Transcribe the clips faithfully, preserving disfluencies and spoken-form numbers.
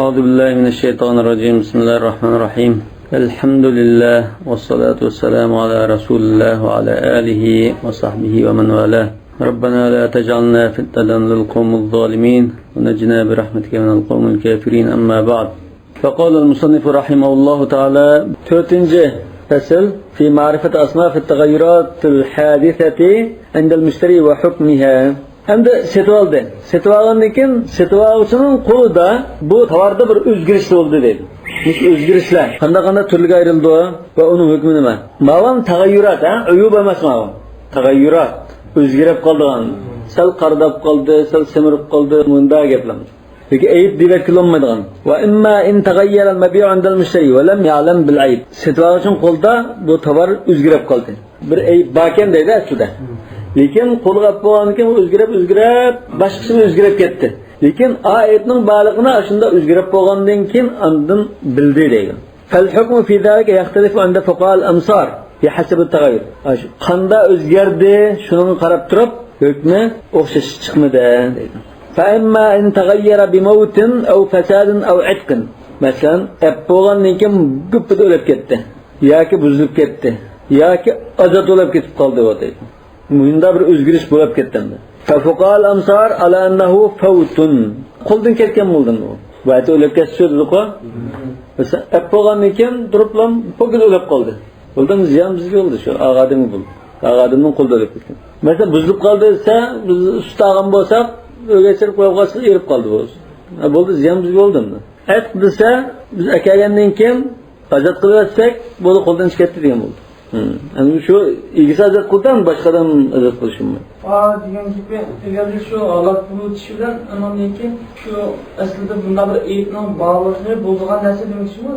أعوذ بالله من الشيطان الرجيم. بسم الله الرحمن الرحيم. الحمد لله والصلاة والسلام على رسول الله وعلى آله وصحبه ومن والاه. ربنا لا تجعلنا فتنة للقوم الظالمين ونجنا برحمتك من القوم الكافرين. أما بعد. فقال المصنف رحمه الله تعالى، تۆتىنچى پەسىل، في معرفة أصناف التغيرات الحادثة عند المشتري وحكمها. ئەمدى سېتىۋالدى. سېتىۋالغاندىن كېيىن سېتىۋالغۇچىنىڭ قولىدا بۇ تاۋاردا بىر ئۆزگىرىش بولدى دەيدۇ. مۇشۇ ئۆزگىرىشلەر قانداق قانداق تۈرلەرگە ئايرىلىدۇ ۋە ئۇنىڭ ھۆكمى نېمە؟ ماۋۇ تەغەييۇرات، ھە؟ ئۇيۇب ئەمەس ماۋۇ. تەغەييۇرات. ئۆزگىرىپ قالىدىغان. سەل قارىداپ قالدى، سەل سېمىرىپ قالدى. مۇنداق گەپلەر. ياكى ئەيىب دېيىۋەتكىلى بولمايدىغان. وإما إن تغير المبيع عند المشتري ولم يعلم بالعيب. سېتىۋالغۇچىنىڭ قولىدا بۇ تاۋار ئۆزگىرىپ قالدى. بىر ئەيىب باركەن دەيدۇ ئەسلىدە. لېكىن قولىغا ئېلىپ بولغاندىن كېيىن ئۆزگىرىپ، ئۆزگىرىپ، باشقىسىغا ئۆزگىرىپ كەتتى. لېكىن ئا ئەيىبنىڭ بارلىقىنى ئاشۇنداق ئۆزگىرىپ بولغاندىن كېيىن ئاندىن بىلدى دەيدۇ. فالحكم في ذلك يختلف عند فقهاء الأمصار بحسب التغير. قانداق ئۆزگەردى، شۇنىڭغا قاراپ تۇرۇپ ھۆكمى ئوخشاش چىقمىدى دەيدۇ. فإما إن تغير بموت أو فساد أو عتق. مەسىلەن، ئەپ بولغاندىن كېيىن گۈپپىدە ئۆلۈپ كەتتى. ياكى بۇزۇلۇپ كەتتى. ياكى ئازاد بولۇپ كېتىپ قالدى ئۇ دەيدۇ. مۇنداق بىر ئۆزگىرىش بولۇپ كەتتى ئەمدى. ففقهاء الأمصار على أنه فوت. قولدىن كەتكەن بولدى ئۇ. بۇ يەردە ئۆلۈپ كەتسە دېدۇقۇ. مەسىلەن، ئەپ بولغاندىن كېيىن تۇرۇپلا پوكىز ئۆلۈپ قالدى. بولدى، زىيان بىزگە بولدى شۇ. ئاغا ئادەمگە بولدى. ئاغا ئادەمنىڭ قولىدا ئۆلۈپ كەتكەن. مەسىلەن، بۇزۇلۇپ قالدى دېسە، بىز ئۇستا ئالغان بولساق، ئۆيگە ئەكىرىپ قويۇپ قالسا، ئېرىپ قالدى بۇ. ھە، بولدى، زىيان بىزگە بولدى ئەمدى. ئەتىق دېسە، بىز ئەكەلگەندىن كېيىن ئازاد قىلىۋەتسەك، بولدى، قولدىن چىقىپ كەتتى دېگەن بولدى. ھىم. ئەمدى شۇ ئىگىسى ئازاد قىلدى، باشقا ئادەم ئازاد قىلىشى بولمايدۇ. ئا، دېگەن گېپى، ئەگەردە شۇ ھالاك بولۇۋېتىشى بىلەن ئۇنىڭدىن كېيىن شۇ ئەسلىدە بۇنداق بىر ئەيىبنىڭ بارلىقى بولىدىغان نەرسە دېمەكچىمۇ؟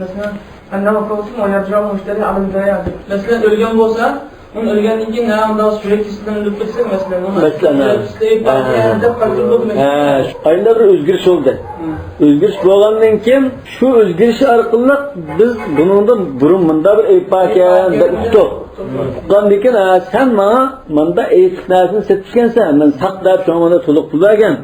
مەسىلەن، ئەننەھۇ فوتۇن ۋە يەرجىئۇل مۇشتەرى ئەلەل بائىئ دەپ. مەسىلەن، ئۆلگەن بولسا، ئۇنى ئۆلگەندىن كېيىن نە ئۇنداق سۈيەك كېسىلىدىن ئۆلۈپ كەتسە، مەسىلەن، ئۇنى مەسىلەن، ھە. سۈيەك كېسىلىدىن ئۆلۈپ كەتسە، ھە. دەپ قايتۇرۇپ بولمايدۇ. ھە، شۇ قايسىنداق بىر ئۆزگىرىش بولدى. ھە. ئۆزگىرىش بولغاندىن كېيىن، شۇ ئۆزگىرىش ئارقىلىق بىز بۇنىڭدىن بۇرۇن مۇنداق بىر ئەيىب باركەن دەپ ئۇقتۇق. ئۇققاندىن كېيىن، ھە، سەن ماڭا مۇنداق ئەيىبلىك نەرسىنى سېتىپ ئىكەنسەن، مەن ساق دەپ شۇڭا مانا تولۇق پۇل بەرگەن.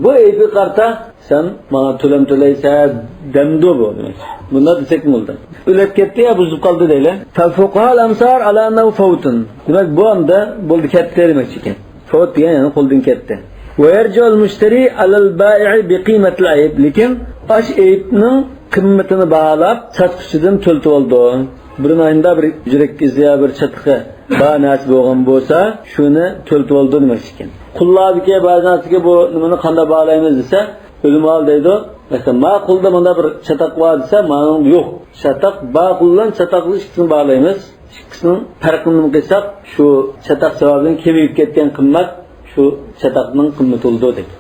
بۇ ئەيىبكە قارىتا سەن ماڭا تۆلەم تۆلەيسەن دەمدۇ بۇ دېمەك. بۇنداق دېسەكمۇ بولىدۇ. ئۆلۈپ كەتتى يا بۇزۇلۇپ قالدى دەيلى. فالفقهاء الأمصار على أنه فوت. دېمەك، بۇ ئەمدى بولدى، كەتتى دېمەكچى ئىكەن. فوت دېگەن يەنى قولدىن كەتتى. ويرجع المشتري على البائع بقيمة العيب. لېكىن ئاشۇ ئەيىبنىڭ قىممىتىنى باھالاپ ساتقۇچىدىن تۆلىتىۋالىدۇ. بىر ناھىيىدا بىر يۈرەك ئىزى يا بىر چاتىقى بار نەرسە بولغان بولسا، شۇنى تۆلىتىۋالىدۇ دېمەكچى ئىكەن. قۇللاردىكى بەزى نەرسىگە بۇ نېمىنى قانداق باھالايمىز دېسە، ئۆلىمالار دەيدۇ، مەسىلەن، ما قۇلدا مانا بىر چاتاق بار دېسە، مانىڭدا يوق. چاتاق بار قۇل بىلەن چاتاقلىق ئىككىسىنى باھالايمىز. ئىككىسىنىڭ پەرقىنى نېمە قىلساق، شۇ چاتاق سەۋەبىدىن كېمىيىپ كەتكەن قىممەت شۇ چاتاقنىڭ قىممىتى بولىدۇ دەيدۇ.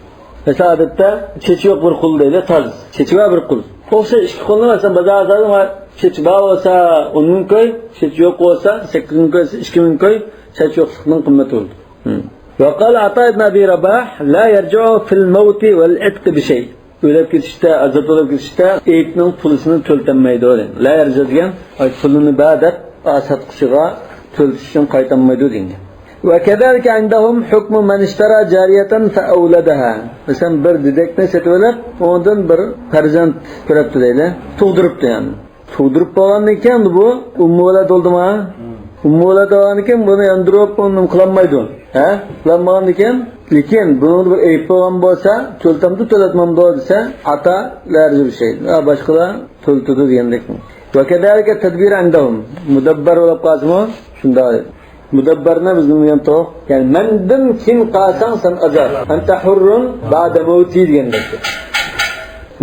مەسىلەن، ئادەتتە چېچى يوق بىر قۇل دەيلى، تاز. چېچى بار بىر قۇل. ئوخشاش ئىككى قۇلنى، مەسىلەن، بازاردا ساتىدىغان، چېچى بار بولسا ئون مىڭ كوي، چېچى يوق بولسا سەككىز مىڭ كوي، ئىككى مىڭ كوي، چېچى يوقلۇقنىڭ قىممىتى بولىدۇ. ھىم. وقال عطاء بن أبي رباح، لا يرجع في الموت والعتق بشيء. ئۆلۈپ كېتىشتە، ئازاد بولۇپ كېتىشتە ئەيىبنىڭ پۇلىسىنى تۆلىتەلمەيدۇ دېگەن. لا يرجع دېگەن، ئاي، پۇلىنى بەر دەپ، ئا، ساتقۇچىغا تۆلىتىش ئۈچۈن قايتالمايدۇ دېگەن. وكذلك عندهم حكم من اشترى جارية فأولدها. مەسىلەن، بىر دېدەكنى سېتىۋېلىپ، ئۇنىڭدىن بىر پەرزەنت كۆرۈپتۇ دەيلى. تۇغدۇرۇپتۇ يەنى. تۇغدۇرۇپ بولغاندىن كېيىن بۇ ئۇممۇۋەلەد بولدىما؟ ئۇممۇۋەلەد بولغاندىن كېيىن بۇنى ياندۇرۇپ، ئۇنى نېمە قىلالمايدۇ. ھە؟ قىلالمىغاندىن كېيىن، لېكىن بۇنىڭدا بىر ئەيىب بولغان بولسا، تۆلىتەمدۇ، تۆلەتمەمدۇ دېسە، عطاء لا يرجع بشيء. ھە، باشقىلار تۆلىتىدۇ دېگەندەك. وكذلك التدبير عندهم. مۇدەببەر بولۇپ قالسىمۇ شۇنداق. مۇدەببەرنى بىز نېمە دېگەنتۇق؟ يەنى مەندىن كېيىن قالساڭ سەن ئازاد. أنت حر بعد موتي دېگەندەك.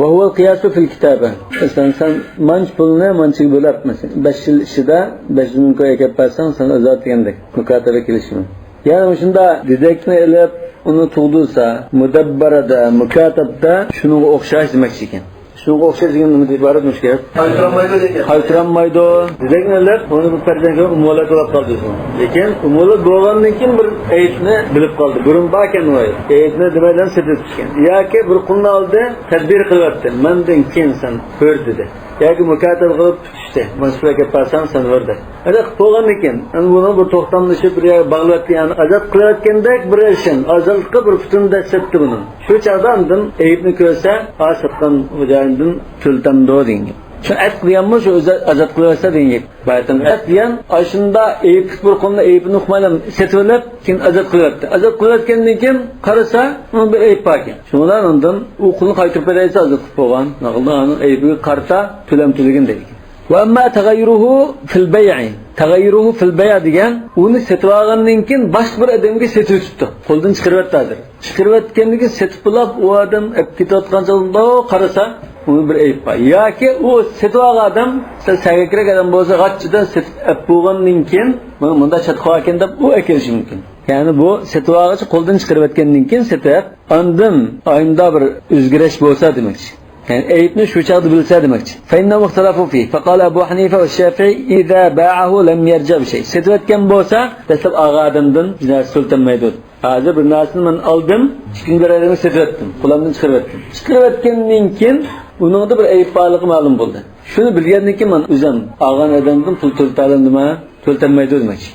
وهو القياس في الكتابة. مەسىلەن، سەن مانچە پۇلنى مانچىگە بۆلۈپ، مەسىلەن، بەش يىل ئىچىدە بەش يۈز مىڭ كوي ئەكەپ بەرسەڭ سەن ئازاد دېگەندەك. مۇكاتەبە كېلىشىمى. يەنى مۇشۇنداق دېدەكنى ئېلىپ، ئۇنى تۇغدۇرسا، مۇدەببەرەدە، مۇكاتەبدە شۇنىڭغا ئوخشاش دېمەكچى ئىكەن. شۇنىڭغا ئوخشاش دېگەن نېمىدىن ئىبارەت مۇشۇ گەپ؟ قايتۇرالمايدۇ دېگەن. قايتۇرالمايدۇ. دېدەكنى ئېلىپ، ئۇنى بىر پەرزەنتكە ئۇممۇۋەلەد بولۇپ قالدى. لېكىن ئۇممۇۋەلەد بولغاندىن كېيىن بىر ئەيىبنى بىلىپ قالدى. بۇرۇن باركەن ئۇ ئەيىب. ئەيىبنى دېمەيدىغان سېتىۋېتىپتىكەن. ياكى بىر قۇلنى ئالدى، تەدبىر قىلىۋەتتى. مەندىن كېيىن سەن ھۆر دېدى. ياكى مۇكاتەبە قىلىپ تۇتۇشتى. مانا شۇ ئەكەپ بارساڭ سەن ھۆر دەپ. ئەدە قىلىپ بولغاندىكىن، ئەمدى بۇنى بىر توختاملىشىپ، بىر يەرگە باغلاپ، يەنى ئازاد قىلىۋەتكەندەك بىر ئىشىن، ئازادلىققا بىر پۈتۈن دەس سەپتى بۇنى. شۇ چاغدا ئاندىن ئەيىبنى كۆرسە، ئا ساتقان خوجايىندىن تۆلىتەمدۇ دېگەن گەپ. شۇ ئەتق دېگەنمۇ شۇ ئۆزى ئازاد قىلىۋەتسە دېگەن گەپ. بايىتىم ئەتق دېگەن ئاشۇندا ئەيىبلىك بىر قۇلنى ئەيىبىنى ئۇقمايلا سېتىۋېلىپ، كېيىن ئازاد قىلىۋەتتى. ئازاد قىلىۋەتكەندىن كېيىن قارىسا، ئۇنىڭ بىر ئەيىبى باركەن. شۇنىڭ بىلەن ئاندىن ئۇ قۇلنى قايتۇرۇپ بېرەيسە ئازاد قىلىپ بولغان. ناقىلدا ئۇنىڭ ئەيىبىگە قارىتا تۆلەم تۆلىگىن دەيدىكەن. وأما تغيره في البيع، تغيره في البيع دېگەن ئۇنى سېتىۋالغاندىن كېيىن باشقا بىر ئادەمگە سېتىۋېتىپتۇ. قولدىن چىقىرىۋەتتى ھازىر. چىقىرىۋەتكەندىن كېيىن سېتىپ بولاپ، ئۇ ئادەم ئەپ كېتىۋاتقان چاغدا قارىسا، ئۇنىڭ بىر ئەيىبى بار. ياكى ئۇ سېتىۋالغان ئادەم سەل سەگەكرەك ئادەم بولسا، غاچچىدىن سېتىپ ئەپ بولغاندىن كېيىن، مانا مۇنداق چاتىقى باركەن دەپ ئۇ ئەكېلىشى مۇمكىن. يەنى بۇ سېتىۋالغۇچى قولدىن چىقىرىۋەتكەندىن كېيىن سېتىپ، ئاندىن ئاينىدا بىر ئۆزگىرىش بولسا دېمەكچى. يەنى ئەيىبنى شۇ چاغدا بىلسە دېمەكچى. فإنهم اختلفوا فيه. فقال أبو حنيفة والشافعي: إذا باعه لم يرجع بشيء. سېتىۋەتكەن بولسا، دەسلەپ ئالغان ئادەمدىن بىر نەرسە تۆلىتەلمەيدۇ. ھازىر بىر نەرسىنى مەن ئالدىم، ئىككىنچى بىر ئادەمگە سېتىۋەتتىم، قولۇمدىن چىقىرىۋەتتىم. چىقىرىۋەتكەندىن كېيىن ئۇنىڭدا بىر ئەيىب بارلىقى مەلۇم بولدى. شۇنى بىلگەندىن كېيىن مەن ئۆزۈم ئالغان ئادەمدىن پۇل تۆلىتەلەمدىمۇ؟ تۆلىتەلمەيدۇ دېمەكچى.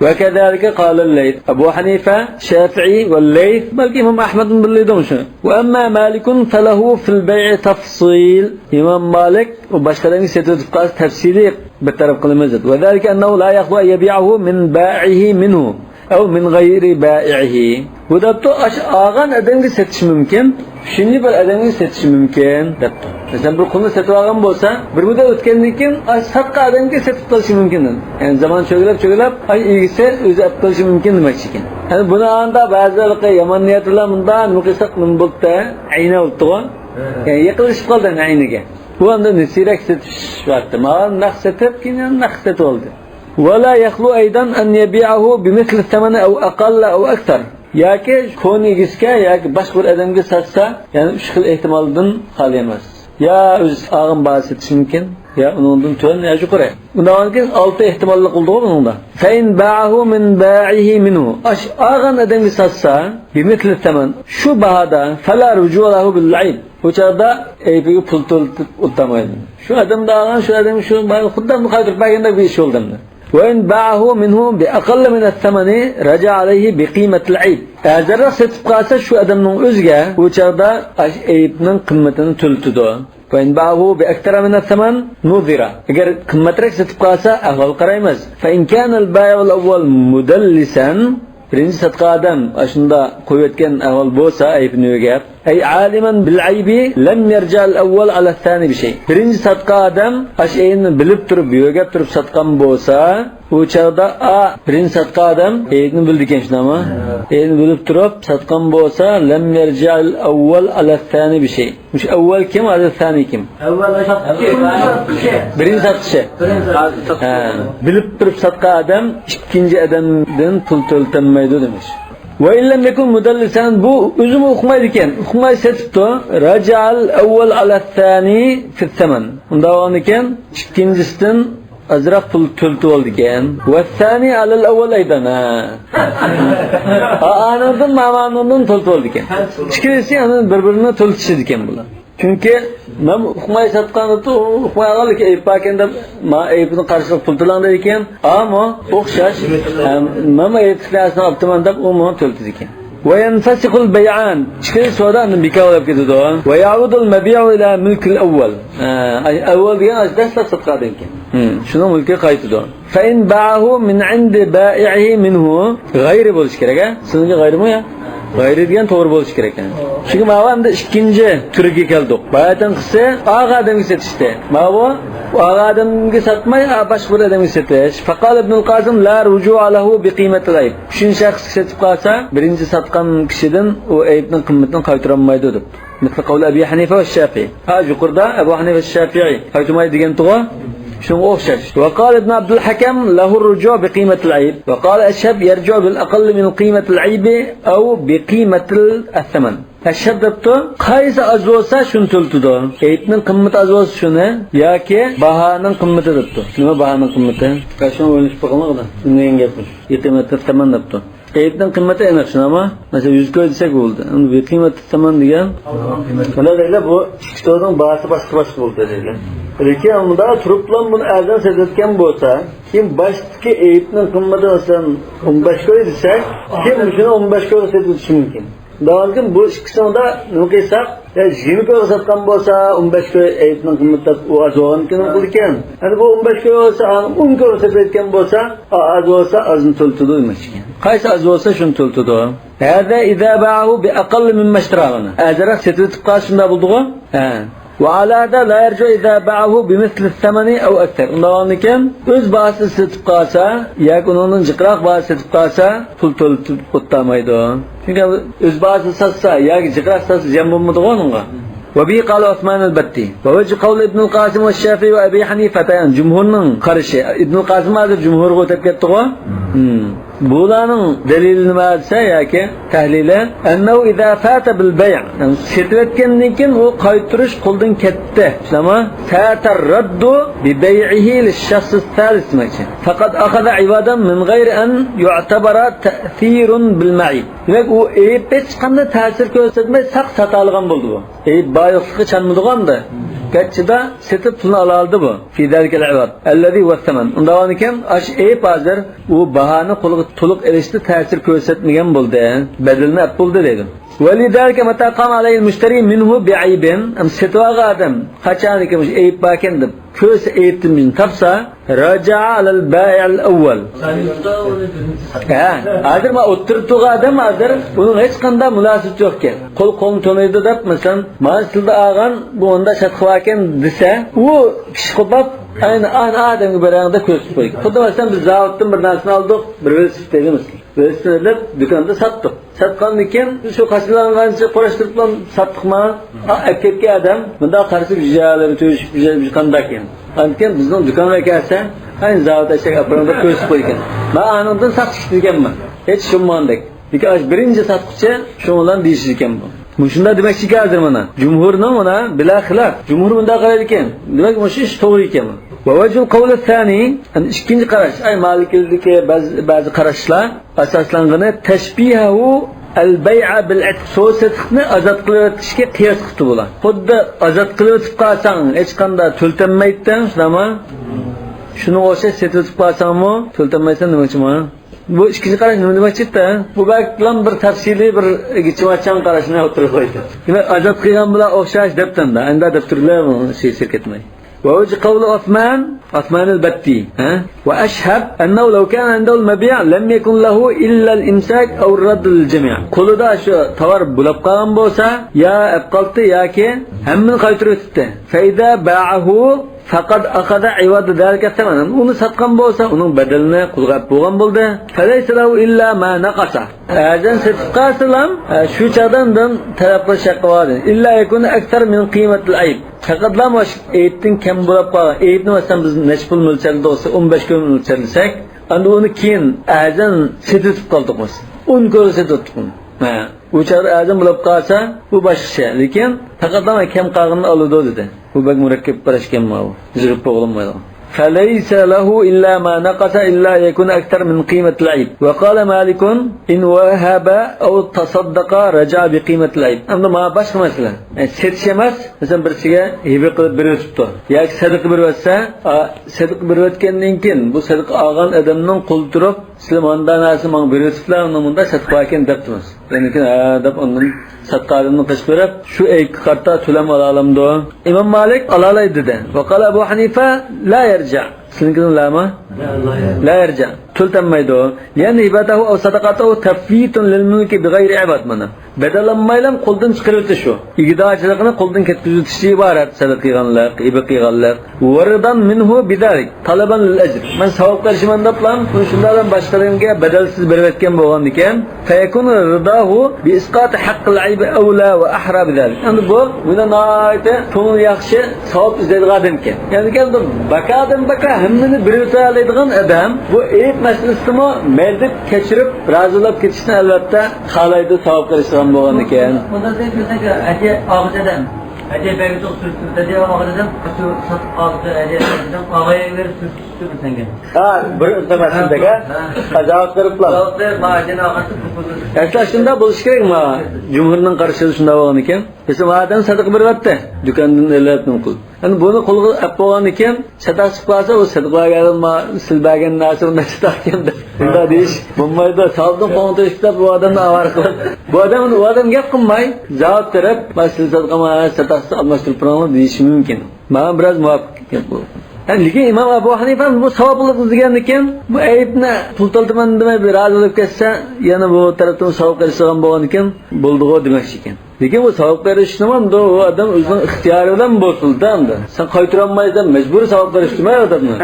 وكذلك قال الليث. ئەبۇ ھەنىفە، شافىئى ۋە لەيس، بەلكى ئىمام ئەھمەدمۇ بىللىدىڭ شۇ. وأما مالك فله في البيع تفصيل. ئىمام مالىك ئۇ باشقا ئادەمگە سېتىۋېتىپ قالسا تەپسىلىي بىر تەرەپ قىلىمىز دېدى. وذلك أنه لا يخلو أن يبيعه من بائعه منه أو من غير بائعه. بۇ دەپتۇ، ئاشۇ ئالغان ئادەمگە سېتىشى مۇمكىن، ئۈچىنچى بىر ئادەمگە سېتىشى مۇمكىن دەپتۇ. مەسىلەن، بىر قۇلنى سېتىۋالغان بولسا، بىر مۇددەت ئۆتكەندىن كېيىن ئاشۇ ساتقان ئادەمگە سېتىپ قېلىشى مۇمكىن. يەنى زامان چۆگىلەپ، چۆگىلەپ، ئاي ئىگىسى ئۆزى ئەپ قېلىشى مۇمكىن دېمەكچىكەن. يەنى بۇنى ئاندا بەزىلەرگە يامان نىيەت بىلەن مۇنداق نېمە قىلساق نېمە بولدى، ئەينە بولدىغۇ. يەنى يېقىنلىشىپ قالدى ئەينىگە. بۇ ئاندا نېسىرەك سېتىش ۋاقتى. ماڭا نەق سېتىپ، كېيىن يەنە نەق سېتىۋالدى. ولا يخلو أيضا أن يبيعه بمثل الثمن أو أقل أو أكثر. ياكى كونا ئىگىسىگە ياكى باشقا بىر ئادەمگە ساتسا، يەنى ئۈچ خىل ئېھتىمالدىن خالىي ئەمەس. يا ئۆزى ئالغان باھا سېتىشى مۇمكىن، يا ئۇنىڭدىن تۆۋەن، يا يۇقىرى. ئۇنداق بولغاندىكىن ئالتە ئېھتىماللىق بولدىغۇ بۇنىڭدا. فإن باعه من بائعه منه. ئاشۇ ئالغان ئادەمگە ساتسا، بمثل الثمن، شۇ باھادا، فلا رجوع له بالعيب. بۇ چاغدا ئەيىبىگە پۇل تۆلىتىپ ئولتۇرمايدۇ. شۇ ئادەمدىن ئالغان، شۇ ئادەمگە شۇ باھادا خۇددى قايتۇرۇپ بەرگەندەك بىر ئىش بولدى ئەمدى. وإن باعه منه بأقل من الثمن رجع عليه بقيمة العيب. ئەرزانراق سېتىپ قالسا شۇ ئادەمنىڭ ئۆزىگە، ئۇ چاغدا ئەيىبنىڭ قىممىتىنى تۆلىتىدۇ. وإن باعه بأكثر من الثمن نظر. ئەگەر قىممەترەك سېتىپ قالسا ئەھۋال قارايمىز. فإن كان البائع الأول مدلسا، بىرىنچى ساتقان ئادەم ئاشۇنداق قويۇۋەتكەن ئەھۋال بولسا، ئەيىبنى يۆگەپ، أي عالما بالعيب لم يرجع الأول على الثاني بشيء. بىرىنچى ساتقان ئادەم ئاشۇ ئەيىبنى بىلىپ تۇرۇپ، يۆگەپ تۇرۇپ ساتقان بولسا، ئۇ چاغدا، ئا، بىرىنچى ساتقان ئادەم ئەيىبنى بىلىدىكەن، شۇنداقمۇ؟ ئەيىبنى بىلىپ تۇرۇپ ساتقان بولسا، لم يرجع الأول على الثاني بشيء. مۇشۇ ئەۋۋەل كىم، ھازىر سانىي كىم؟ ئەۋۋەل ساتقۇچى. بىرىنچى ساتقۇچى. بىرىنچى ساتقۇچى. ھە، بىلىپ تۇرۇپ ساتقان ئادەم ئىككىنچى ئادەمدىن پۇل تۆلىتەلمەيدۇ دېمەكچى. وإن لم يكن مدلسا، بۇ ئۆزىمۇ ئۇقمايدىكەن، ئۇقماي سېتىپتۇ. رجع الأول على الثاني في الثمن. ئۇنداق بولغاندىكىن ئىككىنچىسىدىن ئازراق پۇل تۆلىتىۋالىدىكەن. والثاني على الأول أيضا. ھە. ئا-، ئانىڭدىن، مامانىڭدىن تۆلىتىۋالىدىكەن. ئىككىلىسى ئاندىن بىر-بىرىنى تۆلىتىشىدىكەن بۇلار. چۈنكى مەن ئۇقماي ساتقاندا، ئۇ ئۇقماي قالدىكەن، ئەيىب باركەن دەپ، ما ئەيىبىنى قارشىلاپ پۇل تۆلەڭ دەيدىكەن. ئامۇ ئوخشاش، ئەم، مەن ئەيىبلىك نەرسىنى ئاپتىمەن دەپ، ئۇمۇ تۆلىتىدىكەن. وينفسخ البيعان. ئىككىلى سودا ئاندىن بىكار بولۇپ كېتىدۇ. ويعود المبيع إلى ملك الأول. ھە، ئەۋۋەل دېگەن ئاشۇ دەسلەپ ساتقاندىن كېيىن. ھىم، شۇنىڭ مۈلكىگە قايتىدۇ. فإن باعه من عند بائعه منه. غير بولۇشى كېرەك، ھە؟ سىزنىڭكى غيرمۇ يا؟ غير دېگەن توغرا بولۇشى كېرەك، ھە؟ چۈنكى ماۋۇ ئەمدى ئىككىنچى تۈرگە كەلدۇق. باياتىنقىسى ئالغان ئادەمگە سېتىشتى. ماۋۇ ئالغان ئادەمگە ساتماي، ئا، باشقا بىر ئادەمگە سېتىش. فقال ابن القاسم: لا رجوع له بقيمة العيب. ئۈچىنچى شەخس سېتىپ قالسا، بىرىنچى ساتقان كىشىدىن ئۇ ئەيىبنىڭ قىممىتىنى قايتۇرالمايدۇ دەپ. مثل قول أبي حنيفة والشافعي. ھە، يۇقىرىدا ئەبۇ ھەنىفە، شافىئى قايتۇرمايدۇ دېگەنتىغۇ. شۇنىڭغا ئوخشاش. وقال ابن عبد الحكم: له الرجوع بقيمة العيب. وقال أشهب: يرجع بالأقل من قيمة العيب أو بقيمة الثمن. ئەشھەب دەپتۇ، قايسى ئاز بولسا شۇنى تۆلىتىدۇ. ئەيىبنىڭ قىممىتى ئاز بولسا شۇنى ياكى باھانىڭ قىممىتى دەپتۇ. نېمە باھانىڭ قىممىتى؟ شۇنى ئويلىشىپ بېقىڭلار. نېمە گەپ؟ بقيمة الثمن دەپتۇ. ئەيىبنىڭ قىممىتى ئېنىق، شۇنداقمۇ؟ مەسىلەن، يۈز كوي دېسەك بولدى. ئەمدى بىر قىممەتى تامان دېگەن. مانا دەيلى، بۇ ئىككى توزنىڭ باھاسى باشقا-باشقا بولدى دەيلى. لېكىن مۇنداق تۇرۇپلا بۇنى ئەرزان سېتىۋەتكەن بولسا، كېيىن باشتىكى ئەيىبنىڭ قىممىتى، مەسىلەن، ئون بەش كوي دېسەك، كېيىن مۇشۇنى ئون بەش كويغا سېتىۋېتىشى مۇمكىن. داۋامكىن بۇ ئىككىسىنىڭدا نېمە قىلساق، يا يىگىرمە كويغا ساتقان بولسا، ئون بەش كوي ئەيىبنىڭ قىممىتى، ئۇ ئاز بولغانكىن نېمە قىلىدىكەن؟ يەنى بۇ ئون بەش كوي بولسا، ئون كويغا سېتىۋەتكەن بولسا، ئا-، ئاز بولسا ئازنى تۆلىتىدۇ دېمەكچىكەن. قايسى ئاز بولسا شۇنى تۆلىتىدۇ. هذا إذا باعه بأقل مما اشتراه. ئازراق سېتىۋېتىپ قالسا شۇنداق بولىدىغۇ؟ ھە. وعلى هذا لا يرجع إذا باعه بمثل الثمن أو أكثر. ئۇنداق بولغاندىكىن، ئۆز باھاسىدا سېتىپ قالسا ياكى ئۇنىڭدىن جىقراق باھاسىدا سېتىپ قالسا، پۇل تۆلىتىپ ئولتۇرمايدۇ. چۈنكى ئۆز باھاسىدا ساتسا ياكى جىقراق ساتسا زىيان بولمىدىغۇ ئۇنىڭغا. وبه قال عثمان البتي. ووجه قول ابن القاسم والشافعي وأبي حنيفة، يەنى جۇمھۇرنىڭ قارىشى. ئىبنۇل قاسىم ھازىر جۇمھۇرغا ئۆتۈپ كەتتىغۇ. ھىم. بۇلارنىڭ دەلىلى نېمە دېسە ياكى تەھلىلى، أنه إذا فات بالبيع، يەنى سېتىۋەتكەندىن كېيىن ئۇ قايتۇرۇش قولدىن كەتتى، شۇنداقمۇ؟ فات الرد ببيعه للشخص الثالث دېمەكچى. فقد أخذ عوضا من غير أن يعتبر تأثير بالمعيب. دېمەك، ئۇ ئەيىب ھېچقانداق تەسىر كۆرسەتمەي ساق ساتالىغان بولدى بۇ. ئەيىب بار يوقلۇققا چانمىدىغاندا، گەرچىدە سېتىپ پۇلنى ئالالىدى بۇ. في ذلك العوض الذي هو الثمن. ئۇنداق بولغاندىكىن، ئاشۇ ئەيىب ھازىر ئۇ باھانى قولىغا تولۇق ئېلىشتا تەسىر كۆرسەتمىگەن بولدى. بەدىلىنى ئەپ بولدى دەيدۇ. ولذلك متى قام عليه المشتري منه بعيب. ئەمدى سېتىۋالغان ئادەم قاچانكى مۇشۇ ئەيىب باركەن دەپ كۆرسە، ئەيىبتىن بىرنى تاپسا، رجع على البائع الأول. ھە، ھازىر مانا ئوتتۇرىدا تۇرغان ئادەم ھازىر ئۇنىڭ ھېچقانداق مۇناسىۋىتى يوقكەن. قول قولنى تونۇيدۇ دەپ، مەسىلەن، مانا سىلىدە ئالغان بۇ ئۇنداق ساتقۇ باركەن دېسە، ئۇ كىشى قوپاپ، ئەينى ئانا ئادەمگە بېرەڭ دەپ كۆرسىتىپ قويىدۇ. خۇددى مەسىلەن، بىز زاۋۇتتىن بىر نەرسىنى ئالدۇق، بىر ۋېلىسىپىت دەيلى مەسىلەن. ۋېلىسىپىتنى ئېلىپ دۇكاندا ساتتۇق. ساتقاندىن كېيىن شۇ قاچىلانغانچە قۇراشتۇرۇپلا ساتتۇقما؟ ئا، ئەكەتكەن ئادەم مۇنداق قارىسا، جۈجەلىرى تۆشۈپ، جۈجە قانداق ئىكەن. ئاندىن كېيىن بىزنىڭ دۇكانغا كەلسە، ئەينى زاۋۇت ئەشەك ئاپىرىڭ دەپ كۆرسىتىپ قويىدىكەن. مەن ئانىڭدىن ساتقۇچى دېگەنمەن. ھېچ شۇنىماندەك. لېكىن ئاشۇ بىرىنچى ساتقۇچى شۇنىڭ بىلەن دېيىشىدىكەن بۇ. مۇشۇنداق دېمەكچىكى ھازىر مانا. جۇمھۇرنىڭ مانا بىلا خىلاپ. جۇمھۇر مۇنداق قارايدىكەن. دېمەك، مۇشۇ ئىش توغرا ئىكەن. ووجه القول الثاني، يەنى ئىككىنچى قاراش، ئەي مالىكىلىكتىكى بەزى، بەزى قاراشلار ئاساسلانغىنى تشبيهه البيع بالعتق، سودا سېتىقنى ئازاد قىلىۋېتىشكە قىياس قىپتۇ بۇلار. خۇددى ئازاد قىلىۋېتىپ قالساڭ، ھېچقانداق تۆلىتەلمەيتتىڭ، شۇنداقمۇ؟ شۇنىڭغا ئوخشاش سېتىۋېتىپ قالساڭمۇ تۆلىتەلمەيسەن دېمەكچىمۇ؟ بۇ ئىككىنچى قاراش نېمە دېمەكچىدى؟ بۇ بەكلا بىر تەپسىلىي، بىر گىچىماچاڭ قاراشنى ئوتتۇرىغا قويدى. دېمەك، ئازاد قىلغان بىلەن ئوخشاش دەپتۇ ئەمدى. ئەمدى دەپ تۇرۇۋېلىڭ، شۇ شىركەتمەي. ووجه قول عثمان، عثمان البتي، ھە؟ وأشهب أنه لو كان عنده المبيع لم يكن له إلا الإمساك أو الرد للجميع. قولىدا شۇ تاۋار بولاپ قالغان بولسا، يا ئەپ قالاتتى ياكى ھەممىنى قايتۇرۇۋېتەتتى. فإذا باعه فقد أخذ عوض ذلك الثمن. ئۇنى ساتقان بولسا، ئۇنىڭ بەدىلىنى قولىغا ئەپ بولغان بولدى. فليس له إلا ما نقص. ئەرزان سېتىپ قالسىلا، ئە، شۇ چاغدا ئۇنىڭدىن تەلەپ قىلىش ھەققى بار. إلا يكون أكثر من قيمة العيب. پەقەتلا مۇشۇ ئەيىبتىن كەم بولاپ قالغان. ئەيىبنى مەسىلەن بىز نەچچە پۇل مۆلچەرلىدۇق دېسە، ئون بەش كوي مۆلچەرلىسەك، ئەمدى ئۇنى كېيىن ئەرزان سېتىۋېتىپ قالدۇق مەسىلەن. ئون كويغا سېتىۋەتتۇق ئۇنى. ھە. ئۇ چاغدا ئەرزان بولاپ قالسا، بۇ باشقىچە. لېكىن پەقەتلا كەم قالغىنىنى ئالىدۇ دېدى. بۇ بەك مۇرەككەپ قاراش ئىكەن ماۋۇ. يۈزۈپ بولغىلىمايدىغان. فليس له إلا ما نقص إلا يكون أكثر من قيمة العيب. وقال مالك إن وهب أو تصدق رجع بقيمة العيب. ئەمدى مانا باشقا مەسىلە. يەنى سېتىش ئەمەس، مەسىلەن، بىرسىگە ھىبە قىلىپ بېرىۋېتىپتۇ. ياكى سەدىقە بېرىۋەتسە، ئا، سەدىقە بېرىۋەتكەندىن كېيىن بۇ سەدىقە ئالغان ئادەمنىڭ قولى تۇرۇپ، سىلەر ماندا نەرسىنى ماڭا بېرىۋېتىپلا، ئۇنىڭ مۇنداق سەدىقە باركەن دەپتىمىز. لېكىن ھە دەپ ئۇنىڭ ساتقان ئادەمدىن قېچىپ بېرىپ، شۇ ئەيىبكە قارىتا تۆلەم ئالالايدۇ؟ ئىمام مالىك ئالالايدۇ دېدى. وقال أبو حنيفة لا يرجع. سىزنىڭكىدىن لامۇ؟ لا يرجع. تۆلىتەلمەيدۇ. لأن هبته أو صدقته تفويت للملك بغير عوض مانا. بەدەل ئالمايلا قولدىن چىقىرىۋېتىش شۇ. ئىگىدارچىلىقىنى قولدىن كەتكۈزۈۋېتىشتىن ئىبارەت، سەدىقە قىلغانلىق، ھىبە قىلغانلىق. ورضا منه بذلك طلبا للأجر. مەن ساۋابقا ئېرىشىمەن دەپلا، مۇشۇنداق بىلەن باشقا ئادەمگە بەدەلسىز بېرىۋەتكەن بولغاندىكىن، فيكون رضاه بإسقاط حق العيب أولى وأحرى بذلك. ئەمدى بۇ، بۇنى ناھايىتى كۆڭلى ياخشى، ساۋاب ئىزدەيدىغان ئادەم ئىكەن. يەنى كەلدى، باكا ئادەم، باكا ھەممىنى بېرىۋېتەلەيدىغان ئادەم، بۇ ئەيىب مەسىلىسىدىمۇ مەيلى دەپ كەچۈرۈپ، رازى بولۇپ كېتىشنى ئەلۋەتتە خالايدۇ، ساۋاب قىلىشىدىغان بولغاندىكىن. بۇندا سىز بىزنىڭ ئەجەل ئالغۇچى ئادەم. ھەدىيە بەرگۈچى سۈرتتۈم دېدى، ئاغا دېدىم، شۇ ساتقان ئالدى ھەدىيە دېدىم، ئاغا يەنە بېرىپ سۈرتتۈم سەنگە. ھە، بىر ئىلتىماس سەندەك، ھە؟ ھە. قازاۋات بېرىپلا. قازاۋات بېرىپ، ما جېنى ئاغا سۈرتتۈم. ئەسلى شۇنداق بولۇشى كېرەك، ما جۇمھۇرنىڭ قارىشىدا شۇنداق بولغان ئىكەن. مەسىلەن، ئادەم سەدىقە بېرىۋەتتى، دۇكاندىن ئېلىپ نېمە قىلىپ. ئەمدى بۇنى قولغا ئەپ بولغاندىن كېيىن، سەدەقە چىقىپ قالسا، ئۇ سەدىقە بەرگەن، ما سىل بەرگەن نەرسە ئۇنداق سەدەقە ئىكەن دەپ، ئۇنداق دېيىش بولمايدۇ. سالدىن قوڭ تېشىپ كېتىپ، بۇ ئادەمنى ئاۋارە قىلىپ. بۇ ئادەم، ئۇ ئادەم گەپ قىلماي، جاۋاب بېرىپ، ما سىل سەدىقە، ما سەدەقە ئالماشتۇرۇپ بېرىڭلار دېيىشى مۇمكىن. ماڭا بىراز مۇۋاپىق گەپ بۇ. ھە، لېكىن ئىمام ئەبۇ ھەنىفە بۇ ساۋابلىق ئىزدىگەندىكىن، بۇ ئەيىبنى پۇل تالتىمەن دېمەي، بىر رازى بولۇپ كەتسە، يەنە بۇ تەرەپتىن ساۋاب قىلىشىدىغان بولغاندىكىن، بولىدىغۇ دېمەكچى ئىكەن. لېكىن بۇ ساۋاب بېرىشنىمۇ ئۇ ئادەم ئۆزىنىڭ ئىختىيارى بىلەن بولسۇن دە ئەمدى. سەن قايتۇرالمايسەن، مەجبۇرىي ساۋاب بېرىش دېمەي ئادەمنى.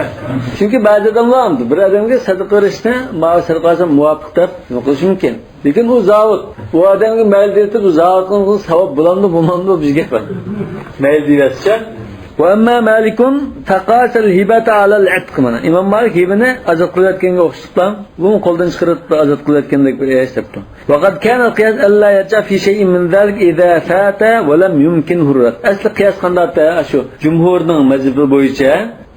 چۈنكى بەزى ئادەملەر ئەمدى بىر ئادەمگە سەدىقە بېرىشنى، ماۋۇ سەدىقە بەرسەم مۇۋاپىق دەپ نېمە قىلىشى مۇمكىن. لېكىن ئۇ زاۋۇت، ئۇ ئادەمگە مەيلى دېيىپ، ئۇ زاۋۇتنىڭ ساۋاب بولامدۇ، بولمامدۇ، بىز گەپ ئەمدى. مەيلى دېيىۋەتسە. وأما مالك فقاس الهبة على العتق، مانا ئىمام مالىك ھىبىنى ئازاد قىلىۋەتكەنگە ئوخشىتىپلا، بۇمۇ قولدىن چىقىرىپ ئازاد قىلىۋەتكەندەك بىر ئىش دەپتۇ. وقد كان القياس ألا يرجع في شيء من ذلك إذا فات ولم يمكنه الرد. ئەسلى قىياس قانداق؟ شۇ جۇمھۇرنىڭ مەزھىپى بويىچە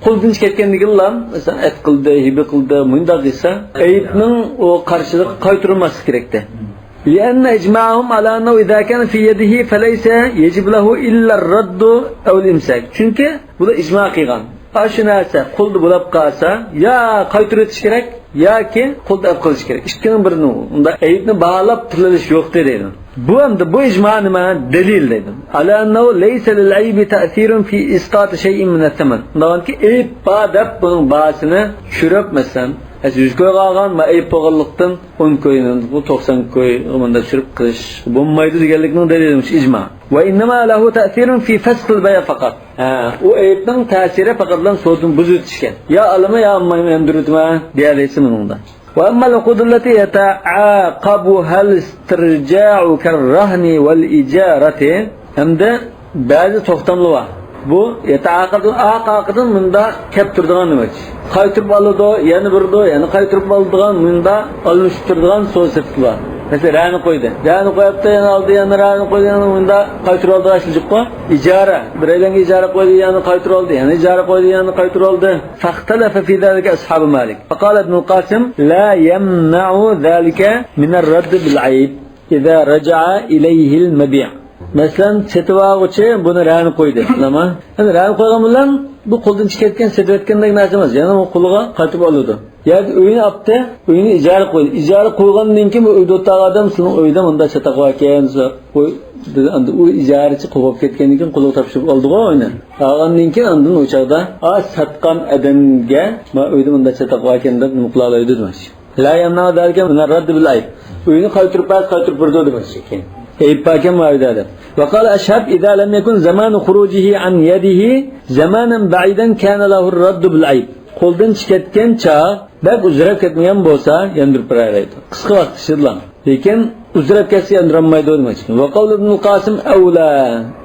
قولدىن چىقىپ كەتكەندىكىنلا، مەسىلەن، ئەتىق قىلدى، ھىبە قىلدى، مۇنداق دېسە، ئەيىبنىڭ ئۇ قارشىلىقى قايتۇرۇلماسلىقى كېرەكتى. لأن إجماعهم على أنه إذا كان في يده فليس يجب له إلا الرد أو الإمساك. چۈنكى بۇلار ئىجما قىلغان. ئاشۇ نەرسە قولدا بولۇپ قالسا، يا قايتۇرۇۋېتىش كېرەك، ياكى قولدا ئەپ قىلىش كېرەك. ئىككىنىڭ بىرىنى. ئۇندا ئەيىبنى باھالاپ تىللىشى يوقتى دەيدۇ. بۇ ئەمدى بۇ ئىجما نېمە؟ دەلىل دەيدۇ. على أنه ليس للعيب تأثير في إسقاط شيء من الثمن. ئۇنداقكى ئەيىب بار دەپ بۇنىڭ باھاسىنى چۈشۈرۈپ، مەسىلەن، ئەس يۈز كويغا ئالغان، ما ئەيىب بولغانلىقتىن ئون كوينى، بۇ توقسان كوي، مۇنداق چۈشۈرۈپ قىلىش بولمايدۇ دېگەنلىكنىڭ دەلىلى مۇشۇ ئىجما. وإنما له تأثير في فسخ البيع فقط. ھە، ئۇ ئەيىبنىڭ تەسىرى پەقەتلا سودىنى بۇزۇۋېتىشكەن. يا ئالىمەن، يا ئالمايمەن، ياندۇرۇۋېتىمەن دېيەلەيسەن ئۇنىڭدا. وأما العقود التي يتعاقبها الاسترجاع كالرهن والإجارة. ئەمدى بەزى توختاملار بار. بۇ يەتەئاقەبۇ، ئارقا-ئارقىدىن مۇنداق كەپ تۇرىدىغان نېمە؟ قايتۇرۇپ ئالىدۇ، يەنە بېرىدۇ، يەنە قايتۇرۇپ ئالىدىغان، مۇنداق ئالمىشىپ تۇرىدىغان سودا سېتىق بار. مەسىلەن، رەھنە قويدى. رەھنە قويۇپتۇ، يەنە ئالدى، يەنە رەھنە قويدى، يەنە مۇنداق قايتۇرۇۋالىدىغان ئىشلار جىققۇ. ئىجارە. بىرەيلەنگە ئىجارە قويدى، يەنە قايتۇرۇۋالدى، يەنە ئىجارە قويدى، يەنە قايتۇرۇۋالدى. فاختلف في ذلك أصحاب مالك. فقال ابن القاسم: لا يمنع ذلك من الرد بالعيب إذا رجع إليه المبيع. مەسىلەن، سېتىۋالغۇچى بۇنى رەھنە قويدى. تامام. ئەمدى رەھنە قويغان بىلەن بۇ قولدىن چىقىپ كەتكەن، سېتىۋەتكەندەك نەرسە ئەمەس. يەنە ئۇ قولىغا قايتۇرۇپ ئالىدۇ. ياكى ئۆينى ئاپتى، ئۆينى ئىجارە قويدى. ئىجارە قويغاندىن كېيىن بۇ ئۆيدە ئولتۇرغان ئادەم سېنىڭ ئۆيدە مۇنداق چاتاق باركەن، دېسە، قوي، دېدى. ئەمدى ئۇ ئىجارىچى قوپۇپ كەتكەندىن كېيىن قولىغا تاپشۇرۇپ ئالدىغۇ ئۆينى. ئالغاندىن كېيىن ئاندىن ئۇ چاغدا، ئا، ساتقان ئادەمگە، ما ئۆيدە مۇنداق چاتاق باركەن دەپ نېمە قىلالايدۇ دېمەكچى. لا يمنع ذلك من الرد بالعيب. ئۆينى قايتۇرۇپ بەر، قايتۇرۇپ بېرىدۇ دېمەكچى. ئەيىب باركەن ما ئۆيدە دەپ. وقال أشهب: إذا لم يكن زمان خروجه عن يده زمانا بعيدا كان له الرد بالعيب. قولدىن چىقىپ كەتكەن چاغ بەك ئۇزىراپ كەتمىگەن بولسا، ياندۇرۇپ بېرەلەيدۇ. قىسقا ۋاقىت ئىچىدىلا. لېكىن ئۇزىراپ كەتسە ياندۇرالمايدۇ دېمەكچى. وقول ابن القاسم أولى.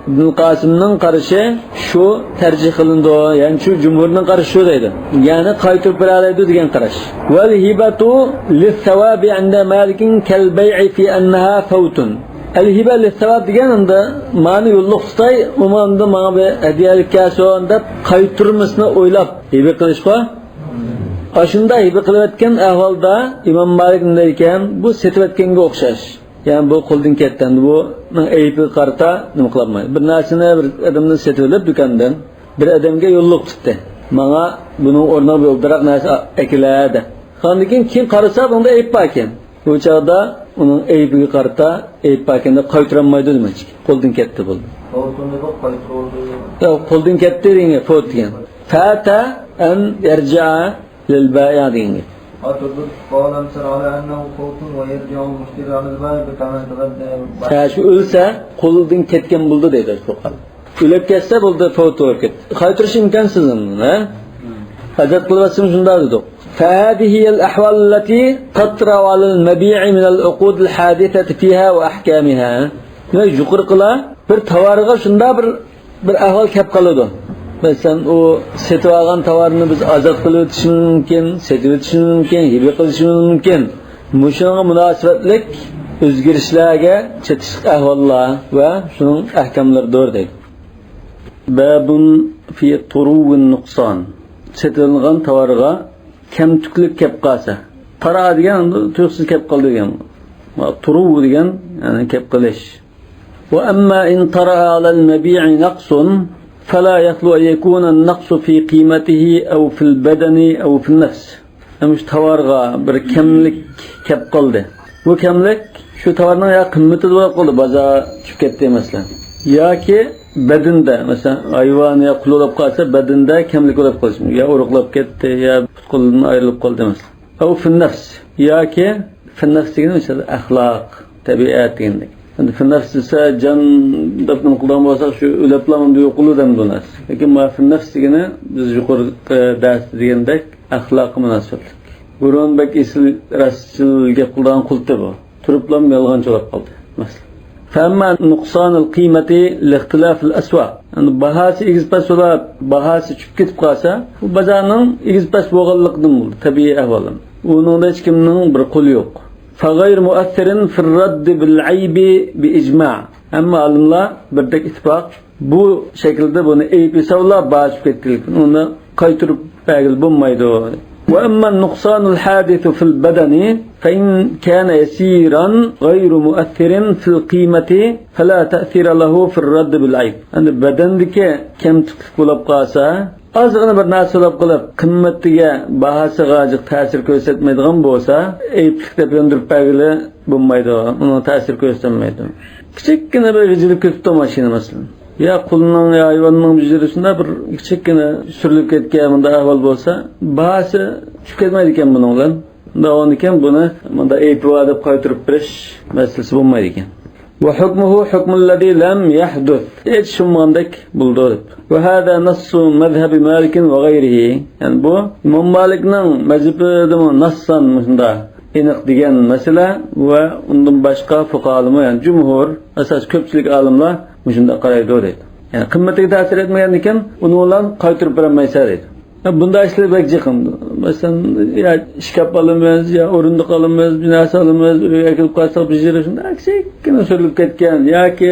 ئىبن قاسىمنىڭ قارىشى شۇ تەرجىھ قىلىنىدۇ. يەنى شۇ جۇمھۇرنىڭ قارىشى شۇ دەيدۇ. يەنى قايتۇرۇپ بېرەلەيدۇ دېگەن قاراش. والهبة للثواب عند مالك كالبيع في أنها فوت. الهبة للثواب دېگەن ئەمدى مانى يوللۇق تۇتاي، ئۇمۇ ئەمدى ماڭا بىر ھەدىيەلىك كەلسۇن دەپ قايتۇرمىسىنى ئويلاپ ھىبە قىلىشقۇ. ئاشۇنداق ھىبە قىلىۋەتكەن ئەھۋالدا ئىمام مالىك نېمە دەيدىكەن؟ بۇ سېتىۋەتكەنگە ئوخشاش. يەنى بۇ قولدىن كەتتى. ئەمدى بۇنىڭ ئەيىبىگە قارىتا نېمە قىلالمايدۇ. بىر نەرسىنى بىر ئادەمدىن سېتىۋېلىپ دۇكاندىن، بىر ئادەمگە يوللۇق تۇتتى. ماڭا بۇنىڭ ئورنىغا بىر ئوبدانراق نەرسە ئەكىلە دە. ئاندىن كېيىن، كېيىن قارىسا، بۇنىڭدا ئەيىب بار ئىكەن. بۇ چاغدا ئۇنىڭ ئەيىبىگە قارىتا ئەيىب بار ئىكەن دەپ قايتۇرالمايدۇ دېمەكچى. قولدىن كەتتى بولدى. قولدىن كەتتى دېگەن، فوت دېگەن. فات أن يرجع للبائع دېگەن گەپ. قال أمسر على أنه فوت ويرجع المشتري على البائع بثمن الرد. ھە، شۇ ئۆلسە، قولدىن كەتكەن بولدى دەيدۇ شۇ قال. ئۆلۈپ كەتسە بولدى، فوت بولۇپ كەتتى. قايتۇرۇش ئىمكانسىز ئۇنى، ھە؟ ئازاد قىلىۋەتسىمۇ شۇنداق دېدۇق. فهذه هي الأحوال التي تطرأ على المبيع من العقود الحادثة فيها وأحكامها. دېمەك، يۇقىرىقىلار بىر تاۋارغا شۇنداق بىر بىر ئەھۋال كەپ قالىدۇ. مەسىلەن، ئۇ سېتىۋالغان تاۋارنى بىز ئازاد قىلىۋېتىشىمىز مۇمكىن، سېتىۋېتىشىمىز مۇمكىن، ھىبە قىلىشىمىز مۇمكىن. مۇشۇنىڭغا مۇناسىۋەتلىك ئۆزگىرىشلەرگە چېتىشلىق ئەھۋاللار ۋە شۇنىڭ ئەھكاملىرىدۇر دەيدۇ. باب في طرو النقصان. سېتىلغان تاۋارغا كەمتۈكلۈك كەپ قالسا. تارا دېگەن تۇيۇقسىز كەپ قالدى دېگەن. تۇرۇ دېگەن، يەنى كەپ قېلىش. وأما إن طرأ على المبيع نقص فلا يخلو أن يكون النقص في قيمته أو في البدن أو في النفس. ئەمما شۇ تاۋارغا بىر كەملىك كەپ قالدى. بۇ كەملىك شۇ تاۋارنىڭ يا قىممىتىدە بولۇپ قالدى، بازار چۈشۈپ كەتتى مەسىلەن. ياكى بەدىنىدە، مەسىلەن، ھايۋان يا قۇل بولۇپ قالسا، بەدىنىدە كەملىك بولۇپ قالسا، يا ئۇرۇقلاپ كەتتى، يا پۇت-قولىدىن ئايرىلىپ قالدى مەسىلەن. أو في النفس، ياكى في النفس دېگىنى مەسىلەن ئەخلاق، تەبىئەت دېگەندەك. ئەمدى في النفس دېسە، جان دەپ نېمە قىلىدىغان بولساق، شۇ ئۆلۈپلا ئۇندا يوقىلىدۇ دەمدۇ نەرسە. لېكىن ما في النفس دېگىنى بىز يۇقىرىقى دەرستە دېگەندەك ئەخلاققا مۇناسىۋەتلىك. بۇرۇن بەك ئېسىل، راستچىل گەپ قىلىدىغان قۇلتى بۇ. تۇرۇپلا يالغانچى بولۇپ قالدى، مەسىلەن. فأما نقصان القيمة لاختلاف الأسواق. يەنى باھاسى ئېگىز-پەس بولۇپ، باھاسى چۈشۈپ كېتىپ قالسا، بۇ بازارنىڭ ئېگىز-پەس بولغانلىقىدىن بولدى، تەبىئىي ئەھۋال. ئۇنىڭدا ھېچكىمنىڭ بىر قولى يوق. فغير مؤثر في الرد بالعيب بإجماع. ھەممە ئالىملار بىردەك ئىتتىپاق، بۇ شەكىلدە بۇنى ئەيىب ھېسابلاپ باھا چۈشۈپ كەتكەنلىكتىن، ئۇنى قايتۇرۇپ بەرگىلى بولمايدۇ. وأما النقصان الحادث في البدن فإن كان يسيرا غير مؤثر في القيمة فلا تأثير له في الرد بالعيب. ئەمدى بەدەندىكى كەمتۈكلۈك بولۇپ قالسا، ئازغىنە بىر نەرسە بولۇپ قېلىپ، قىممىتىگە، باھاسىغا جىق تەسىر كۆرسەتمەيدىغان بولسا، ئەيىبلىك دەپ ياندۇرۇپ بەرگىلى بولمايدۇ. ئۇنىڭ تەسىرى كۆرسەتمەيدۇ. كىچىككىنە بىر غىجىلىپ كېتىپتۇ ماشىنا، مەسىلەن. يا قۇلنىڭ، يا ھايۋاننىڭ بىر يېرى شۇنداق بىر كىچىككىنە سۈرۈلۈپ كەتكەن، مۇنداق ئەھۋال بولسا، باھاسى چۈشۈپ كەتمەيدىكەن بۇنىڭ بىلەن. ئۇنداق بولغاندىكىن بۇنى مۇنداق ئەيىبى بار دەپ قايتۇرۇپ بېرىش مەسىلىسى بولمايدىكەن. وحكمه حكم الذي لم يحدث. ھېچ ئىش بولمىغاندەك بولىدۇ دەپ. وهذا نص مذهب مالك وغيره. يەنى بۇ ئىمام مالىكنىڭ مەزھىپىدىمۇ ناسسان مۇشۇنداق ئېنىق دېگەن مەسىلە ۋە ئۇندىن باشقا فۇقاھالارمۇ، يەنى جۇمھۇر، ئاساسىي كۆپچىلىك ئالىملار مۇشۇنداق قارايدۇ دەيدۇ. يەنى قىممىتىگە تەسىر ئەتمىگەندىكىن، ئۇنى بىلەن قايتۇرۇپ بېرەلمەيسەن دەيدۇ. يا بۇنداق ئىشلار بەك جىق. مەسىلەن، يا ئىشكاپ ئالىمىز، يا ئورۇندۇق ئالىمىز، بىر نەرسە ئالىمىز، ئۆيگە ئەكېلىپ قالساق، بىر يېرى شۇنداق كىچىككىنە سۈرۈلۈپ كەتكەن ياكى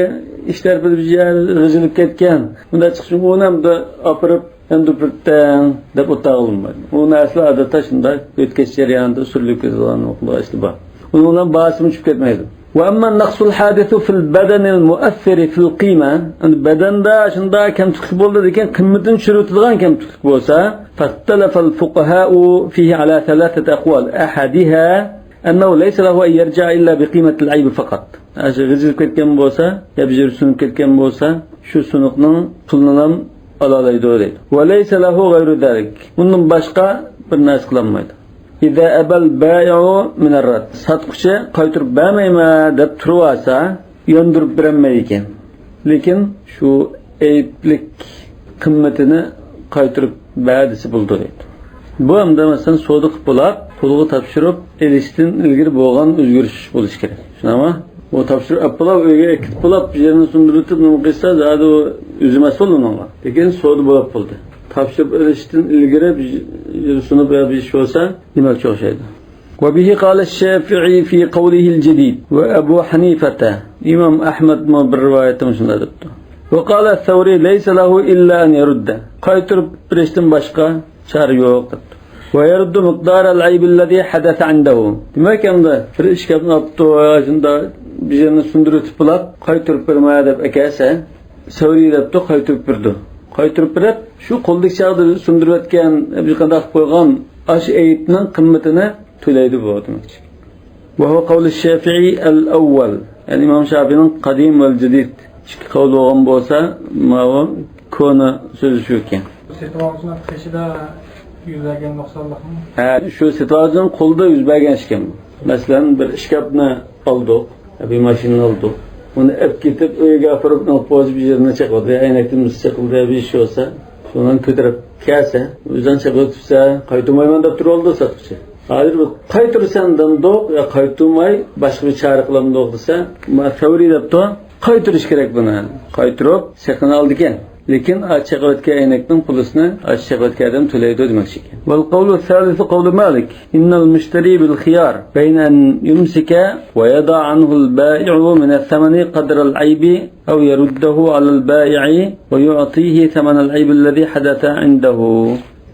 ئىش تەرىپىدە بىر يەر غىجىلىپ كەتكەن. بۇنداق چىقىشىنى ئۇنى ئەمدى ئاپىرىپ، ياندۇرۇپ بېرىڭ دەپ ئولتۇرغىلى بولمايدۇ. ئۇ نەرسىلەر ئادەتتە شۇنداق ئۆتكەچ جەريانىدا سۈرۈلۈپ كېتىدىغان ئىشلار بار. ئۇنىڭ بىلەن باھاسىمۇ چۈشۈپ كەتمەيدۇ. وأما النقص الحادث في البدن المؤثر في القيمة، يەنى بەدەندە شۇنداق كەمتۈكلۈك بولدى، لېكىن قىممىتىنى چۈشۈرۈۋېتىدىغان كەمتۈكلۈك بولسا، فاختلف الفقهاء فيه على ثلاثة أقوال. أحدها أنه ليس له أن يرجع إلا بقيمة العيب فقط. ئاشۇ غىجىلىپ كەتكەن بولسا، يا بىر يېرى سۇنۇپ كەتكەن بولسا، شۇ سۇنۇقنىڭ پۇلىنىلا ئالالايدۇ دەيدۇ. وليس له غير ذلك. ئۇندىن باشقا بىر نەرسە قىلالمايدۇ. إذا أبى البائع من الرد. ساتقۇچى قايتۇرۇپ بەرمەيمەن دەپ تۇرۇۋالسا، ياندۇرۇپ بېرەلمەيدىكەن. لېكىن شۇ ئەيىبلىك قىممىتىنى قايتۇرۇپ بەر دېسە بولىدۇ دەيدۇ. بۇ ئەمدى مەسىلەن سودا قىلىپ بولاپ، قولغا تاپشۇرۇپ ئېلىشتىن ئىلگىرى بولغان ئۆزگىرىش بولۇشى كېرەك. شۇنداقمۇ؟ ئۇ تاپشۇرۇپ ئەپ بولاپ، ئۆيگە ئەكېتىپ بولاپ، يېرىنى سۇندۇرۇۋېتىپ نېمە قىلسا، زادى ئۇ ئۆزى مەسئۇل ئۇنىڭغا. لېكىن سودا بولاپ بولدى. تاپشۇرۇپ ئېلىشتىن ئىلگىرى بىر يېرى سۇنۇپ بېرىش بولسا، دېمەكچى ئوخشايدۇ. وبه قال الشافعي في قوله الجديد وأبو حنيفة. ئىمام ئەھمەدمۇ بىر رىۋايەتتە مۇشۇنداق دەپتۇ. وقال الثوري ليس له إلا أن يرد. قايتۇرۇپ بېرىشتىن باشقا چارە يوق دەپتۇ. ويرد مقدار العيب الذي حدث عنده. دېمەك، ئەمدى بىر ئىشكاپنى ئاپتۇ، شۇنداق بىر يېرىنى سۇندۇرۇۋېتىپ بولاپ، قايتۇرۇپ بېرىمەن دەپ ئەكەلسە، سەۋرىي دەپتۇ، قايتۇرۇپ بېرىدۇ. قايتۇرۇپ بېرىپ، شۇ قولدىكى چاغدا سۇندۇرۇۋەتكەن، بىر قانداق قويغان ئاشۇ ئەيىبنىڭ قىممىتىنى تۆلەيدۇ بۇ دېمەكچى. وهو قول الشافعي الأول. يەنى ئىمام شافىئىنىڭ قەدىم ۋە جەدىد ئىككى قەۋل بولغان بولسا، ماۋۇ كونا سۆزى شۇكەن. سېتىۋالغۇچىنىڭ قېشىدا يۈز بەرگەن نۇقسانلىقمۇ؟ ھە، شۇ سېتىۋالغۇچىنىڭ قولىدا يۈز بەرگەن ئىشكەن بۇ. مەسىلەن، بىر ئىشكاپنى ئالدۇق، بىر ماشىنىنى ئالدۇق. ئۇنى ئەپ كېتىپ، ئۆيگە ئاپىرىپ، نېمە قىلىپ، بىر يېرىنى چېقىلدى، ئەينەكتىن بىرسى چېقىلدى، بىر ئىش بولسا، شۇنى كۆتۈرۈپ كەلسە، ئۆزۈڭ چېقىۋېتىپسەن، قايتۇرمايمەن دەپ تۇرۇۋالدى ساتقۇچى. ھازىر بۇ قايتۇرىسەن دەمدۇق يا قايتۇرماي، باشقا بىر چارە قىلامدۇق دېسە، ما سەۋرىي دەپتۇ، قايتۇرۇش كېرەك بۇنى. قايتۇرۇپ، سېخىنى ئالىدىكەن. لېكىن ئاشۇ چېقىۋەتكەن ئەينەكنىڭ پۇلىسىنى ئاشۇ چېقىۋەتكەن ئادەم تۆلەيدۇ دېمەكچى ئىكەن. والقول الثالث قول مالك، إن المشتري بالخيار بين أن يمسك ويضع عنه البائع من الثمن قدر العيب أو يرده على البائع ويعطيه ثمن العيب الذي حدث عنده.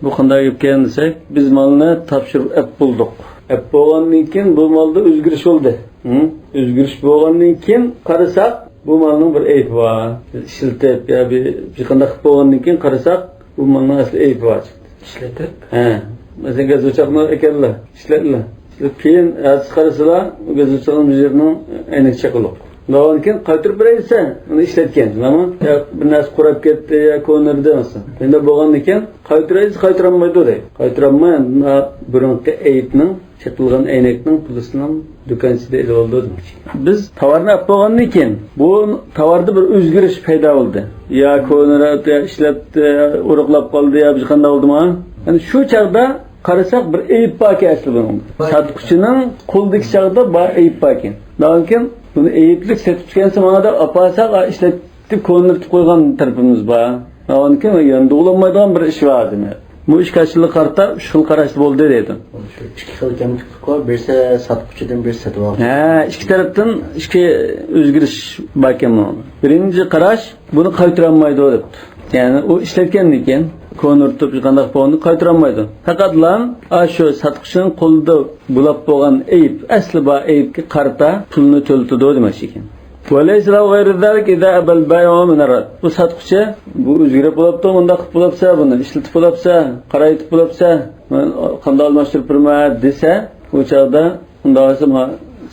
بۇ قانداق گەپكەن دېسەك، بىز مالنى تاپشۇرۇپ ئەپ بولدۇق. ئەپ بولغاندىن كېيىن بۇ مالدا ئۆزگىرىش بولدى. ھە؟ ئۆزگىرىش بولغاندىن كېيىن قارىساق، بۇ مالنىڭ بىر ئەيىبى بار. بىز ئىشلىتىپ يا بىر، بىر قانداق قىلىپ بولغاندىن كېيىن قارىساق، بۇ مالنىڭ ئەسلى ئەيىبى بار چىقتى. ئىشلىتىپ؟ ھە. مەسىلەن، گاز ئوچاقنى ئەكەلدىلە، ئىشلەتتىلە. ئىشلىتىپ كېيىن ئەتىسى قارىسىلا، گاز ئوچاقنىڭ بۇ يېرىنىڭ ئەينىكى چېقىلىق. ئۇنداقتىن كېيىن قايتۇرۇپ بېرەيسەن، ئۇنى ئىشلەتكەن. مانا، يا بىر نەرسە قۇراپ كەتتى، يا كونىدى مەسىلەن. ئەمدى بولغاندىن كېيىن قايتۇرايسىز، قايتۇرالمايدۇ دەيدۇ. قايتۇرالماي، بۇرۇنقى ئەيىبنىڭ، چېقىلغان ئەينەكنىڭ پۇلىسىنىڭ دۇكانچىدا ئېلىۋالىدۇ دېمەكچى. بىز تاۋارنى ئېلىپ بولغاندىن كېيىن، بۇ تاۋاردا بىر ئۆزگىرىش پەيدا بولدى. يا كونىراپ، يا ئىشلەپتۇ، يا ئورۇقلاپ قالدى، يا بىر قانداق بولدىمۇ؟ يەنى شۇ چاغدا قارىساق، بىر ئەيىب باركەن ئەسلى بۇنىڭ. ساتقۇچىنىڭ قولىدىكى چاغدا بار ئەيىب باركەن. ئاندىن كېيىن بۇنى ئەيىبلىك سېتىپ چىققانسا، ماڭا دەپ ئاپارساق، ئا، ئىشلەتتى، كونىرىتىپ قويغان تەرىپىمىز بار. ئاندىن كېيىن يەنە دۇغلانمايدىغان بىر ئىش بار دېمەك. بۇ ئىككى ئاشۇنى قارىتا، شۇ خىل قاراشتا بولدى دەيدۇ. شۇ ئىككى خىل كەمتۈكلۈك بار، بىرسى ساتقۇچىدىن، بىرسى سېتىۋالغۇچى. ھە، ئىككى تەرەپتىن ئىككى ئۆزگىرىش باركەن بۇنىڭ. بىرىنچى قاراش، بۇنى قايتۇرالمايدۇ دەپتۇ. يەنى ئۇ ئىشلەتكەندىن كېيىن، كونىرىتىپ قانداق بولغاندا قايتۇرالمايدۇ. پەقەتلا ئاشۇ ساتقۇچىنىڭ قولىدا بولاپ بولغان ئەيىب، ئەسلى بار ئەيىبكە قارىتا پۇلنى تۆلىتىدۇ دېمەكچى ئىكەن. وليس له غير ذلك إذا أبى البائع من الرد. بۇ ساتقۇچى، بۇ ئۆزگىرىپ بولاپتۇ، مۇنداق قىلىپ بولاپسە، بۇنى ئىشلىتىپ بولاپسە، قارايتىپ بولاپسە، قانداق ئالماشتۇرۇپ بېرىمەن دېسە، ئۇ چاغدا ئۇنداق بولسا، ماڭا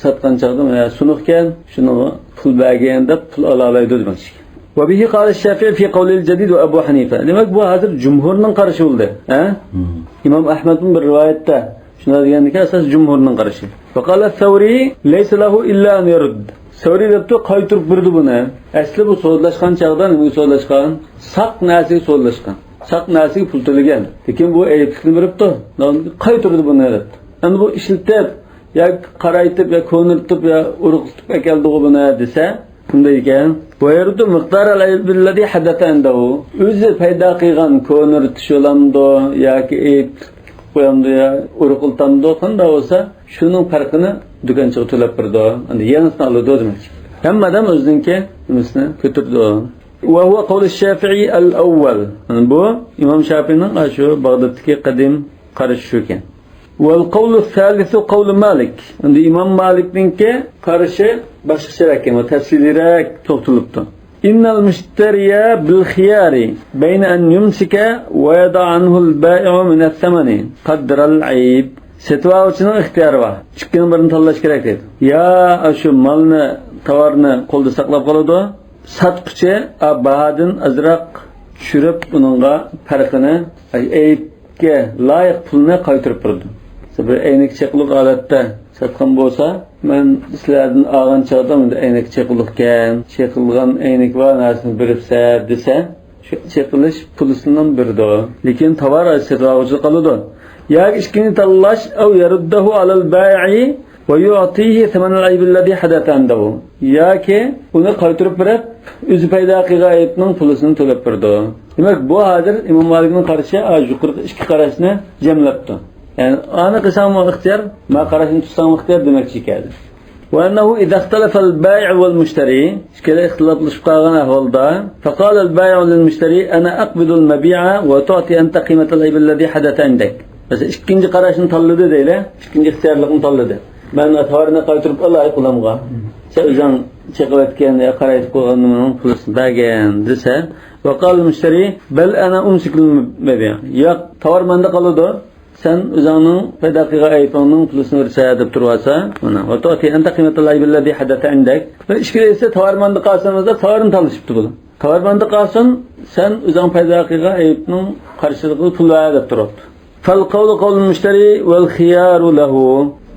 ساتقان چاغدا، مانا سۇنۇقكەن، شۇنىڭغا پۇل بەرگىن دەپ پۇل ئالالايدۇ دېمەكچى. وبه قال الشافعي في قوله الجديد وأبو حنيفة. دېمەك، بۇ ھازىر جۇمھۇرنىڭ قارىشى بولدى. ھە؟ مم. ئىمام ئەھمەدمۇ بىر رىۋايەتتە شۇنداق دېگەندىكىن، ئاساس جۇمھۇرنىڭ قارىشى. وقال الثوري ليس له إلا أن يرد. سەۋرىي دەپتۇ، قايتۇرۇپ بېرىدۇ بۇنى. ئەسلى بۇ سودىلاشقان چاغدا نېمىگە سودىلاشقان؟ ساق نەرسىگە سودىلاشقان. ساق نەرسىگە پۇل تۆلىگەن. لېكىن بۇ ئەيىبلىكنى بېرىپتۇ. قايتۇردى بۇنى دەپتۇ. ئەمدى بۇ ئىشلىتىپ، يا قارايتىپ، يا كونىرىتىپ، يا ئورۇقلىتىپ ئەكەلدىغۇ بۇنى دېسە، شۇنداق ئىكەن. ويرد مقدار العيب الذي حدث عنده. ئۆزى پەيدا قىلغان كونىرىتىش بولامدۇ ياكى ئېيىبلىك قىلىپ قويامدۇ يا ئورۇقلىتامدۇ، قانداق بولسا شۇنىڭ پەرقىنى دۇكانچىغا تۆلەپ بېرىدۇ. ئەمدى يېڭىسىنى ئالىدۇ دېمەكچى. ھەممە ئادەم ئۆزىنىڭكى نېمىسىنى كۆتۈرىدۇ. وهو قول الشافعي الأول. يەنى بۇ ئىمام شافىئىنىڭ شۇ باغدادتىكى قەدىم قارىشى شۇكەن. والقول الثالث قول مالك. ئەمدى ئىمام مالىكنىڭكى قارىشى باشقىچىراق ئىكەن، تەپسىلىيرەك توختىلىپتۇ. إن المشتري بالخيار بين أن يمسك ويضع عنه البائع من الثمن قدر العيب. سېتىۋالغۇچىنىڭ ئىختىيارى بار. ئىككىنىڭ بىرىنى تاللاش كېرەك دەيدۇ. يا ئاشۇ مالنى، تاۋارنى قولدا ساقلاپ قالىدۇ. ساتقۇچى، ئا، باھادىن ئازراق چۈشۈرۈپ، ئۇنىڭغا پەرقىنى، ئەيىبكە لايىق پۇلنى قايتۇرۇپ بېرىدۇ. مەسىلەن، بىر ئەينەك چېقىلىق ھالەتتە ساتقان بولسا، مەن سىلەردىن ئالغان چاغدا مۇنداق ئەينەك چېقىلىقكەن، چېقىلغان ئەينىك بار نەرسىنى بېرىپسە دېسە، شۇ چېقىلىش پۇلىسىنى بېرىدۇ. لېكىن تاۋار سېتىۋالغۇچىدا قالىدۇ. ياكى ئىككىنچى تاللاش، أو يرده على البائع ويعطيه ثمن العيب الذي حدث عنده. ياكى ئۇنى قايتۇرۇپ بېرىپ، ئۆزى پەيدا قىلغان ئەيىبنىڭ پۇلىسىنى تۆلەپ بېرىدۇ. دېمەك، بۇ ھازىر ئىمام مالىكنىڭ قارىشى، ئا، يۇقىرىقى ئىككى قاراشنى جەملەپتۇ. يەنى ئانى قىلساڭمۇ ئىختىيار، ما قاراشنى تۇتساڭمۇ ئىختىيار دېمەكچى ئىكەن. وأنه إذا اختلف البائع والمشتري، ئىككىلى ئىختىلاپلىشىپ قالغان ئەھۋالدا، فقال البائع للمشتري أنا أقبض المبيع وتعطي أنت قيمة العيب الذي حدث عندك. مەسىلەن، ئىككىنچى قاراشنى تاللىدى دەيلى، ئىككىنچى ئىختىيارلىقنى تاللىدى. مەن تاۋارنى قايتۇرۇپ ئالاي قولۇمغا. سەن ئۆزۈڭ چېقىۋەتكەن يا قارايتىپ قويغان نېمىنىڭ پۇلىنى بەرگىن دېسە، وقال المشتري بل أنا أمسك المبيع. ياق، تاۋار مەندە قالىدۇ. سەن ئۆزۈڭنىڭ پەيدا قىلغان ئەيىبىڭنىڭ پۇلىنى بېرىسەن دەپ تۇرۇۋالسا، مانا، وتعطي أنت قيمة العيب الذي حدث عندك. بىر ئىككىلى دېسە، تاۋار مەندە قالسۇن دېسە، تاۋارنى تاللىشىپتۇ بۇ. تاۋار مەندە قالسۇن، سەن ئۆزۈڭ پەيدا قىلغان ئەيىبنىڭ قارشىلىقىدا پۇل بەر دەپ تۇرۇپتۇ. فالقول قول المشتري والخيار له.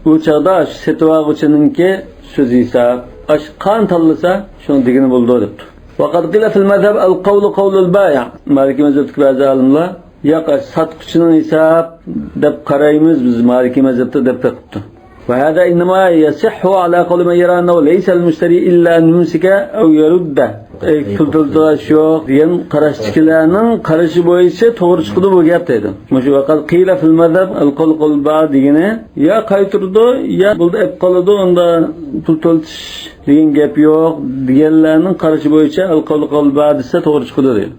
بۇ چاغدا شۇ سېتىۋالغۇچىنىڭكى سۆزى ھېساب. ئاشۇ قانچە تاللىسا، شۇنىڭ دېگىنى بولىدۇ دەپتۇ. وقد قيل في المذهب القول قول البائع. مالىكىي مەزھەپتىكى بەزى ئالىملار ياق، ساتقۇچىنىڭ ھېساب دەپ قارايمىز بىز مالىكىي مەزھەپتە دەپ بېقىپتۇ. وهذا إنما يصح على قول من يرى أنه ليس للمشتري إلا أن يمسك أو يرد. ئەي، پۇل تۆلىتىدىغان ئىش يوق دېگەن قاراشتىكىلەرنىڭ قارىشى بويىچە توغرا چىقىدۇ بۇ گەپ دەيدۇ. مۇشۇ، وقد قيل في المذهب القول قول البائع دېگىنى يا قايتۇرىدۇ، يا بولدى ئېلىپ قالىدۇ، ئۇندا پۇل تۆلىتىش دېگەن گەپ يوق دېگەنلەرنىڭ قارىشى بويىچە القول قول البائع دېسە توغرا چىقىدۇ دەيدۇ.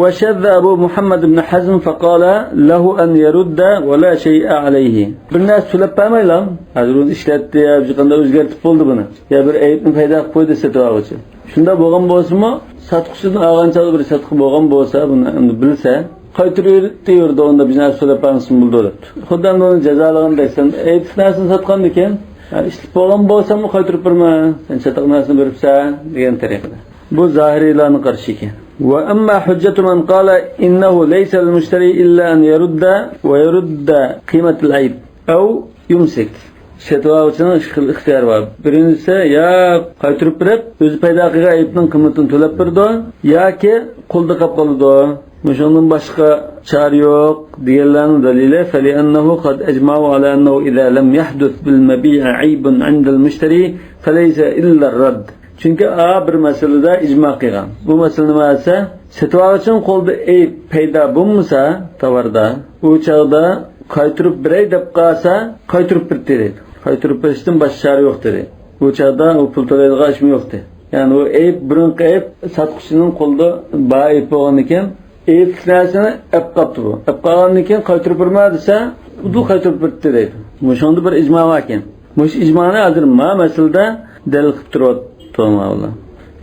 وشذ أبو محمد بن حزم فقال له أن يرد ولا شيء عليه. بىر نەرسە تۆلەپ بەرمەيلا. ھازىر ئۇنى ئىشلەتتى يا بىر قانداق ئۆزگەرتىپ بولدى بۇنى. يا بىر ئەيىبنى پەيدا قىلىپ قويدى سېتىۋالغۇچى. شۇنداق بولغان بولسىمۇ، ساتقۇچىدىن ئالغان چاغدا بىر ساتقۇ بولغان بولسا، بۇنى ئەمدى بىلسە، قايتۇرۇۋېرىپ دەيۋېرىدۇ، ئۇندا بىر نەرسە تۆلەپ بەرمىسىمۇ بولىدۇ دەپتۇ. خۇددى ئەمدى ئۇنى جازالىغاندەك، سەن ئەيىبلىك نەرسىنى ساتقاندىكىن، ھە، ئىشلىتىپ بولغان بولساممۇ قايتۇرۇپ بېرىمەن، سەن چاتاق نەرسىنى بېرىپسەن دېگەن تەرىقىدە. بۇ زاھىرىيلارنىڭ قارىشى ئىكەن. وأما حجة من قال إنه ليس للمشتري إلا أن يرد ويرد قيمة العيب أو يمسك. سېتىۋالغۇچىنىڭ ئىككى خىل ئىختىيارى بار. بىرىنچىسى، يا قايتۇرۇپ بېرىپ، ئۆزى پەيدا قىلغان ئەيىبنىڭ قىممىتىنى تۆلەپ بېرىدۇ، ياكى قولدا قاپ قالىدۇ. مۇشۇنىڭدىن باشقا چارە يوق دېگەنلەرنىڭ دەلىلى، فلأنه قد أجمعوا على أنه إذا لم يحدث بالمبيع عيب عند المشتري فليس إلا الرد. چۈنكى ئا بىر مەسىلىدە ئىجما قىلغان. بۇ مەسىلە نېمە دېسە، سېتىۋالغۇچىنىڭ قولىدا ئەيىب پەيدا بولمىسا تاۋاردا، ئۇ چاغدا قايتۇرۇپ بېرەي دەپ قالسا، قايتۇرۇپ بېرىدۇ دەيدۇ. قايتۇرۇپ بېرىشتىن باشقا چارە يوق دېدى. بۇ چاغدا ئۇ پۇل تۆلەيدىغان ئىشمۇ يوق دېدى. يەنى ئۇ ئەيىب، بۇرۇنقى ئەيىب ساتقۇچىنىڭ قولىدا بار ئەيىب بولغاندىكىن، ئەيىبلىك نەرسىنى ئەپ قاپتۇ بۇ. ئەپ قالغاندىن كېيىن قايتۇرۇپ بېرىمەن دېسە، ئۇدۇل قايتۇرۇپ بېرىپتۇ دەيدۇ. مۇشۇنىڭدا بىر ئىجما باركەن. مۇشۇ ئىجمانى ھازىر ما مەسىلىدە دەلىل قىلىپ تۇرۇۋاتىدۇ ماۋۇلار.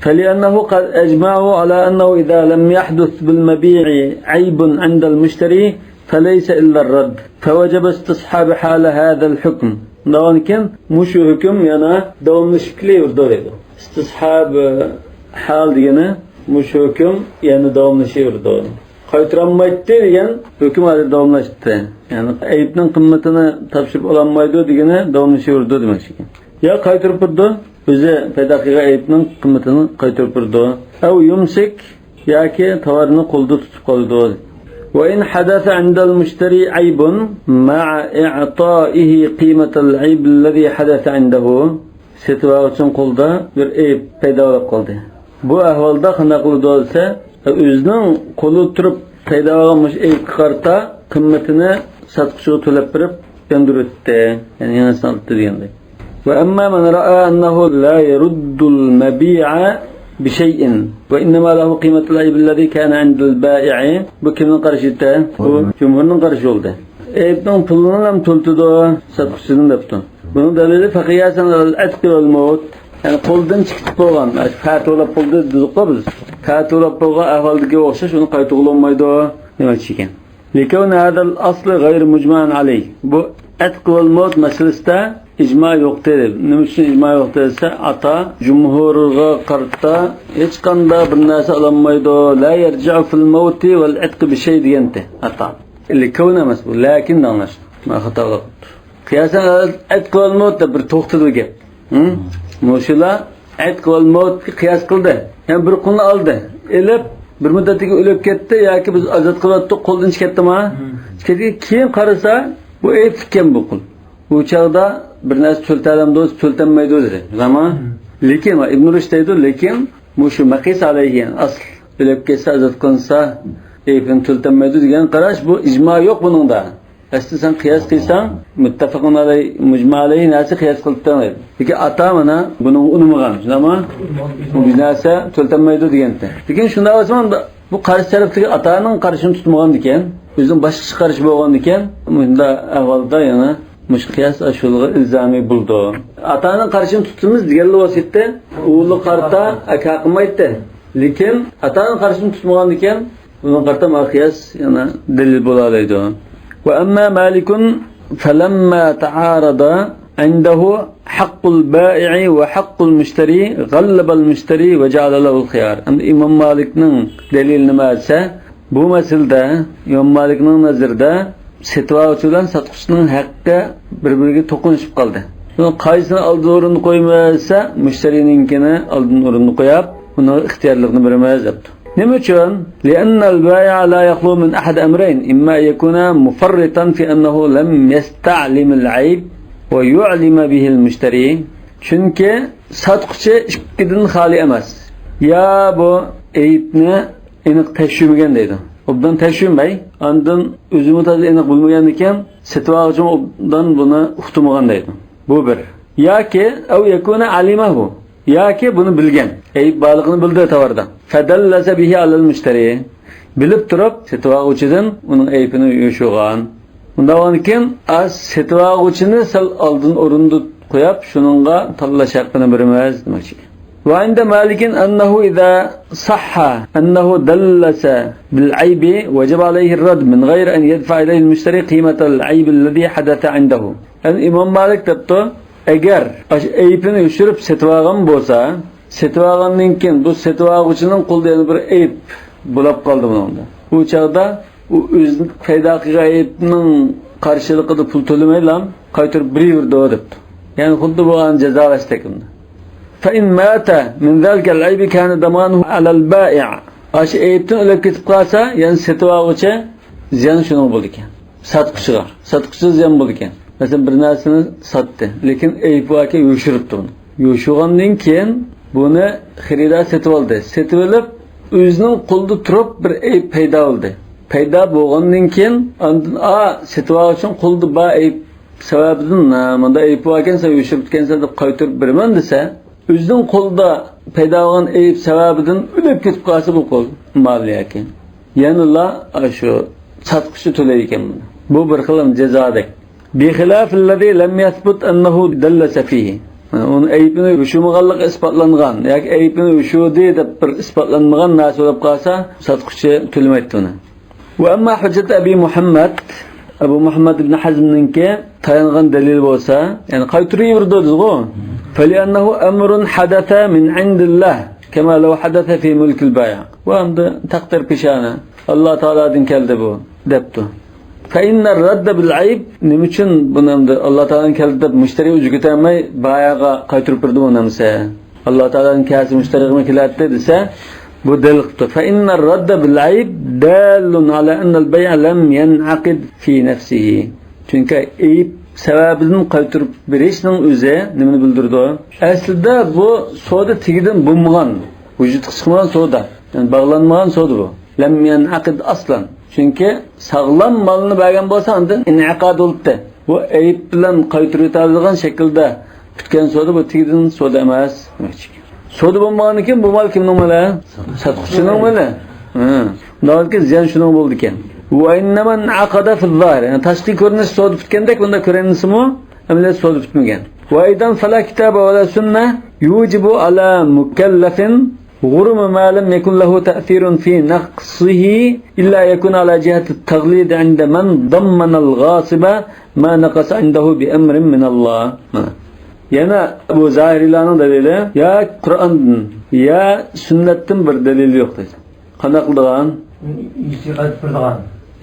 فلأنه قد أجمعوا على أنه إذا لم يحدث بالمبيع عيب عند المشتري فليس إلا الرد فوجب استصحاب حال هذا الحكم. دەۋانكىن، مۇشۇ ھۆكۈم يەنە داۋاملىشىپ كېلىۋېرىدۇ دەيدۇ. ئىستىسھاب، ئە، ھال دېگىنى مۇشۇ ھۆكۈم يەنە داۋاملىشىۋېرىدۇ. قايتۇرالمايتتى دېگەن ھۆكۈم ھازىر داۋاملاشتى. يەنى ئەيىبنىڭ قىممىتىنى تاپشۇرۇپ ئالالمايدۇ دېگىنى داۋاملىشىۋېرىدۇ دېمەكچىكەن. يا قايتۇرۇپ بېرىدۇ، ئۆزى پەيدا قىلغان ئەيىبنىڭ قىممىتىنى قايتۇرۇپ بېرىدۇ. أو يمسك، ياكى تاۋارنى قولدا تۇتۇپ قالىدۇ. وإن حدث عند المشتري عيب مع إعطائه قيمة العيب الذي حدث عنده. سېتىۋالغۇچىنىڭ قولىدا بىر ئەيىب پەيدا بولۇپ قالدى. بۇ ئەھۋالدا قانداق قىلىدۇ دېسە، ئۆزىنىڭ قولىدا تۇرۇپ پەيدا بولغان مۇشۇ ئەيىبكە قارىتا قىممىتىنى ساتقۇچىغا تۆلەپ بېرىپ، ياندۇرۇۋەتتى. يەنى يېڭىسىنى ئالدى دېگەندەك. وأما من رأى أنه لا يرد المبيع بشيء وإنما له قيمة العيب الذي كان عند البائع. بۇ كىمنىڭ قارىشى ئىدى؟ بۇ جۇمھۇرنىڭ قارىشى بولدى. ئەيىبنىڭ پۇلىنى ھەم تۆلىتىدۇ، ساتقۇچىدىن دەپتۇ. بۇنىڭ دەلىلى فقياسا على العتق والموت. يەنى قولدىن چىقىپ بولغان، پەتىۋالاپ بولدى دېدۇققۇ بىز. پەتىۋالاپ بولغان ئەھۋالدىكىگە ئوخشاش ئۇنى قايتۇرغىلى بولمايدۇ دېمەكچى ئىكەن. لكون هذا الأصل غير مجمع عليه. بۇ ئەتق ۋەل مەۋت مەسىلىسىدە ئىجما يوق دېدى. نېمە ئۈچۈن ئىجما يوق دېسە، ئاتا جۇمھۇرغا قارىتا ھېچقانداق بىر نەرسە ئالالمايدۇ. لا يرجع في الموت والعتق بشيء دېگەنتى ئاتا. لكون ئەمەس بۇ، لەكىن ئاڭلاش. مانا خاتا بولۇپتۇ. قىياسەن ئەتق ۋەل مەۋت دەپ بىر توختىدى بۇ گەپ. ھە؟ مۇشۇلار ئەتق ۋەل مەۋتكە قىياس قىلدى. يەنى بىر قۇلنى ئالدى. ئېلىپ، بىر مۇددەتتىن كېيىن ئۆلۈپ كەتتى ياكى بىز ئازاد قىلىۋەتتۇق، قولدىن چىقىپ كەتتىما؟ چىقىپ كەتكەن كېيىن قارىسا، بۇ ئەيىبلىككەن بۇ قۇل. بۇ چاغدا بىر نەرسە تۆلىتەلەمدۇ دېسە، تۆلىتەلمەيدۇ دېدى. رەما؟ لېكىن، ئىبن رۇشد دەيدۇ، لېكىن مۇشۇ مەقىس ئەلەيھى، ئەسلى ئۆلۈپ كەتسە، ئازاد قىلىنسا، ئەيىبىنى تۆلىتەلمەيدۇ دېگەن قاراش، بۇ ئىجما يوق بۇنىڭدا. ئەسلى سەن قىياس قىلساڭ، مۇتتەپەقۇن ئەلەي، مۇجما ئەلەي نەرسە قىياس قىلىپ تۇرمايدۇ. لېكىن ئاتا مانا بۇنىڭغا ئۇنىمىغان، شۇنداقمۇ؟ بۇ بىر نەرسە تۆلىتەلمەيدۇ دېگەنتى. لېكىن شۇنداق بولسىمۇ، بۇ قارشى تەرەپتىكى ئاتانىڭ قارىشىنى تۇتمىغاندىكەن، ئۆزىنىڭ باشقىچە قارىشى بولغاندىكەن، مۇنداق ئەھۋالدا يەنە مۇشۇ قىياس ئاشۇلىغا ئىلزامىي بولىدۇ. ئاتانىڭ قارىشىنى تۇتىمىز دېگەنلا ۋاسىتە، ئۇلۇغا قارىتا ئاكا قىلمايتتى. لېكىن ئاتانىڭ قارىشىنى تۇتمىغاندىكەن، بۇنىڭغا قارىتا مانا قىياس يەنە دەلىل بولالايدۇ. وأما مالك فلما تعارض عنده حق البائع وحق المشتري غلب المشتري وجعل له الخيار. ئەمدى ئىمام مالىكنىڭ دەلىلى نېمە دېسە، بۇ مەسىلىدە ئىمام مالىكنىڭ نەزىرىدە سېتىۋالغۇچى بىلەن ساتقۇچىنىڭ ھەققى بىر-بىرىگە توقۇنۇشۇپ قالدى. بۇنىڭ قايسىنى ئالدىن ئورۇندا قويىمىز دېسە، مۇشتەرىنىڭكىنى ئالدىن ئورۇندا قويۇپ، ئۇنىڭغا ئىختىيارلىقنى بېرىمىز دەپتۇ. نېمە ئۈچۈن؟ لأن البائع لا يخلو من أحد أمرين، إما أن يكون مفرطا في أنه لم يستعلم العيب، ويعلم به المشتري. چۈنكى ساتقۇچى ئىككىدىن خالىي ئەمەس. يا بۇ ئەيىبنى ئېنىق تەكشۈرمىگەن دەيدۇ. ئوبدان تەكشۈرمەي، ئاندىن ئۆزىمۇ تازا ئېنىق بىلمىگەندىكىن، سېتىۋالغۇچىمۇ ئوبدان بۇنى ئۇقتۇرمىغان دەيدۇ. بۇ بىر. ياكى، أو يكون علمه. ياكى بۇنى بىلگەن. ئەيىب بارلىقىنى بىلدى تاۋاردا. فدلس به على المشتري. بىلىپ تۇرۇپ، سېتىۋالغۇچىدىن ئۇنىڭ ئەيىبىنى يوشۇرغان. ئۇنداق بولغاندىكىن، ئا، سېتىۋالغۇچىنى سەل ئالدىن ئورۇندا قويۇپ، شۇنىڭغا تاللاش ھەققىنى بېرىمىز دېمەكچى. وعند مالك أنه إذا صح أنه دلس بالعيب وجب عليه الرد من غير أن يدفع إليه المشتري قيمة العيب الذي حدث عنده. يەنى ئىمام مالىك دەپتۇ، ئەگەر ئاشۇ ئەيىبىنى يوشۇرۇپ سېتىۋالغان بولسا، سېتىۋالغاندىن كېيىن بۇ سېتىۋالغۇچىنىڭ قولىدا يەنە بىر ئەيىب بولاپ قالدى بۇنىڭدا. ئۇ چاغدا ئۇ ئۆزى پەيدا قىلغان ئەيىبنىڭ قارشىلىقىدا پۇل تۆلىمەيلا قايتۇرۇپ بېرىۋېرىدۇ دەپتۇ. يەنى خۇددى بۇ ئان جازالاشتەك. فإن مات من ذلك العيب كان ضمانه على البائع. ئاشۇ ئەيىبتىن ئۆلۈپ كېتىپ قالسا، يەنى سېتىۋالغۇچى زىيان شۇنىڭغا بولىدىكەن. ساتقۇچىغا، ساتقۇچىغا زىيان بولىدىكەن. مەسىلەن، بىر نەرسىنى ساتتى، لېكىن ئەيىب باركەن يوشۇرۇپتۇ بۇنى. يوشۇرغاندىن كېيىن بۇنى خېرىدار سېتىۋالدى. سېتىۋېلىپ، ئۆزىنىڭ قولىدا تۇرۇپ بىر ئەيىب پەيدا بولدى. پەيدا بولغاندىن كېيىن ئاندىن، ئا، سېتىۋالغۇچىنىڭ قولىدا بار ئەيىب سەۋەبىدىن، ھە، مۇنداق ئەيىب باركەن، سەن يوشۇرۇپتىكەنسەن دەپ قايتۇرۇپ بېرىمەن دېسە، ئۆزىنىڭ قولىدا پەيدا بولغان ئەيىب سەۋەبىدىن ئۆلۈپ كېتىپ قالسا بۇ قۇل مالى ياكى يەنىلا شۇ ساتقۇچى تۆلەيدىكەن بۇنى. بۇ بىر خىل جازادەك. بخلاف الذي لم يثبت أنه دلس فيه. ئۇنىڭ ئەيىبىنى يوشۇرمىغانلىقى ئىسپاتلانغان ياكى ئەيىبىنى يوشۇردى دەپ بىر ئىسپاتلانمىغان نەرسە بولۇپ قالسا، ساتقۇچى تۆلىمەيدۇ ئۇنى. وأما حجة أبي محمد، ئەبۇ مۇھەممەد ئىبن ھەزمنىڭكى تايانغان دەلىلى بولسا، يەنى قايتۇرۇۋېرىدۇ دېدىغۇ. فلأنه أمر حدث من عند الله كما لو حدث في ملك البائع. بۇ ئەمدى تەقدىر پېشانە. ئاللا تائالادىن كەلدى بۇ، دەپتۇ. فإن الرد بالعيب، نېمە ئۈچۈن بۇنى ئەمدى ئاللا تائالادىن كەلدى دەپ مۇشتەرى ئۈجگە كەتەلمەي باياغا قايتۇرۇپ بېرىدۇ بۇ نەرسە؟ ئاللا تائالادىن كەلسە مۇشتەرىگىمۇ كېلەتتى دېسە، بۇ دەلىل قىپتۇ. فإن الرد بالعيب دال على أن البيع لم ينعقد في نفسه. چۈنكى ئەيىب سەۋەبىدىن قايتۇرۇپ بېرىشنىڭ ئۆزى نېمىنى بىلدۈرىدۇ؟ ئەسلىدە بۇ سودا تېگىدىن بولمىغان، ۋۇجۇدقا چىقمىغان سودا، يەنى باغلانمىغان سودا بۇ. لم ينعقد أصلا. چۈنكى ساغلام مالنى بەرگەن بولسا، ئاندىن ئىنئىقاد بولۇپتۇ. بۇ ئەيىب بىلەن قايتۇرۇۋېتەلەيدىغان شەكىلدە پۈتكەن سودا، بۇ تېگىدىن سودا ئەمەس دېمەكچى. سودا بولمىغاندىن كېيىن بۇ مال كىمنىڭ مېلى؟ ساتقۇچىنىڭ مېلى. ھە. شۇنداق زىيان شۇنىڭ بولىدىكەن. وإنما انعقد في الظاهر. يەنى تاشقى كۆرۈنۈش سودا پۈتكەندەك بۇنداق كۆرۈنسىمۇ، ئەمەلىيەتتە سودا پۈتمىگەن. وأيضا فلا كتاب ولا سنة يوجب على مكلف غرم ما لم يكن له تأثير في نقصه إلا يكون على جهة التغليظ عند من ضمن الغاصب ما نقص عنده بأمر من الله. مانا. يەنە بۇ زاھىرىيلارنىڭ دەلىلى، يا قۇرئاندىن، يا سۈننەتتىن بىر دەلىل يوق دەيدۇ. قانداق قىلىدىغان؟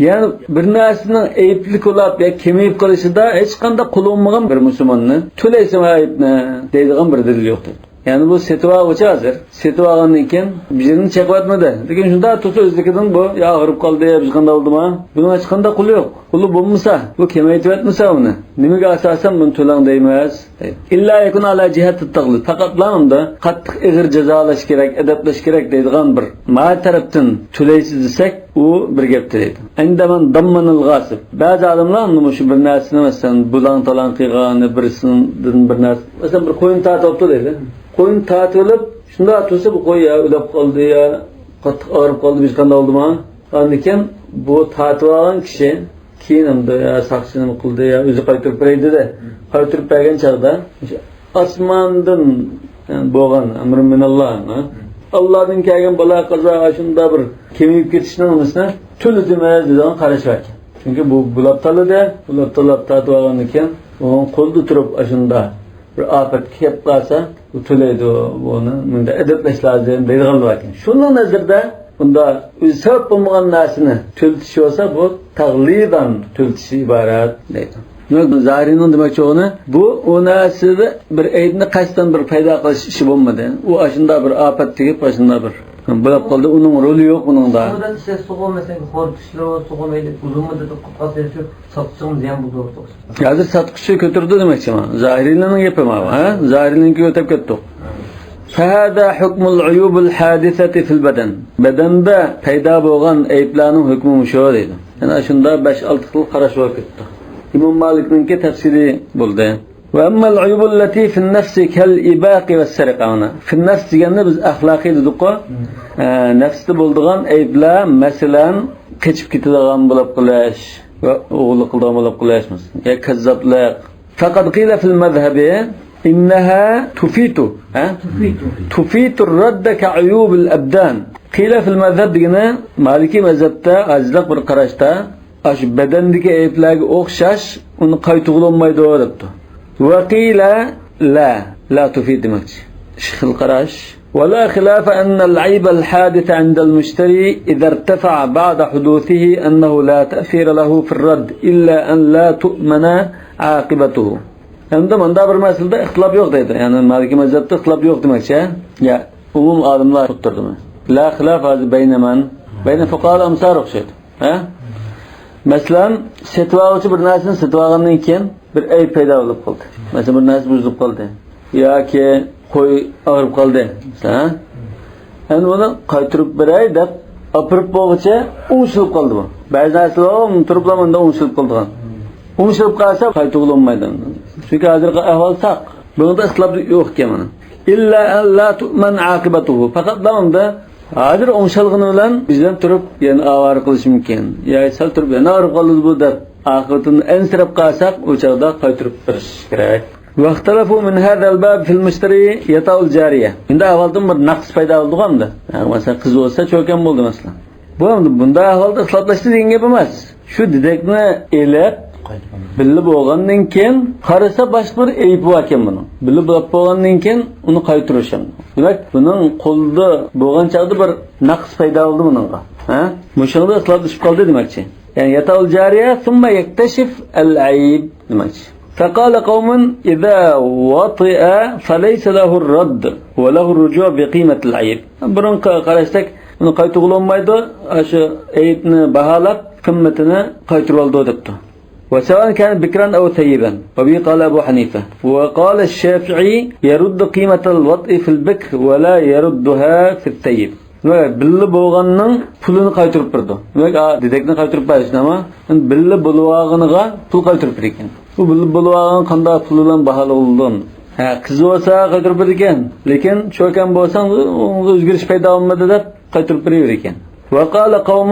يەنى بىر نەرسىنىڭ ئەيىبلىك بولاپ يا كېمىيىپ قېلىشىدا ھېچقانداق قولى بولمىغان بىر مۇسۇلماننى تۆلەيسەن ئەيىبنى دەيدىغان بىر دەلىل يوق دەيدۇ. يەنى بۇ سېتىۋالغۇچى ھازىر سېتىۋالغاندىن كېيىن بىرىنى چېقىۋەتمىدى. لېكىن شۇنداق تۇرسا ئۆزلۈكىدىن بۇ يا ئاغرىپ قالدى يا بىرقانداق بولدىما، بۇنىڭ ھېچقانداق قولى يوق. قولى بولمىسا، بۇ كېمەيتىۋەتمىسە ئۇنى، نېمىگە ئاساسەن بۇنى تۆلەڭ دەيمىز؟ دەيدۇ. إلا يكون على جهة التغليظ. پەقەتلا ئۇندا قاتتىق ئېغىر جازالاش كېرەك، ئەدەپلەش كېرەك دەيدىغان بىر ما تەرەپتىن تۆلەيسىز دېسەك، ئۇ بىر گەپتە دەيدۇ. عند من ضمن الغاصب. بەزى ئالىملار مۇشۇ بىر نەرسىنى، مەسىلەن، بۇلاڭ-تالاڭ قىلغانى، بىرسىدىن بىر نەرسە، مەسىلەن، بىر قوينى تارتىۋاپتۇ دەيلى. قوينى تارتىۋېلىپ، شۇنداق تۇرسا، بۇ قوي يا ئۆلۈپ قالدى يا قاتتىق ئاغرىپ قالدى، ھېچقانداق بولدىما؟ ئاندىن كېيىن بۇ تارتىۋالغان كىشى كېيىن ئەمدى يا ساقچى نېمە قىلدى يا ئۆزى قايتۇرۇپ بېرەي دېدى. قايتۇرۇپ بەرگەن چاغدا ئاشۇ ئاسماندىن، يەنى بولغان ئەمرۇ مىناللا، ھە؟ ئاللادىن كەلگەن بالا قازا شۇنداق بىر كېمىيىپ كېتىشنىڭ نېمىسىنى تۆلىتىمىز دېگەن قاراش بار ئىكەن. چۈنكى بۇ بۇلاپ تاللىدى، بۇلاپ تاللاپ تارتىۋالغاندىن كېيىن ئۇنىڭ قولىدا تۇرۇپ ئاشۇنداق بىر ئاپەت كېلىپ قالسا، ئۇ تۆلەيدۇ، بۇنى مۇنداق ئەدەپلەش لازىم دەيدىغانلار بار ئىكەن. شۇنىڭ نەزىرىدە بۇندا ئۆزى سەۋەب بولمىغان نەرسىنى تۆلىتىش بولسا، بۇ تەغلىزدىن تۆلىتىشتىن ئىبارەت دەيدۇ. دېمەك، زاھىرىنىڭ دېمەكچى بولغىنى، بۇ ئۇ نەرسىدە بىر ئەيىبنى قەستەن بىر پەيدا قىلىش ئىشى بولمىدى. ئۇ ئاشۇنداق بىر ئاپەت تېگىپ، ئاشۇنداق بىر بولۇپ قالدى، ئۇنىڭ رولى يوق ئۇنىڭدا. سودا دېسە، سوغۇ، مەسىلەن، خور چۈشلىرى، سوغۇ مەيلى ئۇزۇنمۇ دېتىپ قالسا، شۇ ساتقۇچىغا زىيان بولىدۇ. ھازىر ساتقۇچى كۆتۈرىدۇ دېمەكچىمەن. زاھىرىينىڭ گېپى ماۋۇ، ھە؟ زاھىرىينىڭكىگە ئۆتۈپ كەتتۇق. فهذا حكم العيوب الحادثة في البدن. بەدەندە پەيدا بولغان ئەيىبلەرنىڭ ھۆكمى مۇشۇ دەيدۇ. يەنە شۇندا بەش-ئالتە خىل قاراش بولۇپ كەتتى. ئىمام مالىكنىڭكى تەپسىلىي بولدى. وأما العيوب التي في النفس كالإباق والسرقة، مانا، في النفس دېگەندە بىز ئەخلاقىي دېدۇققۇ. ئە، نەپستە بولىدىغان ئەيىبلەر، مەسىلەن، قېچىپ كېتىدىغان بولۇپ قېلىش ۋە ئوغرىلىق قىلىدىغان بولۇپ قېلىش، مەسىلەن، يا كاززاپلىق. فقد قيل في المذهب إنها تفيت، ھە؟ تفيت. تفيت الرد كعيوب الأبدان. قيل في المذهب دېگىنى مالىكىي مەزھەپتە ئاجىزلىق بىر قاراشتا، ئاشۇ بەدەندىكى ئەيىبلەرگە ئوخشاش ئۇنى قايتۇرغىلى بولمايدۇ دەپتۇ. وقيل لا، لا تفيت دېمەكچى. ئىككى خىل قاراش. ولا خلاف أن العيب الحادث عند المشتري إذا ارتفع بعد حدوثه أنه لا تأثير له في الرد إلا أن لا تؤمن عاقبته. ئەمدى مۇنداق بىر مەسىلىدە ئىختىلاپ يوق دەيدۇ. يەنى مالىكىي مەزھەپتە ئىختىلاپ يوق دېمەكچى، ھە؟ يا، ئومۇم ئالىملار تۇتتۇردىمۇ؟ لا خلاف ھازىر بەينە مەن، بەينە فۇقاھائىل ئەمسار ئوخشايدۇ. ھە؟ مەسىلەن، سېتىۋالغۇچى بىر نەرسىنى سېتىۋالغاندىن كېيىن بىر ئەيىب پەيدا بولۇپ قالدى. مەسىلەن، بىر نەرسە بۇزۇلۇپ قالدى ياكى قوي ئاغرىپ قالدى. ھە؟ ئەمدى بۇنى قايتۇرۇپ بېرەي دەپ ئاپىرىپ بولغۇچە ئوڭشىلىپ قالدى بۇ. بەزى نەرسىلەر ئۇنتۇرۇپلا مۇنداق ئوڭشىلىپ قالىدىغان. ئوڭشىلىپ قالسا قايتۇرغىلى بولمايدۇ. چۈنكى ھازىرقى ئەھۋال ساق. بۇنىڭدا ئىختىلاپ يوق ئىكەن مانا. إلا أن لا تؤمن عاقبته. پەقەتلا ئۇندا ھازىر ئوڭشالغىنى بىلەن بىزدىن تۇرۇپ يەنە ئاۋارە قىلىشى مۇمكىن. يا سەل تۇرۇپ يەنە ئاغرىپ قالىدۇ بۇ دەپ ئاقىۋىتىدىن ئەنسىرەپ قالساق، ئۇ چاغدا قايتۇرۇپ بېرىش كېرەك. واختلفوا من هذا الباب في المشتري يطأ الجارية. ئەمدى ئەۋۋەلدىن بىر نەقىس پەيدا بولدىغۇ ئەمدى. ھە، مەسىلەن، قىز بولسا چوكان بولدى مەسىلەن. بۇ ئەمدى بۇنداق ئەھۋالدا ئىسلاھلاشتى دېگەن گەپ ئەمەس. شۇ دېدەكنى ئېلىپ، بىللە بولغاندىن كېيىن قارىسا باشقا بىر ئەيىبى باركەن بۇنىڭ. بىللە بولۇپ بولغاندىن كېيىن ئۇنى قايتۇرۇش ئەمدى. دېمەك، بۇنىڭ قولىدا بولغان چاغدا بىر نەقىس پەيدا بولدى بۇنىڭغا. ھە؟ مۇشۇنىڭدا ئىسلاھلىشىپ قالدى دېمەكچى. يەنى يطأ الجارية ثم يكتشف العيب دېمەكچى. فقال قوم إذا وطئ فليس له الرد وله الرجوع بقيمة العيب. بۇرۇنقى قاراشتەك ئۇنى قايتۇرغىلى بولمايدۇ، ئاشۇ ئەيىبنى باھالاپ قىممىتىنى قايتۇرۇۋالىدۇ دەپتۇ. وسواء كان بكرا أو ثيبا. وبه قال أبو حنيفة. وقال الشافعي يرد قيمة الوطء في البكر ولا يردها في الثيب. دېمەك، بىللە بولغاننىڭ پۇلىنى قايتۇرۇپ بېرىدۇ. دېمەك، ئا، دېدەكنى قايتۇرۇپ بەرسۇن، ئەمما بىللە بولۇۋالغىنىغا پۇل قايتۇرۇپ بېرىدىكەن. بۇ بىللە بولۇۋالغان قانداق پۇل بىلەن باھالىغىلى بولىدۇ؟ ھە، قىز بولسا قايتۇرۇپ بېرىدىكەن، لېكىن چوكان بولسا ئۇنىڭدا ئۆزگىرىش پەيدا بولمىدى دەپ قايتۇرۇپ بېرىۋېرىدىكەن. وقال قوم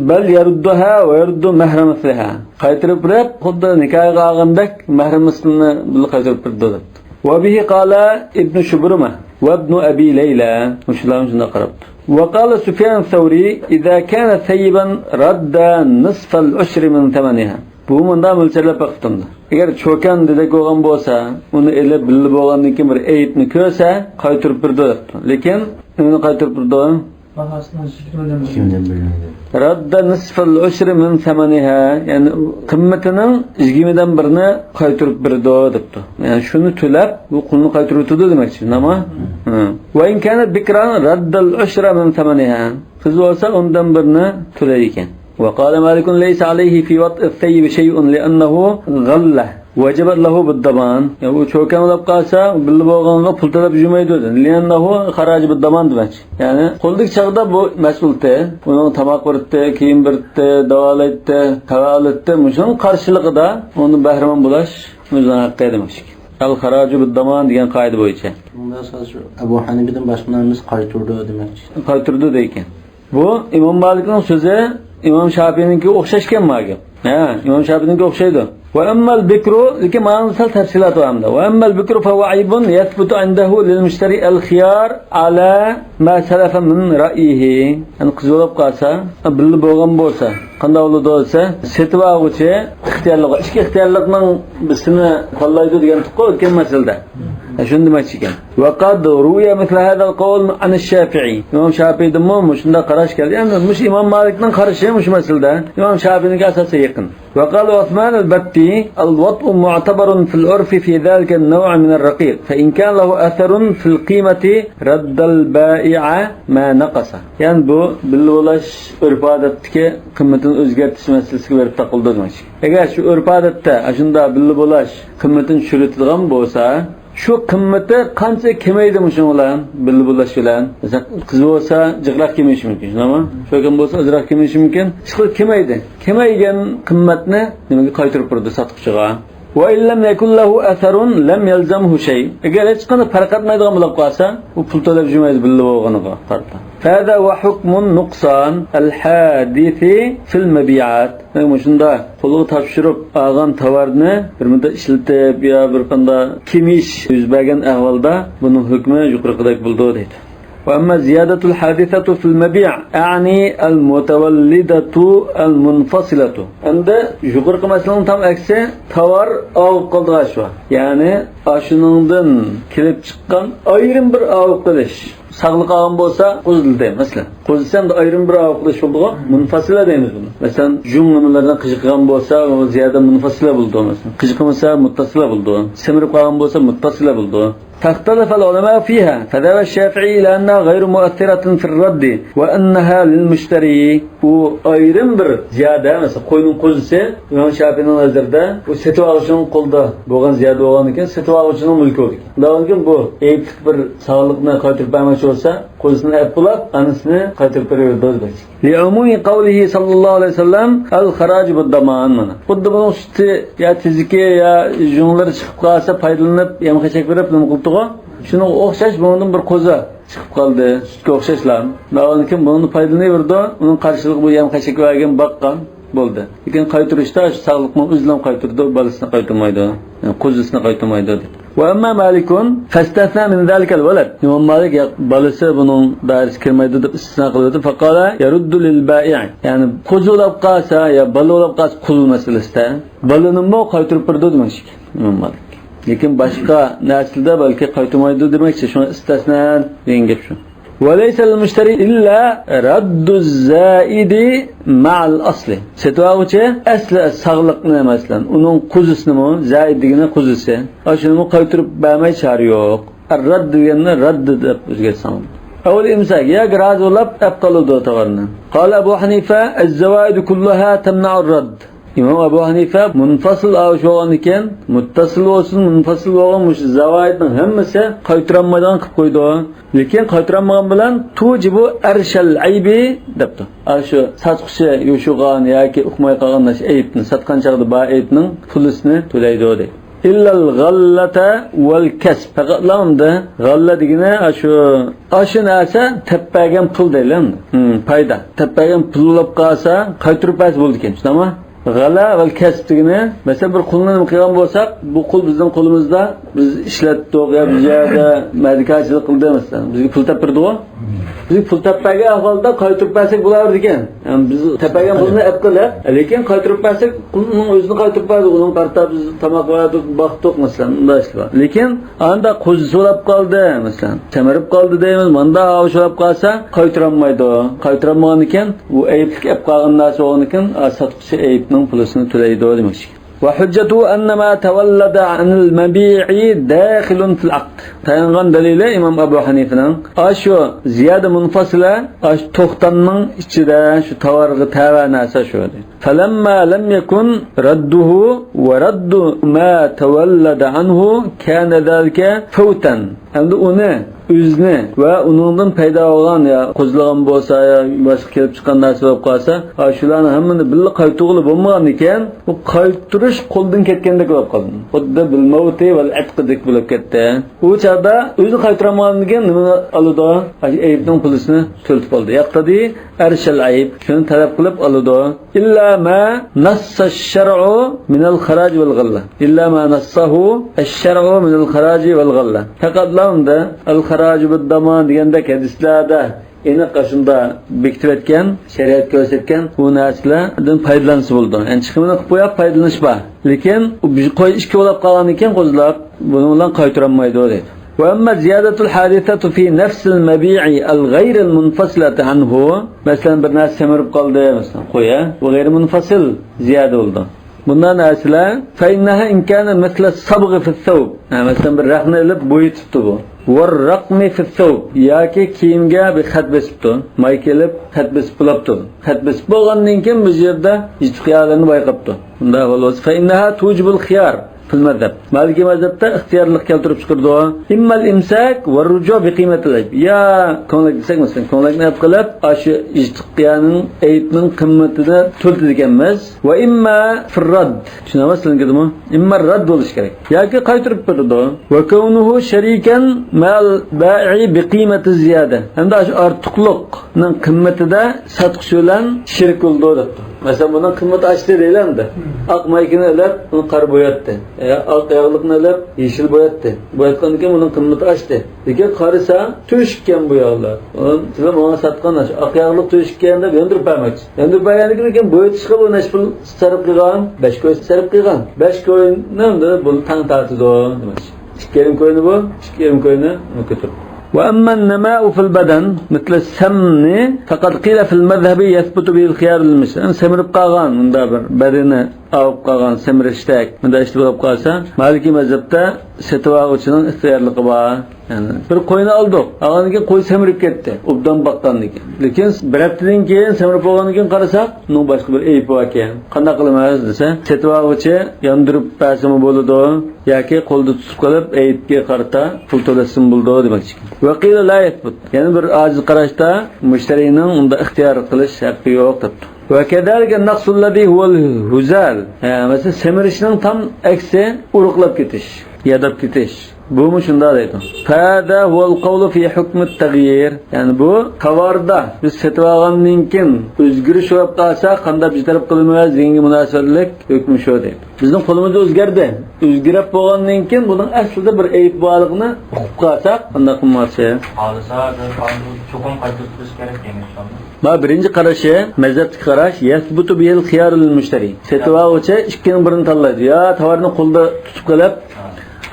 بل يردها ويرد مهر مثلها. قايتۇرۇپ بېرىپ، خۇددى نىكاھقا ئالغاندەك مەھرىمىسىنى بىللە قايتۇرۇپ بېرىدۇ دەپتۇ. وبه قال ابن شبرمة وابن أبي ليلى. مۇشۇلارمۇ شۇنداق قاراپتۇ. وقال سفيان الثوري إذا كان ثيبا رد نصف العشر من ثمنها. بۇ مۇنداق مۆلچەرلەپ بېقىپتۇ. ئەگەر چوكان دېدەك بولغان بولسا، ئۇنى ئېلىپ بىللە بولغاندىن كېيىن بىر ئەيىبنى كۆرسە، قايتۇرۇپ بېرىدۇ دەپتۇ. لېكىن نېمىنى قايتۇرۇپ بېرىدۇ؟ باھاسىنىڭ يىگىرمىدىن بىرىنى. يىگىرمىدىن بىرىنى. رد نصف العشر من ثمنها، يەنى قىممىتىنىڭ يىگىرمىدىن بىرىنى قايتۇرۇپ بېرىدۇ دەپتۇ. يەنى شۇنى تۆلەپ، بۇ قۇلنى قايتۇرۇۋېتىدۇ دېمەكچى، شۇنداقمۇ؟ ھە. وإن كانت بكرا رد العشر من ثمنها. قىز بولسا ئوندىن بىرنى تۆلەيدىكەن. وقال مالك ليس عليه في وطء الثيب شيء لأنه غلة وجبت له بالضمان. يا، ئۇ چوكان بولۇپ قالسا، بىللە بولغانغا پۇل تۆلەپ يۈرمەيدۇ. لأنه خرج بالضمان دېمەكچى. يەنى قولدىكى چاغدا بۇ مەسئۇلتى، ئۇنىڭ تاماق بېرىتتى، كىيىم بېرىتتى، داۋالايتتى، تاۋا ئالاتتى. مۇشۇنىڭ قارشىلىقىدا ئۇنى بەھرىمەن بولاش ئۆزىنىڭ ھەققى دېمەكچى. الخراج بالضمان دېگەن قائىدە بويىچە. بۇندا سىز شۇ ئەبۇ ھەنىفىدىن باشقىلار ھەممىسى قايتۇرىدۇ دېمەكچى. قايتۇرىدۇ دەيدىكەن. بۇ ئىمام مالىكنىڭ سۆزى ئىمام شاپىئىنىڭكىگە ئوخشاشكەن ما گەپ. ھە، ئىمام شاپىئىنىڭكىگە ئوخشايدۇ. وأما البكر، لېكىن مانا سەل تەپسىلاتى بار ئەمدى. وأما البكر فهو عيب يثبت عنده للمشتري الخيار على ما سلف من رأيه. يەنى قىز بولۇپ قالسا، بىللە بولغان بولسا، قانداق بولىدۇ دېسە، سېتىۋالغۇچى ئىختىيارلىق، ئىچكى ئىختىيارلىقنىڭ بىرسىنى تاللايدۇ دېگەنتۇققۇ ئۆتكەن مەسىلىدە. شۇنى دېمەكچى ئىكەن. وقد روي مثل هذا القول عن الشافعي. ئىمام شافىئىدىنمۇ مۇشۇنداق قاراش كەلدى. يەنى مۇشۇ ئىمام مالىكنىڭ قارىشى مۇشۇ مەسىلىدە ئىمام شافىئىنىڭكى ئاساسەن يېقىن. وقال عثمان البتي: الوطء معتبر في العرف في ذلك النوع من الرقيق، فإن كان له أثر في القيمة رد البائع ما نقص. يەنى بۇ بىللە بولاش ئۆرپ-ئادەتتىكى قىممىتىنى ئۆزگەرتىش مەسىلىسىگە بېرىپ تاقىلىدۇ دېمەكچى. ئەگەر شۇ ئۆرپ-ئادەتتە ئاشۇنداق بىللە بولاش قىممىتىنى چۈشۈرۈۋېتىدىغان بولسا، شۇ قىممىتى قانچە كېمەيدى مۇشۇنىڭ بىلەن، بىللە بولاش بىلەن؟ مەسىلەن، قىز بولسا جىقراق كېمىيىشى مۇمكىن، شۇنداقمۇ؟ شۇ كېمەي بولسا ئازراق كېمىيىشى مۇمكىن. ئىشقىلىپ كېمەيدى. كېمەيگەن قىممەتنى نېمىگە قايتۇرۇپ بېرىدۇ؟ ساتقۇچىغا. وإن لم يكن له أثر لم يلزمه شيء. ئەگەر ھېچقانداق پەرق ئەتمەيدىغان بولۇپ قالسا، ئۇ پۇل تۆلەپ يۈرمەيدۇ بىللە بولغىنىغا قارىتا. فهذا هو حكم النقصان الحادث في المبيعات. دېمەك، مۇشۇنداق قولغا تاپشۇرۇپ ئالغان تاۋارنى بىر مۇددەت ئىشلىتىپ يا بىر قانداق كېمىيىش يۈز بەرگەن ئەھۋالدا بۇنىڭ ھۆكمى يۇقىرىقىدەك بولىدۇ دەيدۇ. وأما الزيادة الحادثة في المبيع، أعني المتولدة المنفصلة. ئەمدى يۇقىرىقى مەسىلىنىڭ تام ئەكسى، تاۋار ئاۋۇپ قالدى شۇ. يەنى ئاشۇنىڭدىن كېلىپ چىققان ئايرىم بىر ئاۋۇپ قېلىش. ساغلىق ئالغان بولسا قوزىلدى، مەسىلەن. قوزىسا ئەمدى ئايرىم بىر ئاۋۇپ قېلىش بولىدىغۇ، مۇنفاسىلە دەيمىز بۇنى. مەسىلەن، جۇڭ نېمىلەرنى قىجىقىغان بولسا، ئۇ زىيادە مۇنفاسىلە بولىدۇ، مەسىلەن. قىجىقمىسا مۇتتاسىلە بولىدۇ. سېمىرىپ قالغان بولسا مۇتتاسىلە بولىدۇ. فاختلف العلماء فيها، فذهب الشافعي إلى أنها غير مؤثرة في الرد وأنها للمشتري. ئۇ ئايرىم بىر زىيادە، مەسىلەن، قوينىڭ قوزىسى ئىمام شافىئىنىڭ نەزىرىدە ئۇ سېتىۋالغۇچىنىڭ قولىدا بولغان زىيادە بولغاندىكىن، سېتىۋالغۇچىنىڭ مۈلكى بولىدىكەن. ئۇنداق بولغاندىكىن بۇ ئەيىبلىك بىر ساغلىقنى قايتۇرۇپ بەرمەكچى بولسا، قوزىسىنى ئەپ بولاپ، ئانىسىنى قايتۇرۇپ بېرىۋېرىدۇ دېمەكچى. لعموم قوله صلى الله عليه وسلم: الخراج بالضمان. مانا خۇددى بۇنىڭ سۈتى يا تېزىكى يا يۇڭلىرى چىقىپ قالسا، پايدىلىنىپ يەم-خەشەك بېرىپ نېمە قىلىدىغۇ، شۇنىڭغا ئوخشاش بۇنىڭدىن بىر قوزا چىقىپ قالدى، سۈتكە ئوخشاشلا. داۋانكىن بۇنىڭدىن پايدىلىنىۋېرىدۇ، ئۇنىڭ قارشىلىقى بۇ يەم-خەشەك بەرگەن، باققان بولدى. لېكىن قايتۇرۇشتا شۇ ساغلىقنىڭ ئۆزىلا قايتۇرىدۇ، بالىسىنى قايتۇرمايدۇ، يەنى قوزىسىنى قايتۇرمايدۇ دېدى. وأما مالك فاستثنى من ذلك الولد. ئىمام مالىك ياق، بالىسى بۇنىڭ دائىرىسىگە كىرمەيدۇ دەپ ئىستىسنا قىلىۋېتىپ، فقال يرد للبائع. يەنى قوزا بولاپ قالسا يا بالا بولاپ قالسا قۇل مەسىلىسىدە بالىنىمۇ قايتۇرۇپ بېرىدۇ دېمەكچى ئىمام مالىك. لېكىن باشقا نەرسىلەردە بەلكى قايتۇرمايدۇ دېمەكچى، شۇڭا ئىستەسنا دېگەن گەپ شۇ. وليس للمشتري إلا رد الزائد مع الأصل. سېتىۋالغۇچى ئەسلى ساغلىقنى، مەسىلەن، ئۇنىڭ قوزىسىنىمۇ، زائىد دېگىنى قوزىسى، ئاشۇنىمۇ قايتۇرۇپ بەرمەي چارە يوق. الرد دېگەننى رەد دەپ ئۆزگەرتسەڭ. أو الإمساك، ياكى رازى بولاپ ئەپ قالىدۇ تاۋارنى. قال أبو حنيفة: الزوائد كلها تمنع الرد. ئىمام ئەبۇ ھەنىفە مۇنفاسىل ئاۋۇش بولغاندىكىن، مۇتتاسىل بولسۇن، مۇنفاسىل بولغان مۇشۇ زاۋايىتنىڭ ھەممىسى قايتۇرالمايدىغان قىلىپ قويىدۇ. لېكىن قايتۇرالمىغان بىلەن تۇجىبۇ ئەرشەل ئەيبى دەپتۇ. ئاشۇ ساتقۇچى يوشۇرغان ياكى ئۇقماي قالغان نەرسە ئەيىبنى ساتقان چاغدا بار ئەيىبنىڭ پۇلىسىنى تۆلەيدۇ دەيدۇ. إلا الغلة والكسب. پەقەتلا ئۇندا غاللا دېگىنى ئاشۇ، ئاشۇ نەرسە تەپ بەرگەن پۇل دەيلى ئەمدى. ھىم، پايدا. تەپ بەرگەن پۇل بولۇپ قالسا قايتۇرۇپ بەرسە بولىدىكەن، شۇنداقمۇ؟ غەلا ۋەل كەسىپ دېگىنى، مەسىلەن، بىر قۇلنى نېمە قىلغان بولساق، بۇ قۇل بىزنىڭ قولىمىزدا، بىز ئىشلەتتۇق يا بىر يەردە مەدىكارچىلىق قىلدى، مەسىلەن، بىزگە پۇل تەپ بېرىدىغۇ. بىزگە پۇل تەپ بەرگەن ئەھۋالدا قايتۇرۇپ بەرسەك بولاۋېرىدىكەن. يەنى بىز تەپ بەرگەن پۇلنى ئەپ قىلىپ، لېكىن قايتۇرۇپ بەرسەك، قۇلنىڭ ئۆزىنى قايتۇرۇپ بەردۇق، ئۇنىڭغا قارىتا بىز تاماق بەردۇق، باقتۇق، مەسىلەن، مۇنداق ئىشلار بار. لېكىن ئاندا قوزىسى بولاپ قالدى، مەسىلەن، سەمرىپ قالدى دەيمىز، ماندا ئاۋۇش بولاپ قالسا، قايتۇرالمايدۇ. قايتۇرالمىغاندىكىن، ئۇ ئەيىبلىك ئەپ قالغان نەرسە بولغاندىكىن، ئا، ساتقۇچى ئەيىبنىڭ پۇلىسىنى تۆلەيدۇ دېمەكچى. وحجته أن ما تولد عن المبيع داخل في العقد. تايانغان دەلىلى ئىمام ئەبۇ ھەنىفىنىڭ، ئاشۇ زىيادە مۇنفاسىلە، ئاشۇ توختامنىڭ ئىچىدە، شۇ تاۋارغا تەۋە نەرسە شۇ، دەيدۇ. فلما لم يكن رده ورد ما تولد عنه كان ذلك فوتا. ئەمدى ئۇنى، ئۆزىنى ۋە ئۇنىڭدىن پەيدا بولغان، يا قوزىلىغان بولسا، يا باشقا كېلىپ چىققان نەرسە بولۇپ قالسا، ئاشۇلارنىڭ ھەممىنى بىللە قايتۇرغىلى بولمىغاندىكىن، بۇ قايتۇرۇش قولدىن كەتكەندەك بولۇپ قالدى. خۇددى بالموت والعتقدەك بولۇپ كەتتى. ئۇ چاغدا ئۆزى قايتۇرالمىغاندىن كېيىن نېمىنى ئالىدۇ؟ ئەيىبنىڭ پۇلىسىنى تۆلىتىپ ئالىدۇ. يەقتەدى ئەرشەل ئەيب، شۇنى تەلەپ قىلىپ ئالىدۇ. إلا ما نص الشرع من الخراج والغلة. إلا ما نصه الشرع من الخراج والغلة. پەقەتلا ئۇندا ئەل خىراجۇ بىد دامان دېگەندەك ھەدىسلەردە ئېنىق ئاشۇندا بېكىتىۋەتكەن، شەرىئەت كۆرسەتكەن بۇ نەرسىلەردىن پايدىلانسا بولىدۇ. يەنى چىقىمىنى قىلىپ قويۇپ پايدىلىنىش بار. لېكىن ئۇ بىر قوي ئىككى بولاپ قالغاندىن كېيىن قوزىلاپ، بۇنىڭ بىلەن قايتۇرالمايدۇ دەيدۇ. وأما الزيادة الحادثة في نفس المبيع الغير المنفصلة عنه، مەسىلەن، بىر نەرسە سەمرىپ قالدى، مەسىلەن، قوي، ھە؟ بۇ غەيرىي مۇنفەسىل زىيادە بولىدۇ. بۇنداق نەرسىلەر، فإنها إن كان مثل الصبغ في الثوب، ھە، مەسىلەن، بىر رەخنە ئېلىپ بويىتىپتۇ بۇ. والرقم في الثوب، ياكى كىيىمگە بىر خەت بېسىپتۇ، مايكا ئېلىپ خەت بېسىپ بولاپتۇ. خەت بېسىپ بولغاندىن كېيىن بۇ يەردە يىرتىق ياغلىرىنى بايقاپتۇ. بۇنداق ئەھۋال بولسا، فإنها توجب الخيار في المذهب. مالىكىي مەزھەپتە ئىختىيارلىق كەلتۈرۈپ چىقىرىدۇ. إما الإمساك والرجوع بقيمة العيب. يا كۆڭلەك دېسەك، مەسىلەن، كۆڭلەكنى ئېلىپ قېلىپ، ئاشۇ يىرتىق ياغنىڭ، ئەيىبنىڭ قىممىتىنى تۆلىتىدىكەنمىز. وإما في الرد. چۈشىنەمسىلەر دېدىمۇ؟ إما الرد بولۇشى كېرەك. ياكى قايتۇرۇپ بېرىدۇ. وكونه شريكا مع البائع بقيمة الزيادة. ھەمدە ئاشۇ ئارتۇقلۇقنىڭ قىممىتىدە ساتقۇچى بىلەن شېرىك بولىدۇ دەپتۇ. مەسىلەن، بۇنىڭ قىممىتى ئاشتى دەيلى ئەمدى. ئاق مايكىنى ئېلىپ، ئۇنى قارا بوياتتى. يا ئاق ياغلىقنى ئېلىپ، يېشىل بوياتتى. بوياتقاندىن كېيىن بۇنىڭ قىممىتى ئاشتى. لېكىن قارىسا، تۆشۈككەن بۇ ياغلار. ئۇنى سىلەر ماڭا ساتقان ئاشۇ ئاق ياغلىق تۆشۈككەن دەپ ياندۇرۇپ بەرمەكچى. ياندۇرۇپ بەرگەندىن كېيىن، لېكىن بويىتىشقا بۇ نەچچە پۇل سەرپ قىلغان؟ بەش كوي سەرپ قىلغان. بەش كوينى بۇ تەڭ تارتىدۇ دېمەكچى. ئىككى يېرىم كوينى بۇ، ئىككى يېرىم كوينى ئۇنى كۆتۈرۈپ. وأما النماء في البدن مثل السمن فقد قيل في المذهب يثبت به الخيار للمشتري. سەمرىپ قالغان، مۇنداق بىر بەدىنى ئاغىپ قالغان سەمرىشتەك، مۇنداق ئىشتا بولۇپ قالسا، مالىكىي مەزھەپتە سېتىۋالغۇچىنىڭ ئىختىيارلىقى بار. يەنى بىر قوينى ئالدۇق، ئالغاندىن كېيىن قوي سەمرىپ كەتتى، ئوبدان باققاندىن كېيىن. لېكىن بىر ھەپتىدىن كېيىن سەمرىپ بولغاندىن كېيىن قارىساق، ئۇنىڭ باشقا بىر ئەيىبى باركەن. قانداق قىلىمىز دېسە، سېتىۋالغۇچى ياندۇرۇپ بەرسىمۇ بولىدۇ ياكى قولدا تۇتۇپ قېلىپ ئەيىبكە قارىتا پۇل تۆلەتسىمۇ بولىدۇ دېمەكچى. وقيل لا يثبت. يەنە بىر ئاجىز قاراشتا مۇشتەرىنىڭ ئۇندا ئىختىيار قىلىش ھەققى يوق دەپتۇ. وكذلك النقص الذي هو الهزال. ھە، مەسىلەن، سەمرىشنىڭ تام ئەكسى ئۇرۇقلاپ كېتىش، ياداپ كېتىش. بۇمۇ شۇنداق دەيدۇ. فهذا هو القول في حكم التغيير. يەنى بۇ تاۋاردا بىز سېتىۋالغاندىن كېيىن ئۆزگىرىش بولۇپ قالسا، قانداق بىر تەرەپ قىلىمىز دېگەنگە مۇناسىۋەتلىك ھۆكمى شۇ دەيدۇ. بىزنىڭ قولىمىزدا ئۆزگەردى. ئۆزگىرىپ بولغاندىن كېيىن بۇنىڭ ئەسلىدە بىر ئەيىب بارلىقىنى ئۇقۇپ قالساق، قانداق قىلماقچى؟ خالىسا، چوقۇم قايتۇرۇپ بېرىش كېرەك دېگەن ئىشلارنى. ما بىرىنچى قارىشى، مەزھەپتىكى قاراش، يەسبۇتۇ بىھىل خىيارۇل مۇشتەرى. سېتىۋالغۇچى ئىككىنىڭ بىرىنى تاللايدۇ. يا تاۋارنى قولدا تۇتۇپ قېلىپ،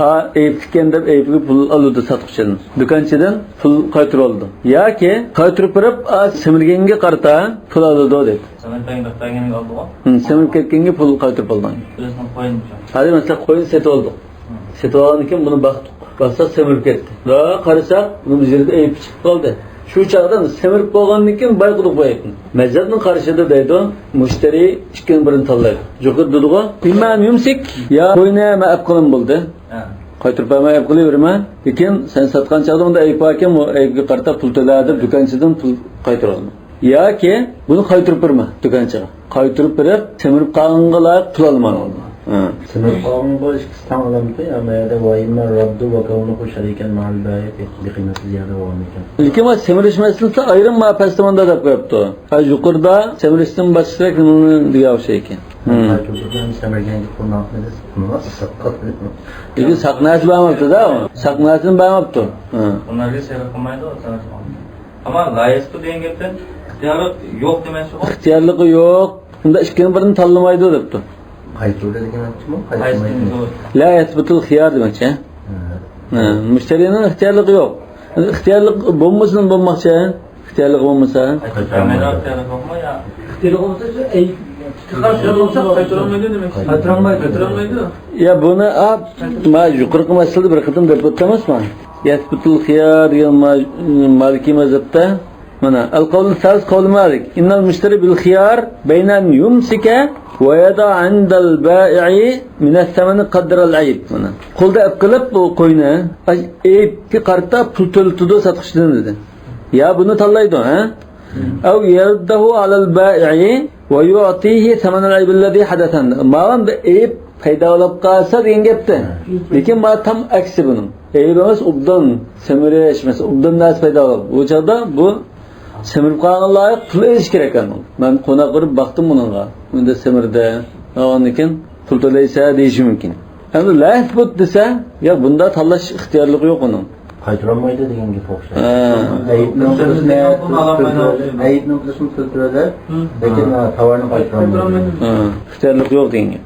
ھا، ئەيىبلىككەن دەپ ئەيىبىگە پۇل ئالىدۇ ساتقۇچىدىن. دۇكانچىدىن پۇل قايتۇرۇۋالىدۇ. ياكى قايتۇرۇپ بېرىپ، ئا، سېمىرگەنگە قارىتا پۇل ئالىدۇ دەيدۇ. سېمىرتاينى بەرگەنگە ئالدىغۇ؟ ھىم، سېمىرىپ كەتكەنگە پۇل قايتۇرۇپ ئالدىڭ. ئۆزىنىڭ قويىنى. ھازىر مەسىلەن، قوينى سېتىۋالدۇق. سېتىۋالغاندىن كېيىن بۇنى باقتۇق. باقساق سېمىرىپ كەتتى. ۋە قارىساق، بۇنىڭ بىر يېرىدە ئەيىب چىقىپ قالدى. شۇ چاغدا سېمىرىپ بولغاندىن كېيىن بايقىدۇق بۇ ئەيىبنى. مەزھەپنىڭ قارىشىدا دەيدۇ، مۇشتەرى ئىككىنىڭ بىرىنى تاللايدۇ. يۇقىرىدا دېدىغۇ، ئىمما ئەن يۇمسىك، يا قوينى مەن ئەپ قىلىم بولدى. ھە. قايتۇرۇپ بەرمەي ئەپ قىلىۋېرىمەن. لېكىن سەن ساتقان چاغدا ئۇندا ئەيىب باركەن، بۇ ئەيىبكە قارىتا پۇل تۆلە دەپ دۇكانچىدىن پۇل قايتۇرۇۋالىمەن. ياكى بۇنى قايتۇرۇپ بېرىمەن دۇكانچىغا. قايتۇرۇپ بېرىپ، سېمىرىپ قالغانغا لايىق پۇل ئالىمەن ئۇنىڭدىن. ھە. سېمىرىپ قالغانغا ئىككىسى تەڭ ئالامتى؟ يا مەيەردە ۋە ئىمما رەددۇ ۋە كەۋنۇھۇ شەرىكەن مەئەل بەيئى بىقىيمەتى زىيادە بولغانىكەن. لېكىن بۇ سېمىرىش مەسىلىسى ئايرىم ما پەستە مۇندا دەپ قويۇپتۇ. ھە، يۇقىرىدا سېمىرىشتىن باشقىسىراق نېمىنى دېگەن ئوخشايدىكەن. ھىم. قايتۇرۇپ بېرىپ سېمىرگەنگە پۇل ناقمىدى. لېكىن ساق نەرسە بەرمەپتۇ-دە ئۇ. ساق نەرسىنى بەرمەپتۇ. ھە. ئۇلارغا سېرىق قىلمايدۇ، سېرىق قىلمايدۇ. ئەمما لا يەسبۇت دېگەن گەپتىن ئىختىيارلىق يوق دېمەكچىغۇ؟ ئىختىيارلىقى يوق. ئۇندا ئىككىنىڭ بىرىنى تاللىمايدۇ دەپتۇ. قايتۇرىدۇ دېگەن گەپچىمۇ؟ قايتۇرمايدۇ. لا يەسبۇتۇل خىيار دېمەكچى. ھە. ھە، مۇشتەرىنىڭ ئىختىيارلىقى يوق. ئىختىيارلىق بولمىسىمۇ بولماقچى. ئىختىيارلىق بولمىسا. قايتۇرمايدۇ. ئىختىيارلىق بولمىسا شۇ ئەي-، قايتۇرمايدۇ دېمەكچى. قايتۇرمايدۇ. قايتۇرمايدۇ. يا بۇنى، ئا، ما يۇقىرىقى مەسىلىدە بىر قېتىم دەپ ئۆتتى ئەمەسمۇ؟ يەسبۇتۇل خىيار دېگەن ما-، مالىكىي مەزھەپتە. مانا، القول الثالث قول مالك. إن المشتري بالخيار بين أن يمسك ويضع عند البائع من الثمن قدر العيب. مانا، قولدا ئەپ قىلىپ بۇ قوينى، ئەيىبكە قارىتا پۇل تۆلىتىدۇ ساتقۇچىدىن دېدى. يا بۇنى تاللايدۇ، ھە؟ أو يرده على البائع ويعطيه ثمن العيب الذي حدث. ماۋام بىر ئەيىب پەيدا بولۇپ قالسا دېگەن گەپتە. لېكىن ما تام ئەكسى بۇنىڭ. ئەيىب ئەمەس، ئوبدان سېمىرىش، مەسىلەن، ئوبدان نەرسە پەيدا بولۇپ. بۇ چاغدا بۇ سېمىرىپ قالغانغا لايىق پۇل ئېلىش كېرەك ئۇنىڭ. مەن قوناق بېرىپ باقتىم ئۇنىڭغا. ئۇندا سېمىردى. ئاندىن كېيىن پۇل تۆلەيسەن دېيىشى مۇمكىن. ئەمدى لا يەسبۇت دېسە، يا بۇندا تاللاش ئىختىيارلىقى يوق ئۇنىڭ. قايتۇرالمايدۇ دېگەن گەپ ئوخشايدۇ. ھە. ئەيىبنىڭ پۇلىنى، ئەيىبنىڭ پۇلىنى تۆلىتىۋېرەر، لېكىن، ھە، تاۋارنى قايتۇرالمايدۇ. ھە، ئىختىيارلىق يوق دېگەن گەپ.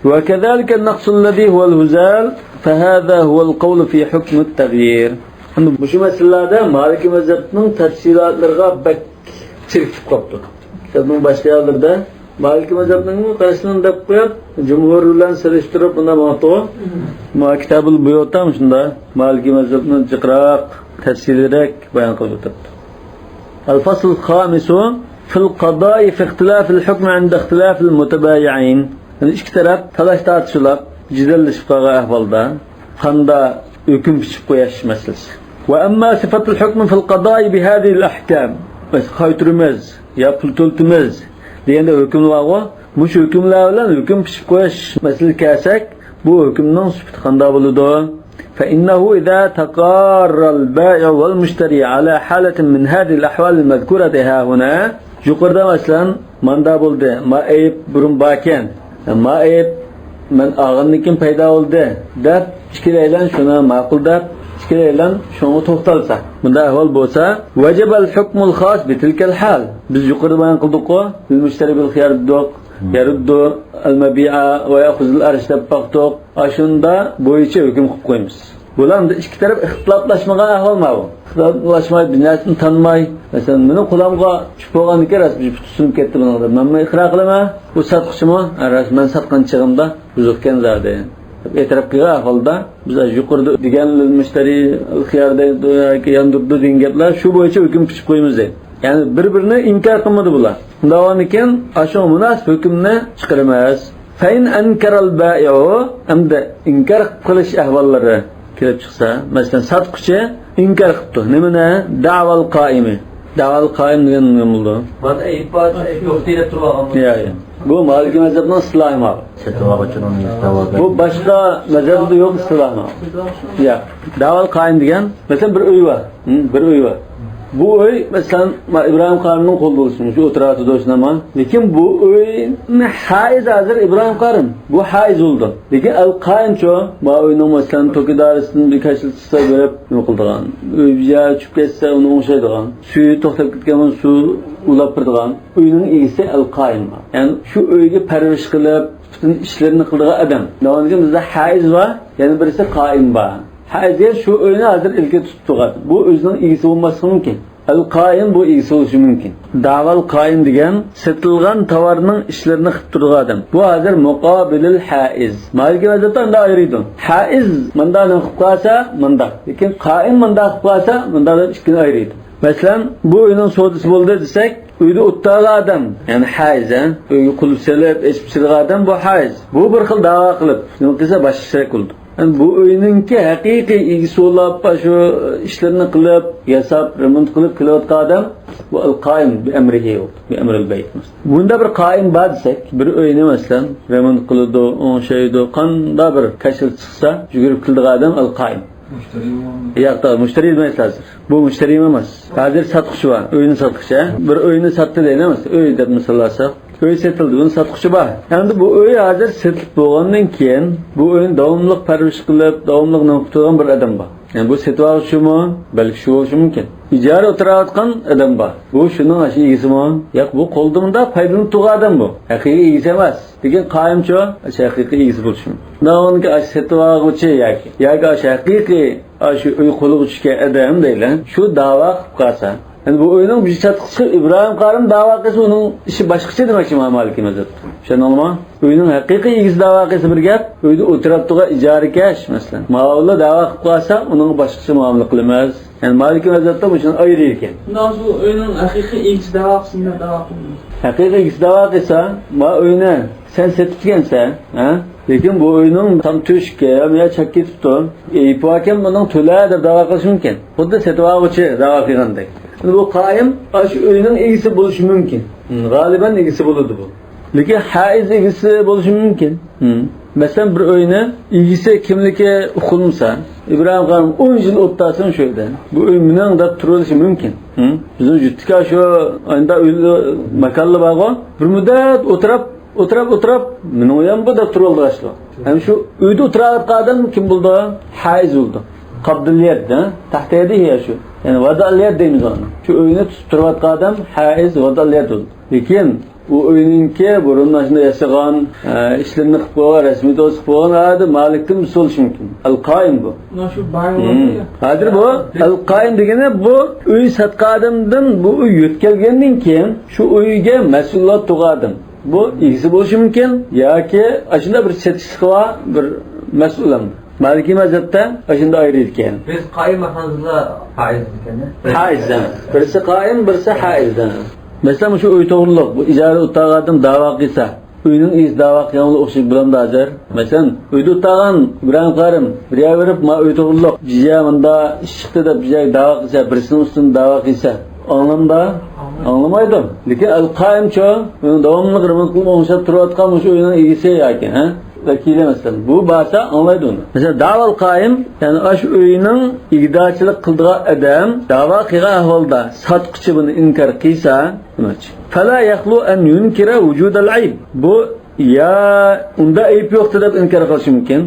وكذلك النقص الذي هو الهزال فهذا هو القول في حكم التغيير. ئەمدى مۇشۇ مەسىلىلەردە مالىكىي مەزھەپنىڭ تەپسىلاتلىرىغا بەك چىرىكىپ قاپتۇ. كىتابنىڭ باشقا يەرلىرىدە مالىكىي مەزھەپنىڭ قارىشىنى دەپ قويۇپ، جۇمھۇر بىلەن سېلىشتۇرۇپ بۇنداق ماڭىپتۇ. ما كىتابۇل بۇيۇتتا شۇنداق مالىكىي مەزھەپنى جىقراق، تەپسىلىيرەك بايان قىلىپ ئۆتۈپتۇ. الفصل الخامس في القضاء في اختلاف الحكم عند اختلاف المتبايعين. يەنى ئىككى تەرەپ تالاش-تارتىشىپ، جېدەللىشىپ قالغان ئەھۋالدا قاندا ھۆكۈم پىچىپ قويۇش مەسىلىسى. وأما صفة الحكم في القضاء بهذه الأحكام، قايتۇرىمىز يا پۇل تۆلىتىمىز دېگەندە ھۆكۈم بارغۇ، مۇشۇ ھۆكۈملەر بىلەن ھۆكۈم پىچىپ قويۇش مەسىلىسىگە كەلسەك، بۇ ھۆكۈمنىڭ سۈپىتى قانداق بولىدۇ؟ فإنه إذا تقارا البائع والمشتري على حالة من هذه الأحوال المذكورة هاهنا، يۇقىرىدا مەسىلەن، ماندا بولدى، ما ئەيىب بۇرۇن باركەن، ما ئەيىب مەن ئالغاندىن كېيىن پەيدا بولدى، دەپ ئىككىلەيلەن شۇنى ماقۇل دەپ، ئىككىلەيلەن شۇڭا توختالسا، بۇنداق ئەھۋال بولسا، وجب الحكم الخاص بتلك الحال. بىز يۇقىرىدا بايان قىلدۇققۇ، للمشتري بالخيار دېدۇق، يرد المبيع ويأخذ الأرش دەپ باقتۇق. ئاشۇندا بويىچە ھۆكۈم قىلىپ قويىمىز. بۇلار ئىككى تەرەپ ئىختىلاپلاشمىغان ئەھۋال ماۋۇ. ئىختىلاپلاشماي بىر نەرسىنى تانماي، مەسىلەن، مېنىڭ قولۇمغا چۈشۈپ بولغاندىكىن راست بىر پۇتى سۇنۇپ كەتتى بۇنىڭ دەپ، مەنمۇ ئىقرار قىلىمەن. بۇ ساتقۇچىمۇ، ھە، راست مەن ساتقان چېغىمدا بۇزۇقكەن زادى دەپ ئېتىراپ قىلغان ئەھۋالدا، بىز يۇقىرىدا دېگەن لىلمۇشتەرى بالخىيار دەيدۇ ياكى ياندۇرىدۇ دېگەن گەپلەر شۇ بويىچە ھۆكۈم پىچىپ قويىمىز دەيدۇ. يەنى بىر-بىرىنى ئىنكار قىلمىدى بۇلار. شۇنداق بولغاندىكىن، ئاشۇنىڭغا مۇناسىپ ھۆكۈمنى چىقىرىمىز. فإن أنكر البائع، ئەمدى ئىنكار قىلىش ئەھۋاللىرى كېلىپ چىقسا، مەسىلەن، ساتقۇچى ئىنكار قىپتۇ. نېمىنى؟ دعوى القائم. دعوى القائم دېگەن نېمە بولىدۇ؟ بار ئەيىب بار، ئەيىب يوق دەپ تۇرۇۋالغان. يا، يا. بۇ مالىكىي مەزھەپنىڭ ئىستىلاھى ماۋۇ. سېتىۋالغۇچىنىڭ ئىستىلاھى. بۇ باشقا مەزھەپتە يوق ئىستىلاھ ماۋۇ. يا. دعوى القائم دېگەن، مەسىلەن، بىر ئۆي بار. ھە، بىر ئۆي بار. بۇ ئۆي، مەسىلەن، ما ئىبراھىم قارىمنىڭ قولىدا بولسۇن، شۇ ئولتۇرۇۋاتىدۇ، شۇنداقمۇ؟ لېكىن بۇ ئۆينى ھائىز ھازىر ئىبراھىم قارىم. بۇ ھائىز بولىدۇ. لېكىن ئەل قائىمچۇ؟ ما ئۆينىڭ، مەسىلەن، توكىدارىسىدىن بىر كاشىلا چىقسا بېرىپ نېمە قىلىدىغان. ئۆي بىر يەرگە چۈشۈپ كەتسە ئۇنى ئوڭشايدىغان. سۈيى توختاپ كەتكەن بولسا سۇ ئۇلاپ بېرىدىغان. ئۆينىڭ ئىگىسى ئەل قائىم. يەنى شۇ ئۆيگە پەرۋىش قىلىپ، پۈتۈن ئىشلىرىنى قىلىدىغان ئادەم. دەۋامىدا بىزدە ھائىز بار، يەنە بىرسى قائىم بار. ھائىز دېگەن شۇ ئۆينى ھازىر ئىلكىدە تۇتۇپ تۇرغان. بۇ ئۆزىنىڭ ئىگىسى بولماسلىقى مۇمكىن. ئەل قائىم بۇ ئىگىسى بولۇشى مۇمكىن. دەۋەل قائىم دېگەن سېتىلغان تاۋارنىڭ ئىشلىرىنى قىلىپ تۇرىدىغان ئادەم. بۇ ھازىر مۇقابىلىل ھائىز. مالىكىي مەزھەپتە ئۇنداق ئايرىيدۇ. ھائىز مۇنداق نېمە قىلىپ قالسا مۇنداق. لېكىن قائىم مۇنداق قىلىپ قالسا مۇنداق دەپ ئىككىنى ئايرىيدۇ. مەسىلەن، بۇ ئۆينىڭ سودىسى بولدى دېسەك، ئۆيدە ئولتۇرغان ئادەم، يەنى ھائىز، ھە؟ ئۆيگە قۇلۇپ سېلىپ، ئېچىپ چىقىدىغان ئادەم بۇ ھائىز. بۇ بىر خىل دەۋا قىلىپ، نېمە قىلسا باشقىچىراق بولىدۇ. يەنى بۇ ئۆينىڭكى ھەقىقىي ئىگىسى بولۇپ، شۇ ئىشلىرىنى قىلىپ، ياساپ، رېمونت قىلىپ كېلىۋاتقان ئادەم، بۇ ئەل قائىم بىئەمرىھى، بىئەمرىل بەيت. بۇندا بىر قائىم بار دېسەك، بىر ئۆينى مەسىلەن، رېمونت قىلىدۇ، ئوڭشايدۇ، قانداق بىر كاشىلا چىقسا، يۈگۈرۈپ كېلىدىغان ئادەم ئەل قائىم. مۇشتەرى بولمامدۇ؟ ياق، مۇشتەرى دېمەيسىز ھازىر. بۇ مۇشتەرى ئەمەس. ھازىر ساتقۇچى بار، ئۆينى ساتقۇچى. بىر ئۆينى ساتتى دەيلى ئەمەس، ئۆي دەپ مىسال ئالساق. ئۆي سېتىلدى، بۇنى ساتقۇچى بار. ئەمدى بۇ ئۆي ھازىر سېتىلىپ بولغاندىن كېيىن، بۇ ئۆينى داۋاملىق پەرۋىش قىلىپ، داۋاملىق نېمە قىلىپ تۇرغان بىر ئادەم بار. يەنى بۇ سېتىۋالغۇچىمۇ، بەلكى شۇ بولۇشى مۇمكىن. ئىجارە ئولتۇراۋاتقان ئادەم بار. بۇ شۇنىڭ ئاشۇ ئىگىسىمۇ؟ ياق، بۇ قولدا مۇنداق پايدىلىنىپ تۇرغان ئادەم بۇ. ھەقىقىي ئىگىسى ئەمەس. لېكىن قائىمچۇ؟ ئاشۇ ھەقىقىي ئىگىسى بولۇشى مۇمكىن. داۋاملىق ئاشۇ سېتىۋالغۇچى ياكى، ياكى ئاشۇ ھەقىقىي ئاشۇ ئۆي قولىغا چۈشكەن ئادەم دەيلى، شۇ دەۋا قىلىپ قالسا، يەنى بۇ ئۆينىڭ بىر چاتىقى چىقىپ، ئىبراھىم قارىم دەۋا قىلسا، ئۇنىڭ ئىشى باشقىچە دېمەكچى مانا مالىكىي مەزھەپتە. چۈشەندىڭلارمۇ؟ ئۆينىڭ ھەقىقىي ئىگىسى دەۋا قىلسا بىر گەپ، ئۆيدە ئولتۇرۇپ تۇرغان ئىجارىكەش، مەسىلەن، ماۋۇلار دەۋا قىلىپ قالسا، ئۇنىڭغا باشقىچە مۇئامىلە قىلىمىز. يەنى مالىكىي مەزھەپتە مۇشۇنى ئايرىيدىكەن. شۇنداق بۇ ئۆينىڭ ھەقىقىي ئىگىسى دەۋا قىلسا، نېمە دەۋا قىلىمىز؟ ھەقىقىي ئىگىسى دەۋا قىلسا، ما ئۆينى سەن سېتىپتىكەنسەن، ھە؟ لېكىن بۇ ئۆينىڭ تام تۆشۈكى يا چاك كېتىپتۇ. ئەيىبى باركەن، بۇنىڭ تۆلە دەپ دەۋا قىلىشى مۇمكىن. خۇددى سېتىۋالغۇچى دەۋا قىلغاندەك. بۇ قائىم ئاشۇ ئۆينىڭ ئىگىسى بولۇشى مۇمكىن. غالىبەن ئىگىسى بولىدۇ بۇ. لېكىن ھائىز ئىگىسى بولۇشى مۇمكىن. مەسىلەن، بىر ئۆينى ئىگىسى كىملىكى ئۇقۇلمىسا، ئىبراھىم قارىم ئون يىل ئولتۇرسۇن شۇ يەردە. بۇ ئۆي مېنىڭ دەپ تۇرۇۋېلىشى مۇمكىن. بىزنىڭ يۇرتتىكى شۇ ئانداق ئۆيلەر، ماكانلار بارغۇ، بىر مۇددەت ئولتۇرۇپ، ئولتۇرۇپ، ئولتۇرۇپ، مېنىڭ ئۆيۈم بۇ دەپ تۇرۇۋالىدۇ ئاشۇ. ھەم شۇ ئۆيدە ئولتۇرۇۋاتقان ئادەم كىم بولىدۇ؟ ھائىز بولىدۇ. قابضىل يەد، ھە؟ تەھتە يەدىھى شۇ. يەنى ۋەزئىل يەد دەيمىز ئۇنى. شۇ ئۆينى تۇتۇپ تۇرۇۋاتقان ئادەم ھائىز ۋەزئىل يەد بولىدۇ. لېكىن ئۇ ئۆينىڭكى بۇرۇن ئاشۇنداق ياسىغان، ئە، ئىشلىرىنى قىلىپ قويغان، رەسمىي توسۇپ قويغان ئادەم مالىكتىن بىر سورىشى مۇمكىن. ئەل قائىم بۇ. مانا شۇ باي بولدى. ھازىر بۇ ئەل قائىم دېگىنى بۇ ئۆي ساتقان ئادەمدىن بۇ ئۆي يۆتكەلگەندىن كېيىن شۇ ئۆيگە مەسئۇلىيەت تۇرغان ئادەم. بۇ ئىگىسى بولۇشى مۇمكىن ياكى ئاشۇنداق بىر چېتىشلىقى بار بىر مەسئۇل ئادەم. مالىكىي مەزھەپتە ئاشۇنداق ئايرىيدىكەن. بىز قائىم ئەھلىمىزلا ھائىز ئىكەن. ھائىز، ھە. بىرسى قائىم، بىرسى ھائىز، ھە. مەسىلەن، مۇشۇ ئۆي توغرۇلۇق، بۇ ئىجارە ئولتۇرغان ئادەم داۋا قىلسا، ئۆينىڭ ئىگىسى داۋا قىلغانغا ئوخشاش بولامدۇ ھازىر؟ مەسىلەن، ئۆيدە ئولتۇرغان ئىبراھىم قارىم بىر يەرگە بېرىپ، ما ئۆي توغرۇلۇق، جىجە مۇندا ئىش چىقتى دەپ بىر يەرگە داۋا قىلسا، بىرسىنىڭ ئۈستىدىن داۋا قىلسا، ئاڭلامدا؟ ئاڭلىمايدۇ. لېكىن ئەل قائىمچۇ، داۋاملىق رېمونت قىلىپ ئوڭشاپ تۇرۇۋاتقان مۇشۇ ئۆينىڭ ئىگىسى ياكى، ھە؟ ۋەكىلى مەسىلەن، بۇ بارسا ئاڭلايدۇ ئۇنى. مەسىلەن، داۋال قائىم، يەنى ئاشۇ ئۆينىڭ ئىگىدارچىلىق قىلىدىغان ئادەم داۋا قىلغان ئەھۋالدا ساتقۇچى بۇنى ئىنكار قىلسا، دېمەكچى. فلا يخلو أن ينكر وجود العيب. بۇ يا ئۇندا ئەيىب يوقتى دەپ ئىنكار قىلىشى مۇمكىن.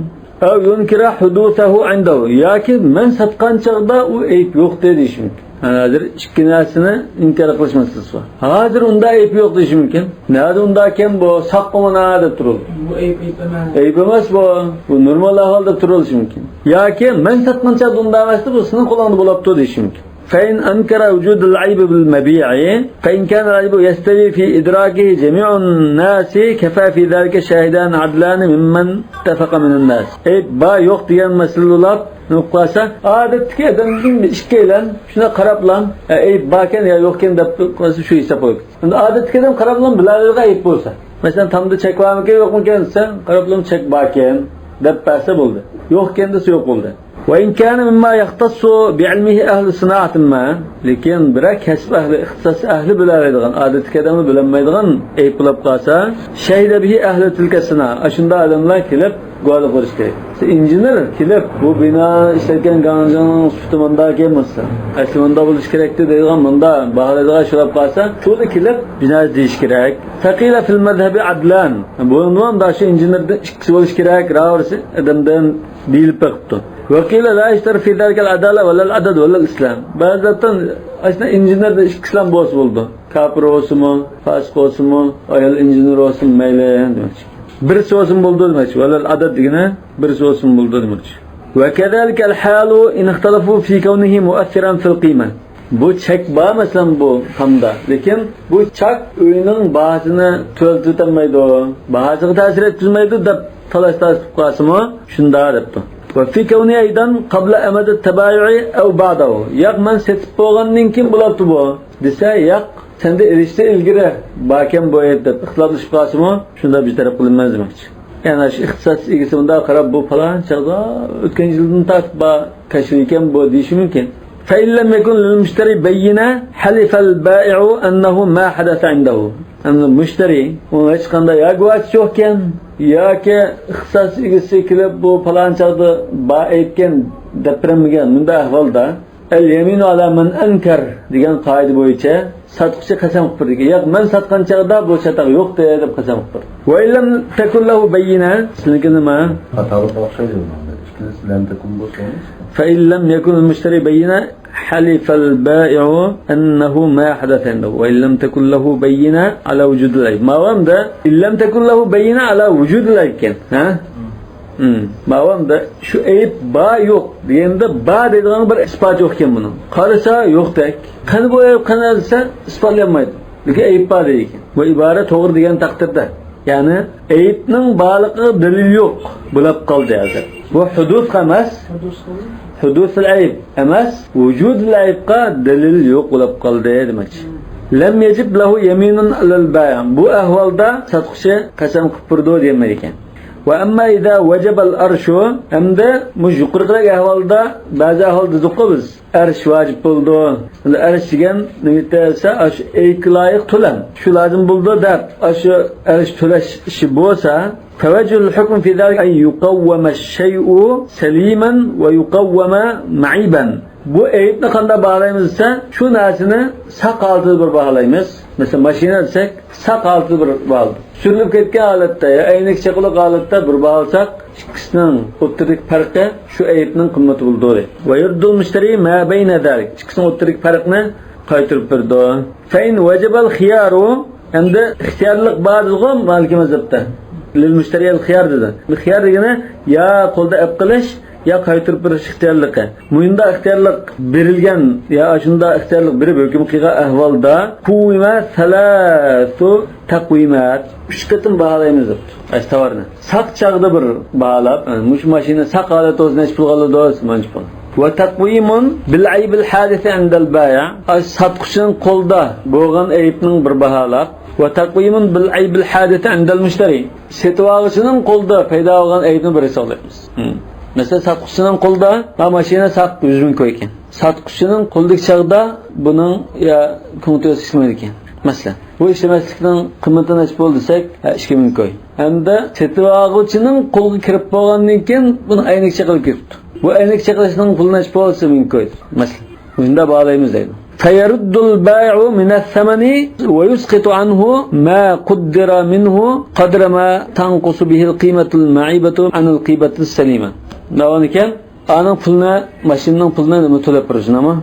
أو ينكر حدوثه عنده. ياكى مەن ساتقان چاغدا ئۇ ئەيىب يوقتى دېيىشى مۇمكىن. ھازىر ئىككى نەرسىنى ئىنكار قىلىش مەسىلىسى بار. ھازىر ئۇندا ئەيىب يوق دېيىشى مۇمكىن. نەدە ئۇندا ئىكەن بۇ؟ ساققۇ مانا دەپ تۇرىدۇ. بۇ ئەيىب، ئەيىب ئەمەس. ئەيىب ئەمەس بۇ. بۇ نورمال ئەھۋال دەپ تۇرۇۋېلىشى مۇمكىن. ياكى مەن ساتقان چاغدا ئۇندا ئەمەستى، بۇ سېنىڭ قولۇڭدا بولاپتۇ دېيىشى مۇمكن. فإن أنكر وجود العيب بالمبيع، فإن كان العيب يستوي في إدراكه جميع الناس كفى في ذلك شاهدان عدلان ممن اتفق من الناس. ئەيىب بار يوق دېگەن مەسىلە بولۇپ، نېمە قىلسا، ئادەتتىكى ئادەمدىن ئىككىيلەن شۇنداق قاراپلا، ئەيىب باركەن يا يوقكەن دەپ قويسا، شۇ ھېساب قويۇپ. ئەمدى ئادەتتىكى ئادەم قاراپلا بىلەلەيدىغان ئەيىب بولسا. مەسىلەن، تامدا چەك بارمىكەن، يوقمىكەن دېسە، قاراپلا چەك باركەن دەپ بەرسە بولدى. يوقكەن دېسە يوق بولدى. وإن كان مما يختص بعلمه أهل صناعة ما، لېكىن بىرەر كەسىپ ئەھلى، ئىختىساس ئەھلى بىلەلەيدىغان، ئادەتتىكى ئادەملەر بىلەلمەيدىغان ئەيىب بولۇپ قالسا، شهد به أهل تلك الصناعة، ئاشۇنداق ئادەملەر كېلىپ گۇۋاھلىق بېرىشى كېرەك. ئىنژېنېر كېلىپ، بۇ بىنا ئىشلەتكەن گاڭجىڭنىڭ سۈپىتى مۇنداق ئىكەن، مەسىلەن، ئەسلى مۇنداق بولۇشى كېرەكتى دەيدىغان، مۇنداق باھالايدىغان ئىش بولۇپ قالسا، شۇلا كېلىپ بىنا دېيىشى كېرەك. فقيل في المذهب عدلان. بۇنىڭدا شۇ ئىنژېنېردىن ئىككىسى بولۇشى كېرەك، راۋۇرسى ئادەمدىن دېيىلىپ بېقىپتۇ. وقيل لا يشترط في ذلك العدالة ولا العدد ولا الإسلام. بەزىلەردىن ئاشۇنداق ئىنژېنېردا ئىككىسىلا بولسا بولىدۇ. كاپىر بولسىمۇ، پاسىق بولسىمۇ، ئايال ئىنژېنېر بولسىمۇ مەيلى دېمەكچى. بىرسى بولسىمۇ بولىدۇ دېمەكچى. ولا العدد دېگىنى بىرسى بولسىمۇ بولىدۇ دېمەكچى. وكذلك الحال إن اختلفوا في كونه مؤثرا في القيمة. بۇ چەك بار، مەسىلەن، بۇ تامدا. لېكىن بۇ چەك ئۆينىڭ باھاسىنى تۆۋەنلىتىۋېتەلمەيدۇ، باھاسىغا تەسىر يەتكۈزمەيدۇ دەپ تالاش-تارتىش قىلىپ قالسىمۇ، شۇنداق دەپتۇ. وفي كونه أيضا قبل أمد التبايع أو بعده. ياق، مەن سېتىپ بولغاندىن كېيىن بولاتتى بۇ دېسە، ياق، سەندە ئېلىشتىن ئىلگىرى باركەن بۇ ئەيىب دەپ ئىختىلاپلىشىپ قالسىمۇ، شۇنداق بىر تەرەپ قىلىنماس دېمەكچى. يەنى شۇ ئىختىساس ئىگىسى مۇنداق قاراپ، بۇ پالان چاغدا ئۆتكەن يىلدىن تارتىپ بار كەشىپ ئىكەن بۇ دېيىشى مۇمكىن. فإن لم يكن للمشتري بينة حلف البائع أنه ما حدث عنده. ئەمدى مۇشتەرى، ئۇنىڭ ھېچقانداق يا گۇۋاھچىسى يوقكەن، ياكى ئىختىساس ئىگىسى كېلىپ، بۇ پالان چاغدا بار ئەيىبكەن دەپ بېرەلمىگەن مۇنداق ئەھۋالدا، اليمين على من أنكر دېگەن قائىدە بويىچە ساتقۇچى قەسەم قىلىپ بېرىدىكەن. ياق، مەن ساتقان چاغدا بۇ چاتاق يوقتى دەپ قەسەم قىلىپ بېرىدۇ. وإن لم تكن له بينة، سىزنىڭكى نېمە؟ خاتالىق ئوخشايدۇ بۇنىڭدا. ئىككىلىسى لم تكن بولسا بولماس. فإن لم يكن للمشتري بينة حلف البائع أنه ما حدث عنده وإن لم تكن له بينة على وجود العيب. ماۋامدا إن لم تكن له بينة على وجود العيب ئىكەن. ھە؟ مم. ماۋامدا شۇ ئەيىب بار يوق دېگەندە، بار دەيدىغان بىر ئىسپات يوق ئىكەن بۇنىڭ. قارىسا يوقتەك. قېنى بۇ ئەيىب، قېنى دېسە، ئىسپاتلىيالمايدۇ. لېكىن ئەيىب بار دەيدىكەن. بۇ ئىبارە توغرا دېگەن تەقدىردە. يەنى ئەيىبنىڭ بارلىقىغا دەلىل يوق بولاپ قالدى ھازىر. بۇ ھۇدۇس ئەمەس. ھۇدۇسۇل ئەيىب ئەمەس، ۋۇجۇدۇل ئەيىبقا دەلىل يوق بولاپ قالدى دېمەكچى. لم يجب له يمين على البائع. بۇ ئەھۋالدا ساتقۇچى قەسەم قىلىپ بېرىدۇ دېيەلمەيدىكەن. وأما إذا وجب الأرش، ئەمدى مۇشۇ يۇقىرىقىدەك ئەھۋالدا، بەزى ئەھۋال دېدۇققۇ بىز، ئەرش ۋاجىپ بولىدۇ. ئەرش دېگەن نېمە دېسە، ئاشۇ ئەيىبكە لايىق تۆلەم. شۇ لازىم بولىدۇ دەپ، ئاشۇ ئەرش تۆلەش ئىشى بولسا، فوجه الحكم في ذلك أن يقوم الشيء سليما ويقوم معيبا. بۇ ئەيىبنى قانداق باھالايمىز دېسە، شۇ نەرسىنى ساق ھالىتىدە بىر باھالايمىز. مەسىلەن، ماشىنا دېسەك، ساق ھالىتىدە بىر باھالىدۇق. سۈرۈلۈپ كەتكەن ھالەتتە يا ئەينەك چېقىلىق ھالەتتە بىر باھالىساق، ئىككىسىنىڭ ئوتتۇرىدىكى پەرقى شۇ ئەيىبنىڭ قىممىتى بولىدۇ. ويرد المشتري ما بين ذلك. ئىككىسىنىڭ ئوتتۇرىدىكى پەرقنى قايتۇرۇپ بېرىدۇ. فإن وجب الخيار، ئەمدى ئىختىيارلىق بار دېدىغۇ مالىكىي مەزھەپتە. لىل مۇشتەرى ئەل خىيار دېدى. خىيار دېگىنى يا قولدا ئەپ قىلىش، يا قايتۇرۇپ بېرىش ئىختىيارلىقى. مۇشۇنداق ئىختىيارلىق بېرىلگەن، يا ئاشۇنداق ئىختىيارلىق بېرىپ ھۆكۈم قىلغان ئەھۋالدا قۇۋۋىمە سەلاسۇ تەقۋىمات، ئۈچ قېتىم باھالايمىز دەپتۇ ئاشۇ تاۋارنى. ساق چاغدا بىر باھالاپ، مۇشۇ ماشىنا ساق ھالەتتە بولسا نەچچە پۇلغا ئالىدۇ دېسە مانچە پۇل. ۋە تەقۋىمۇن بىل ئەيبىل ھادىسى ئىندەل بايىئ. ئاشۇ ساتقۇچىنىڭ قولىدا بولغان ئەيىبنىڭ بىر باھالاپ. ۋە تەقۋىمۇن بىل ئەيبىل ھادىسى ئىندەل مۇشتەرى. سېتىۋالغۇچىنىڭ قولىدا پەيدا بولغان ئەيىبنى بىر ھېسابلايمىز. مەسىلەن، ساتقۇچىنىڭ قولىدا، ھا، ماشىنا ساق يۈز مىڭ كوي ئىكەن. ساتقۇچىنىڭ قولىدىكى چاغدا بۇنىڭ يا كۆڭۈل تۆۋەسى ئىشلىمەيدىكەن. مەسىلەن، بۇ ئىشلىمەسلىكنىڭ قىممىتى نەچچە بولدى دېسەك، ھە، ئىككى مىڭ كوي. ھەمدە سېتىۋالغۇچىنىڭ قولىغا كىرىپ بولغاندىن كېيىن بۇنىڭ ئەينىكى چېقىلىپ كېتىپتۇ. بۇ ئەينىك چېقىلىشنىڭ پۇلى نەچچە بولسا مىڭ كوي. مەسىلەن، مۇشۇنداق باھالايمىز دەيدۇ. فيرد البائع من الثمن ويسقط عنه ما قدر منه قدر ما تنقص به القيمة المعيبة عن القيمة السليمة. دەۋان ئىكەن، ئانىڭ پۇلىنى، ماشىنىنىڭ پۇلىنى نېمە تۆلەپ بېرىش، نېمە؟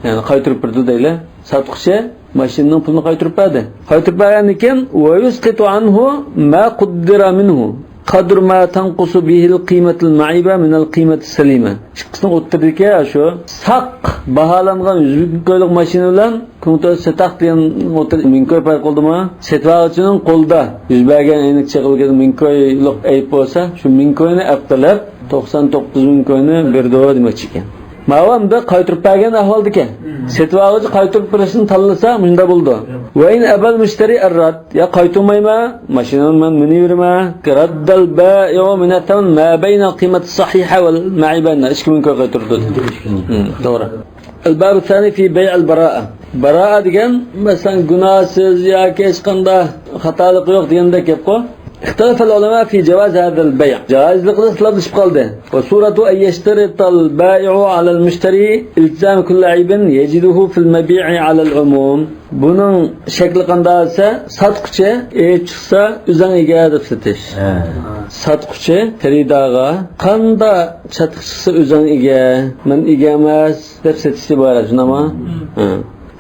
يەنى قايتۇرۇپ بېرىدۇ دەيلى. ساتقۇچى ماشىنىنىڭ پۇلىنى قايتۇرۇپ بەردى. قايتۇرۇپ بەرگەندىن كېيىن، ويسقط عنه ما قدر منه قدر ما تنقص به القيمة المعيبة من القيمة السليمة. ئىككىسىنىڭ ئوتتۇرىدىكى شۇ ساق باھالانغان يۈز مىڭ كويلۇق ماشىنا بىلەن كۆڭۈل تۆۋەسى سېتىق دېگەن ئوتتۇرىدا مىڭ كوي پەرق قىلدىمۇ؟ سېتىۋالغۇچىنىڭ قولىدا يۈز بەرگەن ئەينىك چېقىلغان مىڭ كويلۇق ئەيىب بولسا، شۇ مىڭ كوينى ئەپ قىلىپ، توقسان توققۇز مىڭ كوينى بېرىدۇ دېمەكچى ئىكەن. ماۋۇ ئەمدى قايتۇرۇپ بەرگەن ئەھۋالدىكەن. سېتىۋالغۇچى قايتۇرۇپ بېرىشنى تاللىسا، مۇشۇنداق بولىدۇ. وإن أبى المشتري الرد، يا قايتۇرمايمەن، ماشىنىنى مەن مىنىۋېرىمەن. رد البائع من الثمن ما بين القيمة الصحيحة والمعيبة، ئىككى مىڭ كوي قايتۇردى. توغرا. الباب الثاني في بيع البراءة. باراءە دېگەن، مەسىلەن، گۇناھسىز ياكى ھېچقانداق خاتالىقى يوق دېگەندەك گەپقۇ. اختلف العلماء في جواز هذا البيع. جائىزلىقىدا ئىختىلاپلىشىپ قالدى. والصورة أن يشترط البائع على المشتري إلزام كل عيب يجده في المبيع على العموم. بۇنىڭ شەكلى قانداق دېسە، ساتقۇچى ئېيىپ چىقسا، ئۆزۈڭ ئىگە دەپ سېتىش. ھە. ساتقۇچى خېرىدارغا قانداق چاتىقى چىقسا، ئۆزۈڭ ئىگە، مەن ئىگە ئەمەس دەپ سېتىشتىن ئىبارەت، شۇنداقمۇ؟ ھە.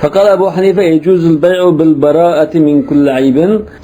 فقال أبو حنيفة يجوز البيع بالبراءة من كل عيب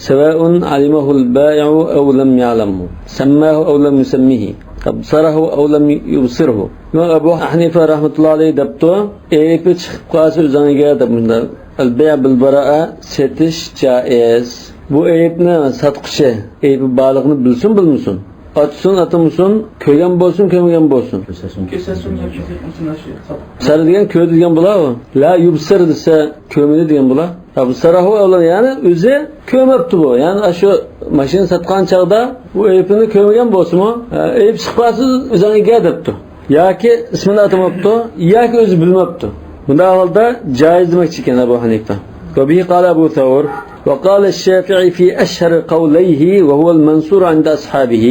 سواء علمه البائع أو لم يعلمه، سماه أو لم يسمه، أبصره أو لم يبصره. ئىمام ئەبۇ ھەنىفە رەھمەتۇللاھى ئەلەيھ دەپتۇ، ئەيىبى چىقىپ قالسا ئۆزۈڭ ئىگە دەپ مۇنداق. البيع بالبراءة، سېتىش جائىز. بۇ ئەيىبنى ساتقۇچى، ئەيىبى بارلىقىنى بىلسۇن بىلمىسۇن، ئاتىسۇن ئاتىمىسۇن، كۆرگەن بولسۇن كۆرمىگەن بولسۇن. كۆرسەتسۇن. كۆرسەتسۇن ياكى كۆرسەتمىسۇن، ئاشۇ ساتقۇچى. سەر دېگەن كۆردى دېگەن بولا ئۇ. لا يۇبسىر دېسە كۆرمىدى دېگەن بولا. ئەبسەرەھۇ ئەۋلەم، يەنى ئۆزى كۆرمەپتۇ بۇ. يەنى ئاشۇ ماشىنا ساتقان چاغدا ئۇ ئەيىبىنى كۆرمىگەن بولسىمۇ، ئەيىب چىقىپ قالسا ئۆزۈڭ ئىگە دەپتۇ. ياكى ئىسمىنى ئاتىماپتۇ، ياكى ئۆزى بىلمەپتۇ. بۇنداق ئەھۋالدا جائىز دېمەكچى ئىكەن ئەبۇ ھەنىفە. وبه قال أبو ثور، وقال الشافعي في أشهر قوليه وهو المنصور عند أصحابه.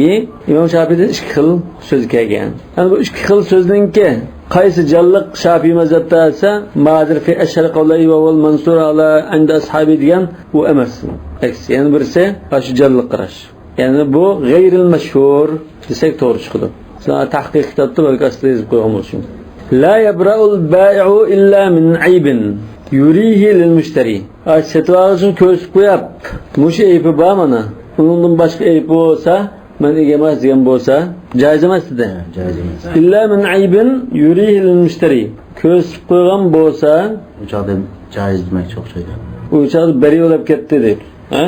ئىمام شافىئىدىن ئىككى خىل سۆز كەلگەن. يەنى بۇ ئىككى خىل سۆزنىڭكى قايسى جانلىق شافىئىي مەزھەپتە دېسە، ما ھازىر في أشهر قوليه وهو المنصور على عند أصحابه دېگەن ئۇ ئەمەس. ئەكسى، يەنە بىرسى، ھا شۇ جانلىق قاراش. يەنى بۇ غەيرىل مەشھۇر دېسەك توغرا چىقىدۇ. سىلەر تەھقىق كىتابتا بەلكى ئاستىدا يېزىپ قويغان بولۇشى مۇمكىن. لا يبرأ البائع إلا من عيب يريه للمشتري. ھا، سېتىۋالغۇچىنى كۆرسىتىپ قويۇپ، مۇشۇ ئەيىبى بار مانا، ئۇنىڭدىن باشقا ئەيىبى بولسا، مەن ئىگە ئەمەس دېگەن بولسا، جائىز ئەمەس دېدى. ھە، جائىز ئەمەس. إلا من عيب يريه للمشتري. كۆرسىتىپ قويغان بولسا، ئۇ چاغدا جائىز دېمەكچى ئوخشايدۇ. ئۇ چاغدا بەرىئە بولۇپ كەتتى دەيدۇ. ھە؟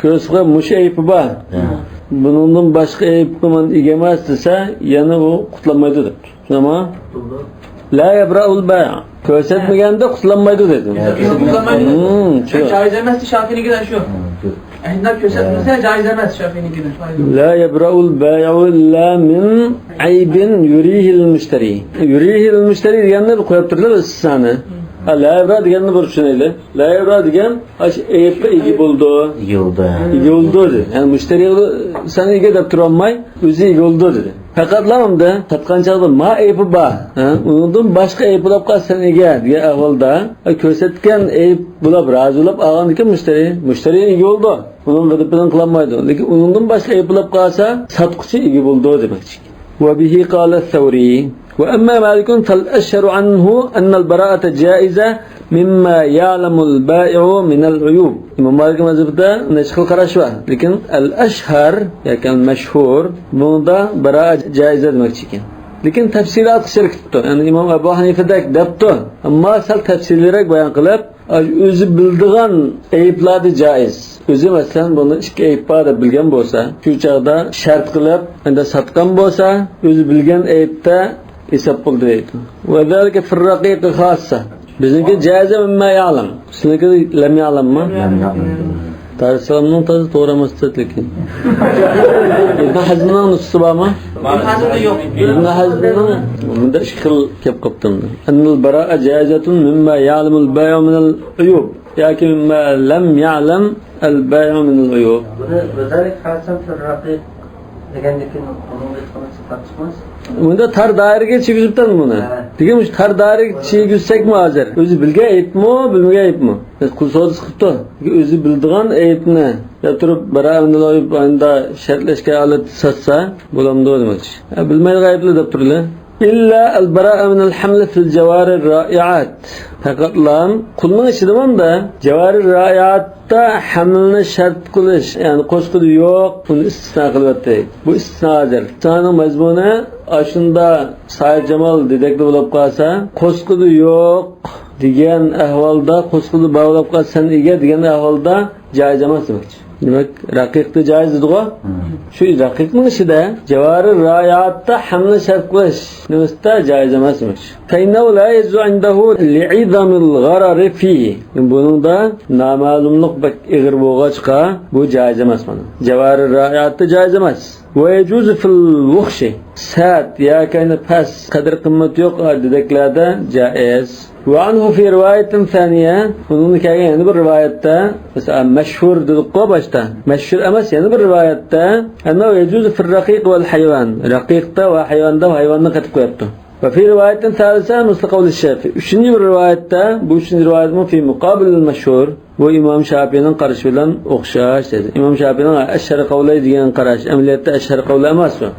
كۆرسىتىپ قويۇپ، مۇشۇ ئەيىبى بار. ھە. بۇنىڭدىن باشقا ئەيىبكە مەن ئىگە ئەمەس دېسە، يەنە ئۇ قۇتۇلالمايدۇ دەپتۇ. شۇنداقمۇ؟ لا يبرأ البائع. كۆرسەتمىگەندە قۇتۇلالمايدۇ دېدى. يا، كۆرسەتمىگەندە قۇتۇلالمايدۇ. ھىم، شۇ. جائىز ئەمەس شافىئىنىڭكىدە شۇ. ھىم، شۇ. ئەي، شۇنداق كۆرسەتمىسە جائىز ئەمەس شافىئىنىڭكىدە. لا يبرأ البائع إلا من عيب يريه للمشتري. يريه للمشتري دېگەننى بىر قويۇپ تۇرىدۇ ئىستىسنانى. ھىم. ھا، لا يبرأ دېگەننى بىر چۈشىنەيلى. لا يبرأ دېگەن، ئاشۇ ئەيىبكە ئىگە بولىدۇ. ئىگە بولىدۇ. ئىگە بولىدۇ دېدى. يەنى مۇشتەرى سەن ئىگە دەپ تۇرالماي، ئۆزى ئىگە بولىدۇ دېدى. پەقەتلا ئەمدى ساتقان چاغدا ما ئەيىبى بار، ھە؟ ئۇنىڭدىن باشقا ئەيىب بولۇپ قالسا سەن ئىگە دېگەن ئەھۋالدا، كۆرسەتكەن ئەيىب بولۇپ رازى بولۇپ ئالغاندىكىن مۇشتەرى، مۇشتەرى ئىگە بولىدۇ. ئۇنىڭ غىدىپىدىن قىلالمايدۇ. لېكىن ئۇنىڭدىن باشقا ئەيىب بولۇپ قالسا ساتقۇچى ئىگە بولىدۇ دېمەكچى. وبه قال الثوري. وأما مالك فالأشهر عنه أن البراءة جائزة مما يعلم البائع من العيوب. ئىمام مالىك مەزھىپىدە نەچچە خىل قاراش بار. لېكىن ئەل ئەشھەر ياكى ئەل مەشھۇر بۇنىڭدا باراءە جائىز دېمەكچى ئىكەن. لېكىن تەپسىلاتقا شېرىك قىپتۇ. يەنى ئىمام ئەبۇ ھەنىفىدەك دەپتۇ. ئەمما سەل تەپسىلىيرەك بايان قىلىپ، ئۆزى بىلىدىغان ئەيىبلەردە جائىز. ئۆزى مەسىلەن بۇنىڭدا ئىككى ئەيىب بار دەپ بىلگەن بولسا، شۇ چاغدا شەرت قىلىپ ئەندە ساتقان بولسا، ئۆزى بىلگەن ئەيىبتە ھېساب قىلدى دەيدۇ. وذلك في الرقيق خاصة. بىزنىڭكى جائىز مما يعلم. سىزنىڭكى لم يعلممۇ؟ لم يعلم. دارۇسسالامنىڭ تازا توغرا ئەمەس لېكىن. ئىبن ھەزمنىڭ نۇسخىسى بارمۇ؟ ئىبن ھەزمدە يوق. ئىبن ھەزمنىڭ بۇندا ئىككى خىل گەپ قىپتۇ. أن البراءة جائزة مما يعلم البائع من العيوب ياكى مما لم يعلم البائع من العيوب. بۇنى ۋەزالىك خاسەن فىر رەقىق دېگەندىن كېيىن ئۇنىڭغا ھېچقانداق سىپات چىقماس. بۇندا تار دائىرىگە چىگۈزۈپتىن بۇنى. ھە. دېگەن مۇشۇ تار دائىرىگە چىگۈزسەكمۇ ھازىر؟ ئۆزى بىلگەن ئەيىبمۇ، بىلمىگەن ئەيىبمۇ؟ قۇل سودىسى قىپتۇ. ئۆزى بىلىدىغان ئەيىبنى دەپ تۇرۇپ، براءە مىنەل ئۇيۇب ئاينىدا شەرتلەشكەن ھالەتتە ساتسا بولامدۇ دېمەكچى. ھە، بىلمەيدىغان ئەيىبلەر دەپ تۇرىلى. إلا البراءة من الحمل في الجوار الرائعات. پەقەتلا قۇلنىڭ ئىچىدىمۇ جاۋارى رائىئاتتا ھەملىنى شەرت قىلىش، يەنى قوسقىدى يوق، بۇنى ئىستىسنا قىلىۋەتتى. بۇ ئىستىسنادۇر. ئىستىسنانىڭ مەزمۇنى ئاشۇندا ساھىبجامال دېدەكلا بولۇپ قالسا، قوسقىدى يوق دېگەن ئەھۋالدا، قوسقىدى بار بولۇپ قالسا، سەن ئىگە دېگەن ئەھۋالدا جائىز ئەمەس دېمەكچى. دېمەك، رەقىقتە جائىز دېدىغۇ؟ مم. شۇ رەقىقنىڭ ئىچىدە جاۋارى راياتتا ھەملە شەرت قىلىش نېمىسىدا جائىز ئەمەس دېمەكچى. فإنه لا يجوز عنده لعظم الغرر فيه. بۇنىڭدا نامەلۇملۇق بەك ئېغىر بولغاچقا، بۇ جائىز ئەمەس مانا. جاۋارى راياتتا جائىز ئەمەس. ويجوز في الوخش، سەت ياكى پەس، قەدىر قىممىتى يوق دېدەكلەردە جائىز. وعنه في رواية ثانية، ئۇنىڭدىن كەلگەن يەنە بىر رىۋايەتتە، مەسىلەن، مەشھۇر دېدۇققۇ باشتا، مەشھۇر ئەمەس، يەنە بىر رىۋايەتتە، أنه يجوز في الرقيق والحيوان، رەقىقتا ۋە ھايۋاندا، ھايۋاننى قېتىپ قويۇپتۇ. وفي رواية ثالثة مثل قول الشافعي، ئۈچىنچى بىر رىۋايەتتە، بۇ ئۈچىنچى رىۋايەتمۇ في مقابل المشهور، بۇ ئىمام شاپىينىڭ قارىشى بىلەن ئوخشاش دېدى. ئىمام شاپىينىڭ ئەشھەر قەۋلەي دېگەن قاراش، ئەمەلىيەتتە ئەشھەر قەۋلەي ئەمەس ئۇ.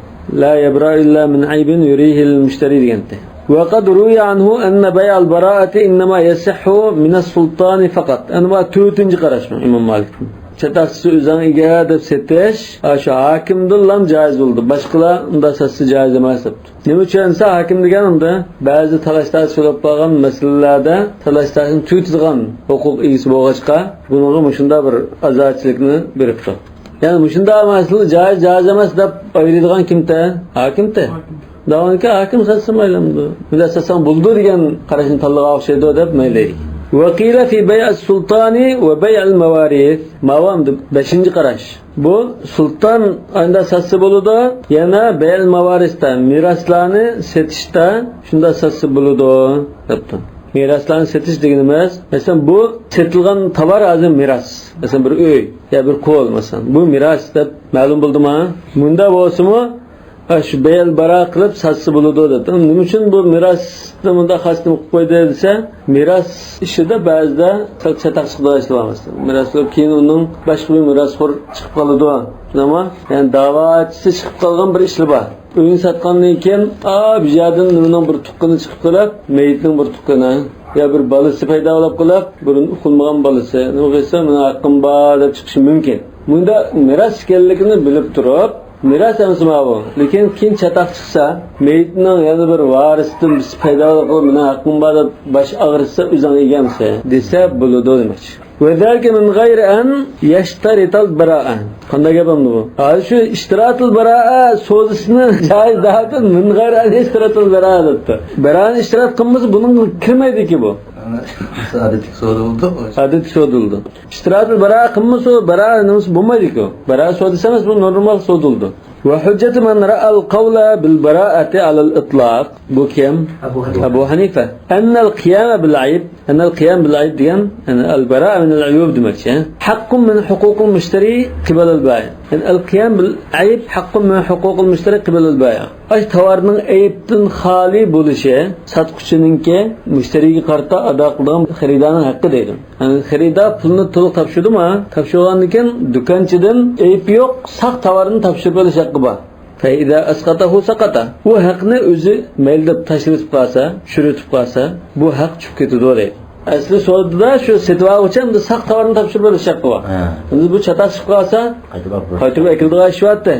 لا يبرأ إلا من عيب يريه المشتري دېگەنتى. وقد روي عنه أن بيع البراءة إنما يصح من السلطان فقط. ئەنە بۇ تۆتىنچى قاراشمۇ ئىمام مالىكنىڭ. چاتاقچىسى ئۆزۈڭ ئىگە دەپ سېتىش، ئاشۇ ھاكىمدىنلا جائىز بولىدۇ. باشقىلار ئۇنداق ساتسا جائىز ئەمەس دەپتۇ. نېمە ئۈچۈن دېسە، ھاكىم دېگەن ئۇندا بەزى تالاش-تارتىش بولۇپ قالغان مەسىلىلەردە تالاش-تارتىشنى تۈگىتىدىغان ھوقۇق ئىگىسى بولغاچقا، بۇنىڭغا مۇشۇنداق بىر ئازادچىلىكنى بېرىپتۇ. يەنى مۇشۇنداق مەسىلىنى جائىز، جائىز ئەمەس دەپ ئايرىيدىغان كىمتە؟ ھاكىمتە. داۋانكى ھاكىم ساتسا مايلامدۇ؟ مۇنداق ساتساڭ بولىدۇ دېگەن قاراشنى تاللىغان ئوخشايدۇ دەپ مەيلى. وقيل في بيع السلطان وبيع المواريث. ماۋۇ ئەمدى بەشىنچى قاراش. بۇ سۇلتان ئاينىدا ساتسا بولىدۇ، يەنە بەيئەل ماۋارىستا، مىراسلارنى سېتىشتا شۇنداق ساتسا بولىدۇ دەپتۇ. مىراسلارنى سېتىش دېگىنىمىز، مەسىلەن، بۇ سېتىلغان تاۋار ھازىر مىراس. مەسىلەن، بىر ئۆي يا بىر قول، مەسىلەن، بۇ مىراس دەپ مەلۇم بولدىمۇ؟ مۇنداق بولسىمۇ، ئاشۇ بەيئەل باراءە قىلىپ ساتسا بولىدۇ دەپتۇ. نېمە ئۈچۈن بۇ مىراسنى مۇنداق خاستىن قىلىپ قويدى دېسە، مىراس ئىشىدا بەزىدە چاتاق چىقىدىغان ئىشلار بار مەسىلەن. مىراس بولۇپ كېيىن ئۇنىڭ باشقا بىر مىراسخور چىقىپ قالىدۇ. شۇنداقمۇ؟ يەنى داۋاچىسى چىقىپ قالغان بىر ئىشلار بار. ئۆينى ساتقاندىن كېيىن، ئا، بۇ يەردىن نېمىنىڭ بىر تۇغقىنى چىقىپ قېلىپ، مېيىتنىڭ بىر تۇغقىنى يا بىر بالىسى پەيدا بولۇپ قېلىپ، بۇرۇن ئۇقۇلمىغان بالىسى، نېمە قىلسا، مېنىڭ ھەققىم بار دەپ چىقىشى مۇمكىن. بۇندا مىراس ئىكەنلىكىنى بىلىپ تۇرۇپ، مىراس ئەمەسمۇ بۇ؟ لېكىن كېيىن چاتاق چىقسا، مېيىتنىڭ يەنە بىر ۋارىسىدىن بىرسى پەيدا بولۇپ، مېنىڭ ھەققىم بار دەپ باش ئاغرىتسا، ئۆزۈڭ ئىگەمسەن دېسە بولىدۇ دېمەكچى. وذلك من غير أن يشترط البراءة. قانداق گەپ ئەمدى بۇ؟ ھازىر شۇ ئىشتىراتىل باراءە سودىسىنى جائىز دەۋاتىدۇ، من غير أن يشترط البراءة دەپتۇ. باراءەنى ئىشتىرات قىلمىسا، بۇنىڭغا كىرمەيدىكى بۇ. ئادەتتىكى سودا بولدى. ئادەتتىكى سودا بولدى. ئىشتىراتىل باراءە قىلمىسا، باراءە نېمىسى بولمايدىكى. باراءە سودىسى ئەمەس، بۇ نورمال سودا بولدى. وحجة من رأى القول بالبراءة على الإطلاق. بۇ كىم؟ ئەبۇ ھەنىفە. ئەبۇ ھەنىفە. أن القيام بالعيب، أن القيام بالعيب دېگەن، يەنى البراءة من العيوب دېمەكچى. حق من حقوق المشتري قبل البائع. يەنى القيام بالعيب حق من حقوق المشتري قبل البائع. ئاشۇ تاۋارنىڭ ئەيىبتىن خالىي بولۇشى ساتقۇچىنىڭكى مۇشتەرىگە قارىتا ئادا قىلىدىغان خېرىدارنىڭ ھەققى دەيدۇ. يەنى خېرىدار پۇلنى تولۇق تاپشۇردىمۇ، تاپشۇرغاندىن كېيىن دۇكانچىدىن ئەيىبى يوق ساق تاۋارنى تاپشۇرۇپ ئېلىش ھەققى بار. فإذا أسقطه سقط. ئۇ ھەقنى ئۆزى مەيلى دەپ تاشلىۋېتىپ قالسا، چۈشۈرۈۋېتىپ قالسا، بۇ ھەق چۈشۈپ كېتىدۇ دەيدۇ. ئەسلى سودىدا شۇ سېتىۋالغۇچى ئەمدى ساق تاۋارنى تاپشۇرۇپ بېرىش ھەققى بار. ھە. ئەمدى بۇ چاتاق چىقىپ قالسا، قايتۇرۇپ ئاپىرىدۇ. قايتۇرۇپ ئەكېلىدىغان ئىش بارتى.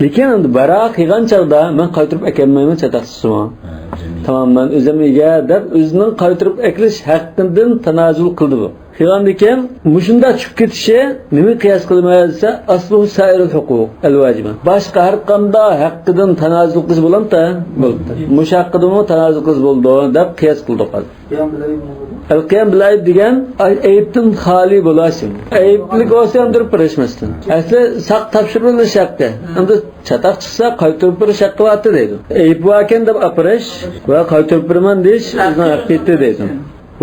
لېكىن ئەمدى بارا قىلغان چاغدا مەن قايتۇرۇپ ئەكەلمەيمەن چاتاق چىقسىمۇ. ھە، ئۆزۈم. تامام، مەن ئۆزۈم ئىگە دەپ ئۆزىنىڭ قايتۇرۇپ ئەكېلىش ھەققىدىن تانازۇل قىلدى بۇ. قىلغاندىكىن مۇشۇنداق چۈشۈپ كېتىشى نېمە قىياس قىلىمىز دېسە، ئەسلۇھۇ سائىرۇل ھوقۇق ئەل ۋاجىبە. باشقا ھەر قانداق ھەققىدىن تانازۇل قىلسا بولامتا؟ بولىدۇ. مۇشۇ ھەققىدىنمۇ تانازۇل قىلسا بولىدۇ دەپ قىياس قىلدۇق ھازىر. ئەل قىيام بىل ئەيب دېگەن ئەيىبتىن خالىي بولۇش. ئەيىبلىك بولسا ئەمدى بېرىش مەسىلەن. ئەسلى ساق تاپشۇرۇۋېلىش ھەققى. ئەمدى چاتاق چىقسا قايتۇرۇپ بېرىش ھەققى بارتى دەيدۇ. ئەيىب باركەن دەپ ئاپىرىش ۋە قايتۇرۇپ بېرىمەن دېيىش ئۆزىنىڭ ھەققى دەيدۇ.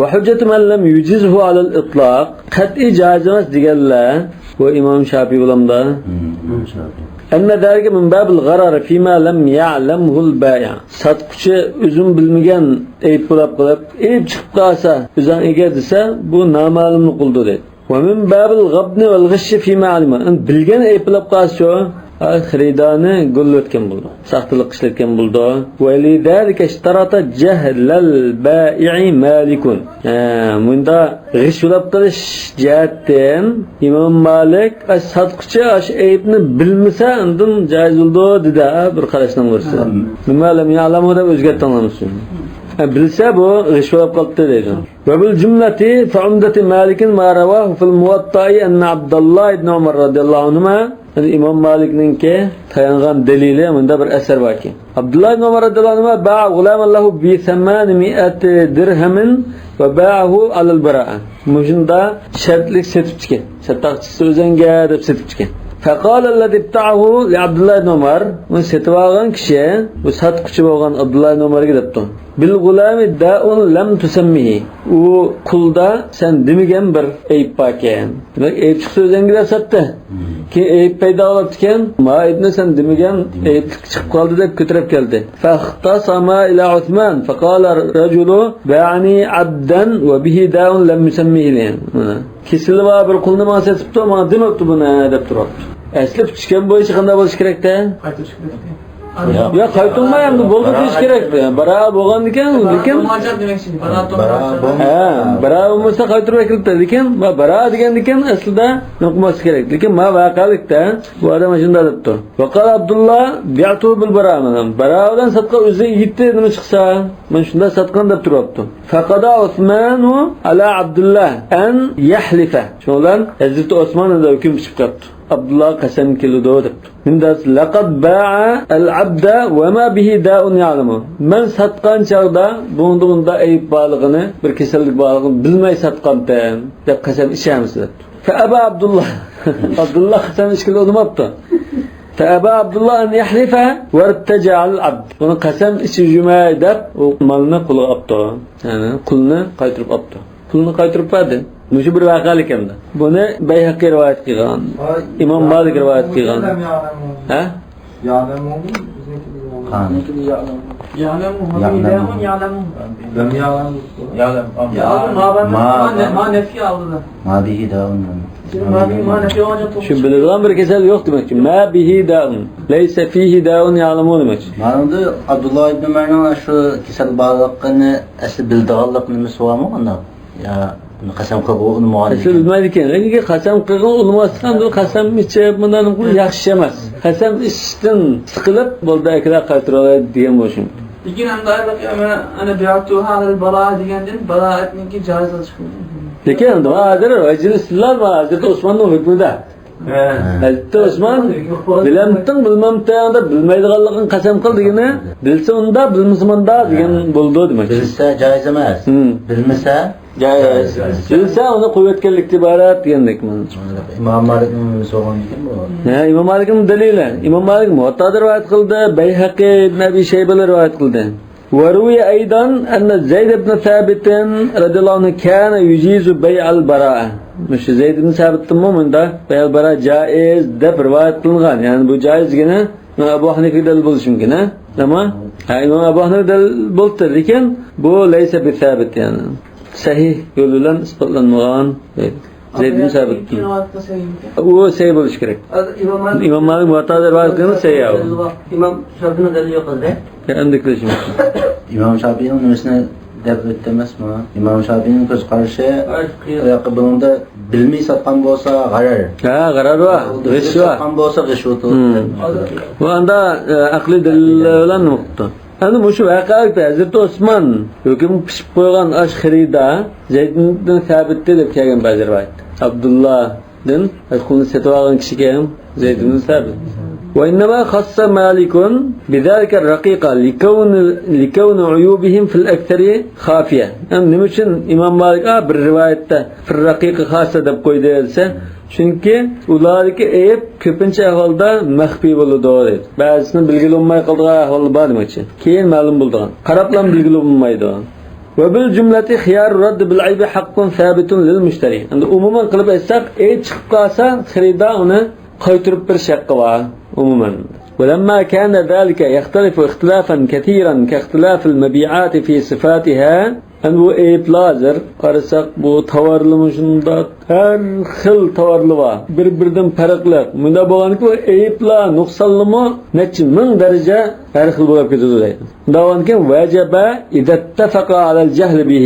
وحجة من لم يجزه على الإطلاق، قەتئىي جائىز ئەمەس دېگەنلەر، بۇ ئىمام شاپىي بولامدا؟ ھىم، ئىمام شاپىي. أن ذلك من باب الغرر فيما لم يعلمه البائع. ساتقۇچى ئۆزىمۇ بىلمىگەن ئەيىب بولاپ قېلىپ، ئەيىب چىقىپ قالسا، ئۆزۈڭ ئىگە دېسە، بۇ نامەلۇمنى قىلىدۇ دەيدۇ. ومن باب الغبن والغش فيما علم. ئەمدى بىلگەن ئەيىبلەپ قالسا، ھە، خېرىدارنى گوللىۋەتكەن بولىدۇ. ساختىلىق ئىشلەتكەن بولىدۇ. ولذلك اشترط جهل البائع مالك. ھە، مۇندا غىش بولاپ قېلىش جەھەتتىن ئىمام مالىك، ئە، ساتقۇچى ئاشۇ ئەيىبنى بىلمىسە، ئاندىن جايىز بولىدۇ دېدى، ھە، بىر قاراشنىڭ بىرسى. ھە. مما لم يعلمه دەپ ئۆزگەرتىڭلار مۇشۇنى. ھە، بىلسە بۇ غىش بولاپ قاپتۇ دەيدۇ. وبالجملة فعمدة مالك ما رواه في الموطأ أن عبد الله بن عمر رضي الله عنهما، يەنى ئىمام مالىكنىڭكى تايانغان دەلىلى مۇندا بىر ئەسەر باركەن. ئابدۇللا ئىبن ئۇمار رەزىياللاھۇ ئەنھۇما باع غۇلامەن لەھۇ بىسەمانىمىئەتى دىرھەمىن ۋە باەھۇ ئەلەل بىرائە. مۇشۇندا شەرتلىك سېتىپتىكەن. ساتاق چىقسا ئۆزەڭگە دەپ سېتىپتىكەن. فقال الذي ابتاعه لعبد الله بن عمر، ئۇنى سېتىۋالغان كىشى، بۇ ساتقۇچى بولغان ئابدۇللا ئىبن ئۇمارغا دەپتۇ. بالغلام داء لم تسمه. ئۇ قۇلدا سەن دېمىگەن بىر ئەيىب باركەن. دېمەك، ئەيىب چىقسا ئۆزەڭگە دەپ ساتتى. كېيىن ئەيىب پەيدا بولۇپتىكەن. ما ئەيىبنى سەن دېمىگەن، ئەيىبلىك چىقىپ قالدى دەپ كۆتۈرۈپ كەلدى. فاختصما إلى عثمان فقال الرجل باعني عبدا وبه داء لم يسمه لي. كېسىلى بار بىر قۇلنى ماڭا سېتىپتۇ، ماڭا دېمەپتۇ بۇنى دەپ تۇرۇپتۇ. ئەسلى پۈتۈشكەن بويىچە قانداق بولۇشى كېرەكتە؟ قايتۇرۇش كېرەكتى. ياق، قايتۇرماي ئەمدى بولدى دېيىش كېرەك. بارا بولغاندىكىن، لېكىن بارا بولغانچە دېمەكچى. بارا بولغانچە. ھە، بارا بولمىسا قايتۇرۇپ ئەكېلىپتۇ. لېكىن ما بارا دېگەندىكىن ئەسلىدە نوقۇماسلىق كېرەك. لېكىن ما ۋەقەلىكتە بۇ ئادەم شۇنداق دەپتۇ. وقال عبد الله بعته بالبراء، مانا بارا بىلەن ساتقان ئۆزى يېتتى نېمە چىقسا، مەن شۇنداق ساتقان دەپ تۇرۇپتۇ. فقضى عثمان على عبد الله أن يحلف. شۇنىڭ بىلەن ھەزرىتى ئوسمان ھۆكۈم چىقىپ قاپتۇ. ئابدۇللاغا قەسەم كېلىدۇ دەپتۇ. مۇنداق، لقد باع العبد وما به داء يعلمه. مەن ساتقان چاغدا بۇنىڭدا بۇنداق ئەيىب بارلىقىنى، بىر كېسەللىك بارلىقىنى بىلمەي ساتقانتىم دەپ قەسەم ئىچەمسىز دەپتۇ. فأبى عبد الله. ئابدۇللا قەسەم ئىچكىلى ئۇنىماپتۇ. فأبى عبد الله أن يحلف وارتجع على العبد. بۇنى قەسەم ئىچۈرمەي دەپ ئۇ مالنى قۇلغا ئاپتۇ. يەنى قۇلنى قايتۇرۇپ ئاپتۇ. پۇلنى قايتۇرۇپ بەردى. مۇشۇ بىر ۋەقەلىك ئەمدى. بۇنى بەيھەقى رىۋايەت قىلغان. ئىمام مالىك رىۋايەت قىلغان. ھە؟ يعلمون، بىزنىڭكىدە يعلمون. قانۇن. بىزنىڭكىدە يعلمون. يعلمون، يعلمون. يعلمون. لم يعلم. يعلم. يعلم. ما، ما، ما نەفى ئالدىدا. ما به داء. شۇ ما به، ما نەفى ئالدىدا. شۇ بىلىدىغان بىر كېسەل يوق دېمەكچى. ما به داء. ليس فيه داء يعلمه دېمەكچى. مانىڭدا ئابدۇللا ئىبن ئۆمەرنىڭ شۇ كېسەل بارلىقىنى ئەسلى بىلىدىغانلىق نېمىسى بارمۇ ئۇنداق؟ يا، قەسەم قىلغۇن ئۇنىمىغان ئەسلى ئىكەن. بىلمەيدىكەن. لېكىن قەسەم قىلغىن ئۇنىماستىن، بۇ قەسەم ئىچىپ، بۇنداق قىلىپ ياخشى ئەمەس. قەسەم ئىچىشتىن سىقىلىپ، بولدى، ئەكىلەر قايتۇرۇۋالاي دېگەن بولۇشى مۇمكىن. لېكىن ئەمدى ئايلىق، ئەنە، بىئەتۇھا ئەلەل باراءە دېگەندىن باراءەتنىڭكى جايىزلىقى چىقىدۇ. لېكىن ھازىر ۋەجىل ئىستىدلال بار، ھەزرىتى ئوسماننىڭ ھۆكمىدە. ھە. ھەزرىتى ئوسمان، بىلەمتىڭ، بىلمەمتىڭ دەپ بىلمەيدىغانلىقىنى قەسەم قىل دېگىنى، بىلسە ئۇنداق، بىلمىسە مۇنداق دېگەن ھە. بولىدۇ دېمەكچى. بىلسە جايىز ئەمەس. ھىم. بىلمىسە جايىز. جايىز. بىلسە ئۇنى قۇۋۋەتكەنلىكتىن ئىبارەت دېگەندەك. ئىمام مالىكنىڭ نېمىسى بولغاندىكىن بۇ؟ ھە، ئىمام مالىكنىڭ دەلىلى. ئىمام مالىك مۇۋەتتادا رىۋايەت قىلدى، بەيھەقى، ئىبن ئەبى شەيبىلەر رىۋايەت قىلدى. وروي أيضا أن زيد بن ثابت رضي الله عنه كان يجيز بيع البراء. مۇشۇ زەيد ئىبن سابىتتىنمۇ مۇنداق بەيئەل باراء جائىز دەپ رىۋايەت قىلىنغان. يەنى بۇ جائىز دېگىنى ئەبۇ ھەنىفىگە دەلىل بولۇشى مۇمكىن، ھە؟ ئەمما، ھە، ئىمام ئەبۇ ھەنىفە دەلىل بولۇپتۇ، لېكىن بۇ ليس بثابت، يەنى سەھىھ يول بىلەن ئىسپاتلانمىغان دەيدۇ. زەيد ئىبن سابىت. ئۇ سەھىھ بولۇشى كېرەك. ئىمام مالىك مۇۋەتتادا رىۋايەت قىلغان سەھىھ ئۇ. ئىمام شافىئىنىڭ دەلىلى يوق ئىدى. يا، ئەمدى كۆرۈشىمىز. ئىمام شافىئىنىڭ نېمىسىنى دەپ ئۆتتى ئەمەسمۇ؟ ئىمام شاپىئىنىڭ كۆز قارىشى، ئاياققا بۇنىڭدا بىلمەي ساتقان بولسا غەرەر. ھە، غەرەر بار. غەش بىلمەي بار. ساتقان بولسا غەش ئوتۇر. بۇ ئاندا، ئە، ئەقلىي دەلىللەر بىلەن نۇقتا. ئەمدى مۇشۇ ۋەقەلىكتە ھەزرىتى ئوسمان ھۆكۈم پىشىپ قويغان ئاش خېرىدا زەيدىن سابىتتى دەپ كەلگەن بەزى رىۋايەتتە. ئابدۇللادىن، ئۇنى سېتىۋالغان كىشىكەن زەيدىن سابىت. وإنما خص مالك بذلك الرقيق لكون، لكون عيوبهم في الأكثر خافية. ئەمدى نېمە ئۈچۈن ئىمام مالىك، ئا، بىر رىۋايەتتە في الرقيق خاصة دەپ قويدى دېسە، چۈنكى ئۇلاردىكى ئەيىب كۆپىنچە ئەھۋالدا مەخپىي بولىدۇ دەيدۇ. بەزىسىنى بىلگىلى بولماي قالىدىغان ئەھۋاللار بار دېمەكچى. كېيىن مەلۇم بولىدىغان. قاراپلا بىلگىلى بولمايدۇ. وبالجملة خيار الرد بالعيب حق ثابت للمشتري. ئەمدى ئومۇمەن قىلىپ ئېيتساق، ئەيىب چىقىپ قالسا، خېرىدار ئۇنى قايتۇرۇپ بېرىش ھەققى بار ئومۇمەن. ولما كان ذلك يختلف اختلافا كثيرا كاختلاف المبيعات في صفاتها. ئەمدى بۇ ئەيىبلەر ھازىر قارىساق، بۇ تاۋارلىرمۇ شۇنداق، ھەر خىل تاۋارلار بار. بىر-بىرىدىن پەرقلىق. مۇنداق بولغاندىكىن، بۇ ئەيىبلەر، نۇقسانلىرىمۇ نەچچە مىڭ دەرىجە ھەر خىل بولۇپ كېتىدۇ دەيدۇ. مۇنداق بولغاندىكىن، وجب إذا اتفقا على الجهل به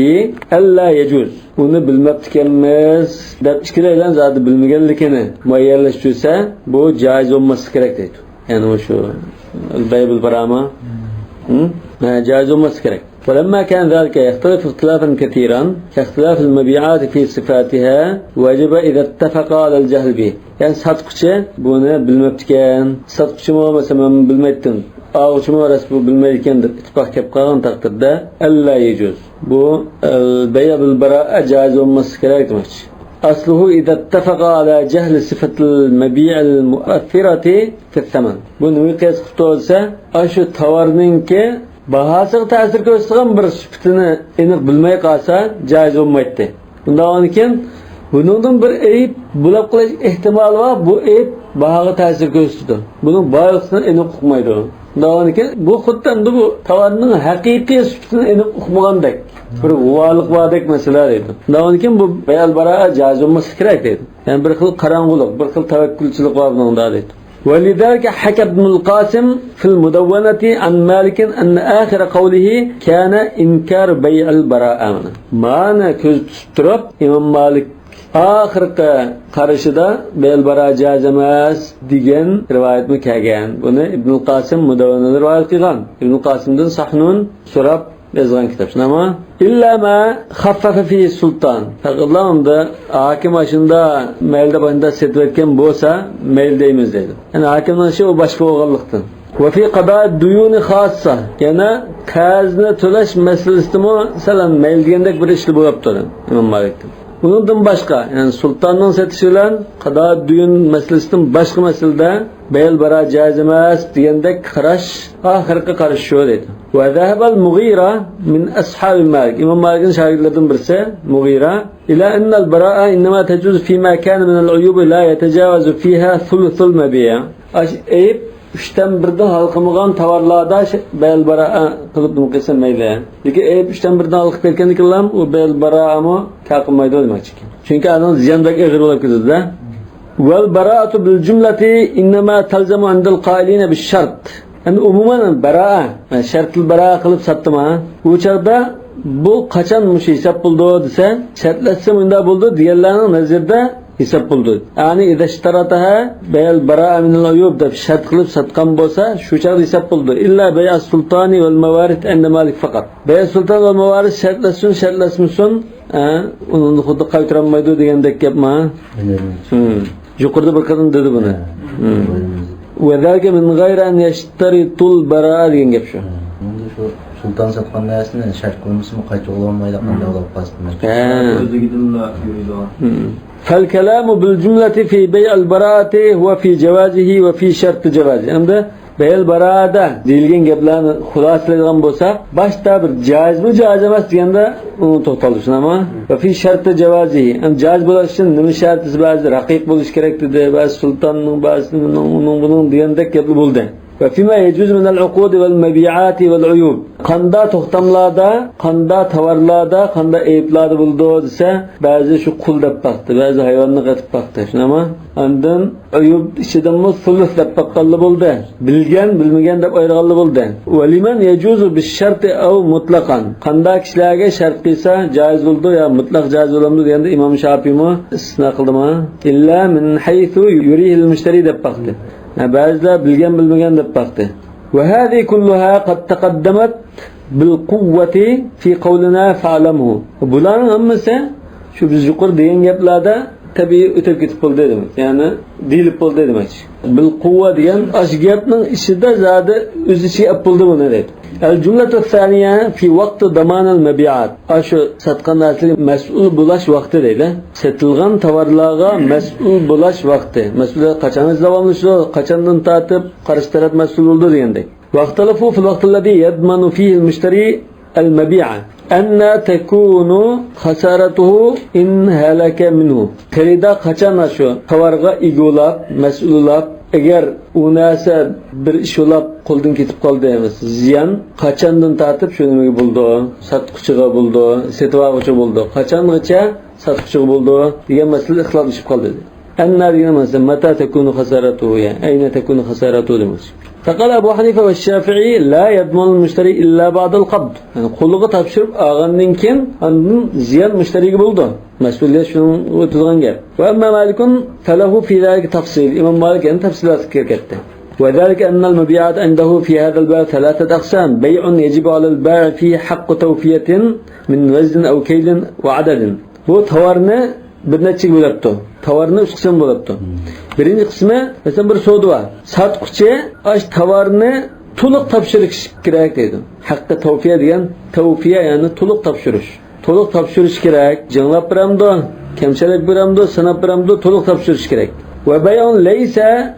ألا يجوز. ئۇنى بىلمەپتىكەنمىز دەپ ئىككىلەيلەن زادى بىلمىگەنلىكىنى مۇئەييەنلەشتۈرسە، بۇ جائىز بولماسلىقى كېرەك دەيدۇ. يەنى مۇشۇ بەيئۇل باراما. ھە، جائىز بولماسلىقى كېرەك. ولما كان ذلك يختلف اختلافا كثيرا كاختلاف المبيعات في صفاتها وجب إذا اتفقا على الجهل به. يەنى ساتقۇچى بۇنى بىلمەپتىكەن. ساتقۇچىمۇ، مەسىلەن، مەن بىلمەيتتىم، ئالغۇچىمۇ راست بۇ بىلمەيدىكەن دەپ ئىتتىپاق كەپ قالغان تەقدىردە، ألا يجوز. بۇ، ئە، بەيئۇل باراءە جائىز بولماسلىقى كېرەك دېمەكچى. أصله إذا اتفقا على جهل صفة المبيع المؤثرة في الثمن. بۇ نېمىگە قىياس قىلىپتۇ دېسە، ئاشۇ تاۋارنىڭكى باھاسىغا تەسىر كۆرسىتىدىغان بىر سۈپىتىنى ئېنىق بىلمەي قالسا، جائىز بولمايتتى. بۇنداق بولغاندىكىن، بۇنىڭدىن بىر ئەيىب بولۇپ قېلىش ئېھتىمالى بار، بۇ ئەيىب باھاغا تەسىر كۆرسىتىدۇ. بۇنىڭ بايلىقىنى ئېنىق ئۇقمايدۇ. بۇنداق بولغاندىكىن، بۇ خۇددى ئەمدى بۇ تاۋارنىڭ ھەقىقىي سۈپىتىنى ئېنىق ئۇقمىغاندەك، بىر غۇۋالىق باردەك مەسىلە دەيدۇ. بۇنداق بولغاندىكىن، بۇ بەيئۇل باراءە جائىز بولماسلىقى كېرەك دەيدۇ. يەنى بىر خىل قاراڭغۇلۇق، بىر خىل تەۋەككۈلچىلىك بار بۇنىڭدا دەيدۇ. ولذلك حكى ابن القاسم في المدونة عن مالك أن آخر قوله كان إنكار بيع البراءة. مانا كۆزدە تۇتۇپ تۇرۇپ، ئىمام مالىك ئاخىرقى قارىشىدا بەيئۇل باراءە جائىز ئەمەس دېگەن رىۋايەتمۇ كەلگەن. بۇنى ئىبنۇل قاسىم مۇدەۋۋەنەدە رىۋايەت قىلغان. ئىبنۇل قاسىمدىن سەھنۇن سوراپ يازغان كىتاب، شۇنداقمۇ؟ إلا ما خفف فيه السلطان. پەقەتلا ئۇندا ھاكىم ئاشۇندا مەيلى دەپ ئاشۇندا سېتىۋەتكەن بولسا، مەيلى دەيمىز دەيدۇ. يەنى ھاكىمنىڭ ئىشى ئۇ باشقا بولغانلىقتىن. وفي قضاء الديون خاصة. يەنە قەرزنى تۆلەش مەسىلىسىدىمۇ سەل مەيلى دېگەندەك بىر ئىشلار بولۇپتۇ ئىمام مالىكتىن. ئۇنىڭدىن باشقا، يەنى سۇلتاننىڭ سېتىشى بىلەن قادا دۇيۇن مەسىلىسىدىن باشقا مەسىلىدە بەيئۇل باراءە جائىز ئەمەس دېگەندەك قاراش، ئاخىرقى قاراش شۇ دەيدۇ. وذهب المغيرة من أصحاب مالك. ئىمام مالىكنىڭ شاگىرتلىرىدىن بىرسى مۇغىرە. إلى أن البراءة إنما تجوز فيما كان من العيوب لا يتجاوز فيها ثلث المبيع. ئاش ئەيىب ئۈچتىن بىردىن ھالقىمىغان تاۋارلاردا شە-، بەيئۇل باراءە قىلىپ نېمە قىلسا مەيلى. لېكىن ئەيىب ئۈچتىن بىردىن ھالقىپ كەتكەندىكىنلا ئۇ بەيئۇل باراءەمۇ كار قىلمايدۇ دېمەكچىكەن. چۈنكى ئانىڭ زىيان بەك ئېغىر بولۇپ كېتىدۇ-دە. والبراءة بالجملة إنما تلزم عند القائلين بالشرط. يەنى ئومۇمەن باراءە، شەرتۇل باراءە قىلىپ ساتتىما، ئۇ چاغدا بۇ قاچان مۇشۇ ھېساب بولىدۇ دېسە، شەرتلەشسە مۇنداق بولىدۇ دېگەنلەرنىڭ نەزىرىدە ھېساب بولىدۇ. يەنى إذا اشترطها بيع البراءة من العيوب دەپ شەرت قىلىپ ساتقان بولسا، شۇ چاغدا ھېساب بولىدۇ. إلا بيع السلطان والموارث عند مالك فقط. بەيئۇل سۇلتان ۋە مۇۋارىس شەرتلەشسۇن، شەرتلەشمىسۇن، ئە، ئۇنى خۇددى قايتۇرالمايدۇ دېگەندەك گەپما؟ مم. يۇقىرىدا بىر قېتىم دېدى بۇنى. مم. وذلك من غير أن يشترط البراءة دېگەن گەپ شۇ. مم. ئەمدى شۇ سۇلتان ساتقان نەرسىنى شەرت قىلمىسىمۇ قايتۇرغىلى بولمايدىغان بولۇپ قالسا. ھە. ئۆزلۈكىدىنلا يۈرىدىغان. مم. فالكلام بالجملة في بيع البراءة هو في جوازه وفي شرط جوازه. ئەمدى بەيئۇل باراءەدە دېيىلگەن گەپلەرنى خۇلاسىلەيدىغان بولساق، باشتا بىر جائىزمۇ، جائىز ئەمەس دېگەندە ئۇنى توختالدى، شۇنداقمۇ؟ وفي شرط جوازه، يەنى جائىز بولۇش ئۈچۈن نېمە شەرتى بار؟ رەقىق بولۇش كېرەك دېدى، بەزى سۇلتاننىڭ، بەزى نېمىنىڭ، ئۇنىڭ، بۇنىڭ دېگەندەك گەپلەر بولدى. وفيما يجوز من العقود والمبيعات والعيوب. قاندا توختاملاردا، قاندا تاۋارلاردا، قاندا ئەيىبلاردا بولىدۇ دېسە، بەزى شۇ قۇل دەپ باقتى، بەزى ھايۋاننى قېتىپ باقتى. شۇنداقمۇ؟ ئاندىن ئەيىب ئىچىدىمۇ سۇلۇس دەپ باققانلا بولدى. بىلگەن، بىلمىگەن دەپ ئايرىغانلا بولدى. ولمن يجوز بالشرط أو مطلقا. قانداق كىشىلەرگە شەرت قىلسا جائىز بولىدۇ يا مۇتلەق جائىز بولامدۇ دېگەندە ئىمام شاپىيمۇ ئىستىسنا قىلدىمۇ؟ إلا من حيث يريه المشتري دەپ باقتى. ھە، بەزىلەر بىلگەن بىلمىگەن دەپ باقتى. وهذه كلها قد تقدمت بالقوة في قولنا فاعلمه. بۇلارنىڭ ھەممىسى شۇ بىز يۇقىرى دېگەن گەپلەردە تەبىئىي ئۆتۈپ كېتىپ بولدى دېمەك. يەنى دېيىلىپ بولدى دېمەكچى. بالقوة دېگەن ئاشۇ گەپنىڭ ئىچىدە زادى ئۆز ئىچىگە ئېلىپ بولدى بۇنى دەيدۇ. الجملة الثانية في وقت ضمان المبيعات. ئاشۇ ساتقان نەرسىگە مەسئۇل بولاش ۋاقتى دەيدۇ. سېتىلغان تاۋارلارغا مەسئۇل بولاش ۋاقتى. مەسئۇلىيەت قاچانغىچە داۋاملىشىدۇ؟ قاچاندىن تارتىپ قارشى تەرەپ مەسئۇل بولىدۇ دېگەندەك. واختلفوا في الوقت الذي يضمن فيه المشتري المبيع أن تكون خسارته إن هلك منه. خېرىدار قاچان شۇ تاۋارغا ئىگە بولاپ، مەسئۇل بولاپ، ئەگەر ئۇ نەرسە بىر ئىش بولاپ قولدىن كېتىپ قالدى، زىيان قاچاندىن تارتىپ شۇ نېمىگە بولىدۇ؟ ساتقۇچىغا بولىدۇ، سېتىۋالغۇچىغا بولىدۇ. قاچانغىچە ساتقۇچىغا بولىدۇ دېگەن مەسىلىدە ئىختىلاپلىشىپ قالدى. أن دېگەن مەسىلە، متى تكون خسارته، يەنى أين تكون خسارته دېمەكچى. فقال أبو حنيفة والشافعي لا يضمن المشتري إلا بعد القبض. يەنى قولىغا تاپشۇرۇپ ئالغاندىن كېيىن ئاندىن زىيان مۇشتەرىگە بولىدۇ. مەسئۇلىيەت شۇنىڭغا ئۆتىدىغان گەپ. وأما مالك فله في ذلك تفصيل. ئىمام مالىك يەنە تەپسىلاتقا كىرىپ كەتتى. وذلك أن المبيعات عنده في هذا الباب ثلاثة أقسام. بيع يجب على البائع فيه حق توفية من وزن أو كيل وعدد. بۇ تاۋارنى بىر نەچچىگە بۆلۈپتۇ. تاۋارنى ئۈچ قىسىم بۆلۈپتۇ. بىرىنچى قىسمى، مەسىلەن، بىر سودا بار. ساتقۇچى ئاشۇ تاۋارنى تولۇق تاپشۇرۇش كېرەك دەيدۇ. ھەققى تەۋفىيە دېگەن، تەۋفىيە يەنى تولۇق تاپشۇرۇش. تولۇق تاپشۇرۇش كېرەك. جىڭلاپ بېرەمدۇ، كەمچەللىك بېرەمدۇ، ساناپ بېرەمدۇ، تولۇق تاپشۇرۇش كېرەك. وبيع ليس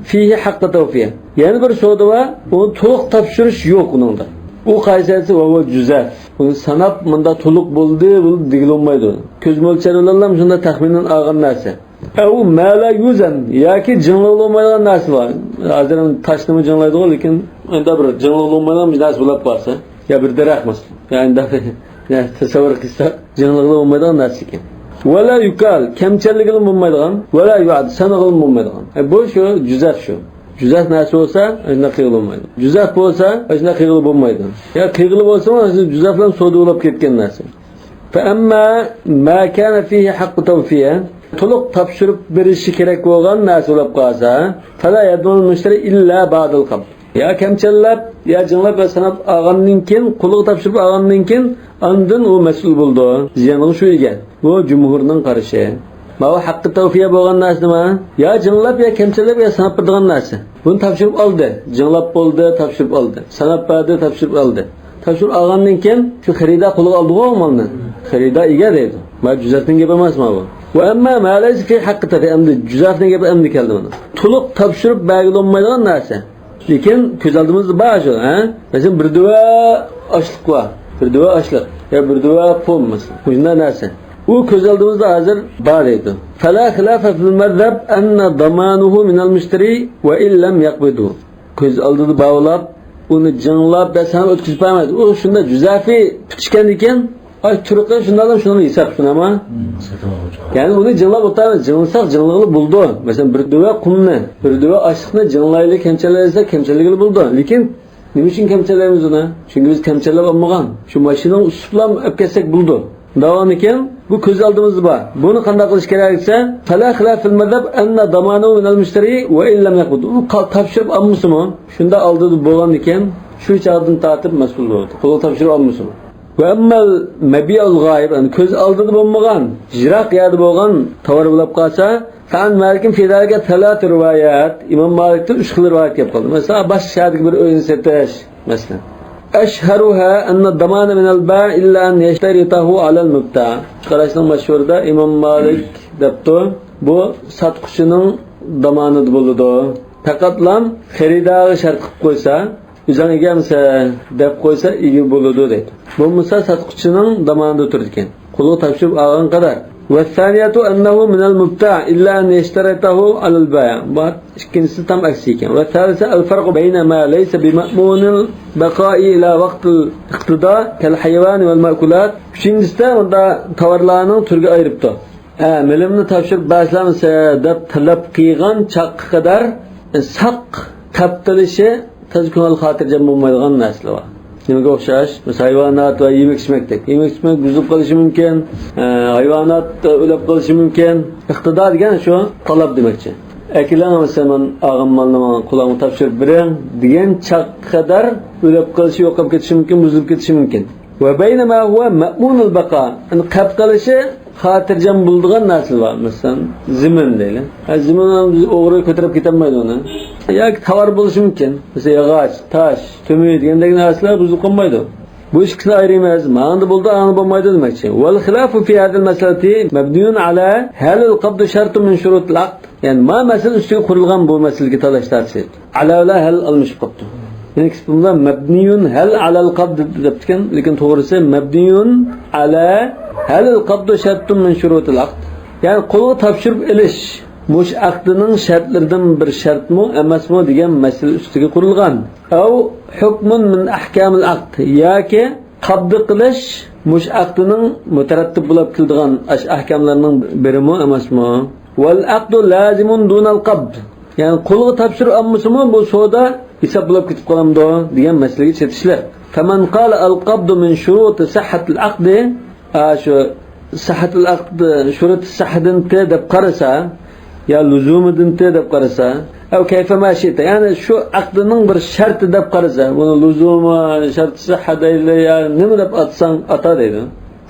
فيه حق توفية. يەنە بىر سودا بار، ئۇنى تولۇق تاپشۇرۇش يوق ئۇنىڭدا. ئۇ قايسى دېسە، وهو جزاف. ئۇنى ساناپ مۇنداق تولۇق بولدى، بولدى دېگىلى بولمايدۇ. كۆز مۆلچەر بىلەنلا شۇنداق تەخمىنەن ئالغان نەرسە. أو ما لا يوزن، ياكى جىڭلىغىلى بولمايدىغان نەرسە بار. ھازىر تاشنىمۇ جىڭلايدىغۇ، لېكىن ئەندى بىر جىڭلىغىلى بولمايدىغان بىر نەرسە بولاپ قالسا، يا بىر دەرەخ مەسىلەن. يا ئەندى، يا تەسەۋۋۇر قىلسا، جىڭلىغىلى بولمايدىغان نەرسە ئىكەن. ولا يكال، كەمچەللىگىلى بولمايدىغان، ولا يعد، سانىغىلى بولمايدىغان. ئە، بۇ شۇ جۈزەف شۇ. جۈزەف نەرسە بولسا، ئاشۇنداق قىلغىلى بولمايدۇ. جۈزەف بولسا، ئاشۇنداق قىلغىلى بولمايدۇ. يا قىلغىلى بولسىمۇ، جۈزەف بىلەن سودا بولۇپ كەتكەن نەرسە. فأما ما كان فيه حق توفية، تولۇق تاپشۇرۇپ بېرىشى كېرەك بولغان نەرسە بولۇپ قالسا، فلا يضمن المشتري إلا بعد القبض. يا كەمچەللەپ، يا جىڭلاپ، يا ساناپ ئالغاندىن كېيىن، قولىغا تاپشۇرۇپ ئالغاندىن كېيىن، ئاندىن ئۇ مەسئۇل بولىدۇ. زىيانغا شۇ ئىگە. بۇ جۇمھۇرنىڭ قارىشى. ماۋۇ ھەققى تەۋفىيە بولغان نەرسە نېمە؟ يا جىڭلاپ، يا كەمچەللەپ، يا ساناپ بېرىدىغان نەرسە. بۇنى تاپشۇرۇپ ئالدى. جىڭلاپ بولدى، تاپشۇرۇپ ئالدى. ساناپ بەردى، تاپشۇرۇپ ئالدى. تاپشۇرۇپ ئالغاندىن كېيىن شۇ خېرىدار قولىغا ئالدىغۇ مالنى. خېرىدار ئىگە دەيدۇ. مانا جۈزەفنىڭ گېپى ئەمەس مانا بۇ. وأما ما ليس فيه حق توفية، ئەمدى جۈزەفنىڭ گېپى ئەمدى كەلدى مانا. تولۇق تاپشۇرۇپ بەرگىلى بولمايدىغان نەرسە. لېكىن كۆز ئالدىمىزدا بار شۇ، ھە؟ مەسىلەن، بىر دۆۋە ئاشلىق بار. بىر دۆۋە ئاشلىق. يا بىر دۆۋە پون مەسىلەن. مۇشۇنداق نەرسە. ئۇ كۆز ئالدىمىزدا ھازىر بار دەيدۇ. فلا خلاف في المذهب أن ضمانه من المشتري وإن لم يقبضه. كۆز ئالدىدا باۋلاپ، ئۇنى جىڭلاپ، بەس ھەم ئۆتكۈزۈپ بەرمەيدۇ. ئۇ شۇنداق جۈزەفى پۈتۈشكەندىن كېيىن، ئاي تۇرقى شۇنداقلا شۇنىڭ ھېساب شۇنداقمۇ؟ يەنى ئۇنى جىڭلاپ ئولتۇرمايمىز. جىڭلىساق جىڭلىغىلى بولىدۇ. مەسىلەن، بىر دۆۋە قۇمنى، بىر دۆۋە ئاشلىقنى جىڭلايلى، كەمچەللەيلى دېسەك كەمچەللىگىلى بولىدۇ. لېكىن نېمە ئۈچۈن كەمچەللەيمىز ئۇنى؟ چۈنكى بىز كەمچەللەپ ئالمىغان. شۇ ماشىنىنى ئۇسۇپلام ئەپ كەتسەك بولىدۇ. دەۋامىكەن، بۇ كۆز ئالدىمىزدا بار. بۇنى قانداق قىلىش كېرەك دېسە، فلا خلاف في المذهب أن ضمانه من المشتري وإن لم يقبض. ئۇ قا-، تاپشۇرۇپ ئالمىسىمۇ، شۇنداق ئالدىدا بولغاندىكىن، شۇ چاغدىن تارتىپ مەسئۇل بولىدۇ. قولىغا تاپشۇرۇپ ئالمىسىمۇ. وأما المبيع الغائب، يەنى كۆز ئالدىدا بولمىغان، يىراق يەردە بولغان تاۋار بولۇپ قالسا، فعن مالك في ذلك ثلاث روايات. ئىمام مالىكتىن ئۈچ خىل رىۋايەت كېلىپ قالدى. مەسىلەن، باشقا شەھەردىكى بىر ئۆينى سېتىش، مەسىلەن. أشهرها أن الضمان من البائع إلا أن يشترطه على المبتاع. قاراشنىڭ مەشھۇرىدا ئىمام مالىك دەپتۇ، بۇ ساتقۇچىنىڭ دامانىدا بولىدۇ. پەقەتلام خېرىدارغا شەرت قىلىپ قويسا، ئۆزۈڭ ئىگەمسەن دەپ قويسا، ئىگە بولىدۇ دەيدۇ. بولمىسا، ساتقۇچىنىڭ دامانىدا تۇرىدىكەن. قولىغا تاپشۇرۇپ ئالغان قەدەر. والثانية أنه من المبتاع إلا أن يشترطه على البائع. بۇ ئىككىنچىسى تام ئەكسى ئىكەن. والثالثة الفرق بين ما ليس بمأمون البقاء إلى وقت الاقتضاء كالحيوان والمأكولات. ئۈچىنچىسىدە، ئۇندا تاۋارلارنىڭ تۈرىگە ئايرىپتۇ. ھە، مېلىمنى تاپشۇرۇپ بەرسەمسە دەپ تەلەپ قىلغان چاغقا قەدەر ساق قەپ قىلىشى تازا كۆڭۈل خاتىرجەم بولمايدىغان نەرسىلەر بار. نېمىگە ئوخشاش؟ مەسىلەن، ھايۋانات ۋە يېمەك-ئىچمەكتەك. يېمەك-ئىچمەك بۇزۇلۇپ قېلىشى مۇمكىن، ئە، ھايۋانات ئۆلۈپ قېلىشى مۇمكىن. ئىقتىدا دېگەن شۇ، تەلەپ دېمەكچى. ئەكېلىڭ، مەسىلەن، مەن ئالغان مالنى ماڭا، قۇلۇڭغا تاپشۇرۇپ بېرىڭ دېگەن چاغقا قەدەر ئۆلۈپ قېلىشى، يوقاپ كېتىشى مۇمكىن، بۇزۇلۇپ كېتىشى مۇمكىن. وبين ما هو مأمون البقاء، يەنى قەپ قېلىشى خاتىرجەم بولىدىغان نەرسىلەر بار. مەسىلەن، زېمىن دەيلى. ھە، زېمىن ئوغرى كۆتۈرۈپ كېتەلمەيدۇ ئۇنى. ياكى تاۋار بولۇشى مۇمكىن. مەسىلەن، ياغاچ، تاش، تۆمۈر دېگەندەك نەرسىلەر بۇزۇلۇپ قالمايدۇ. بۇ ئىككىسىنى ئايرىمايمىز. ماڭا بولىدۇ، ئاڭا بولمايدۇ دېمەكچى. والخلاف في هذه المسألة مبني على هل القبض شرط من شروط العقد؟ يەنى ما مەسىلە ئۈستىگە قۇرۇلغان بۇ مەسىلىگە تالاش تارتىش. ئالا بىلەن ھەل ئالمىشىپ قاپتۇ. يەنى ئىككىسى بۇندا مەبنىيۇن ھەل ئالەل قەبد دەپتىكەن، لېكىن توغرىسى مەبنىيۇن ئالا ھەل قەبدۇ شەرتۇن مىن شۇرۇتىل ئەقد. يەنى قولغا تاپشۇرۇپ ئېلىش مۇشۇ ئەقدىنىڭ شەرتلىرىدىن بىر شەرتمۇ ئەمەسمۇ دېگەن مەسىلە ئۈستىگە قۇرۇلغان. ئەۋ ھۇكمۇن مىن ئەھكامىل ئەقد، ياكى قەبد قىلىش مۇشۇ ئەقدىنىڭ مۇتەرەتتىپ بولۇپ كېلىدىغان ئاشۇ ئەھكاملارنىڭ بىرىمۇ ئەمەسمۇ؟ ۋەل ئەقدۇ لازىمۇن دۇنەل قەبد. يەنى قولغا تاپشۇرۇپ ئالمىسىمۇ بۇ سودا ھېساب بولۇپ كېتىپ قالامدۇ دېگەن مەسىلىگە چېتىشلىق. فمن قال القبض من شروط صحة العقد، ئا، شۇ سەھھەتىل ئەقد شۇرۇتى سەھھىدىنتى دەپ قارىسا، يا لۇزۇمىدىنتى دەپ قارىسا، ئەۋ كەيفەما شىئتە، يەنى شۇ ئەقدىنىڭ بىر شەرتى دەپ قارىسا، بۇنى لۇزۇمى، شەرتى سەھھە دەيلى، يا نېمە دەپ ئاتىساڭ ئاتا دەيدۇ.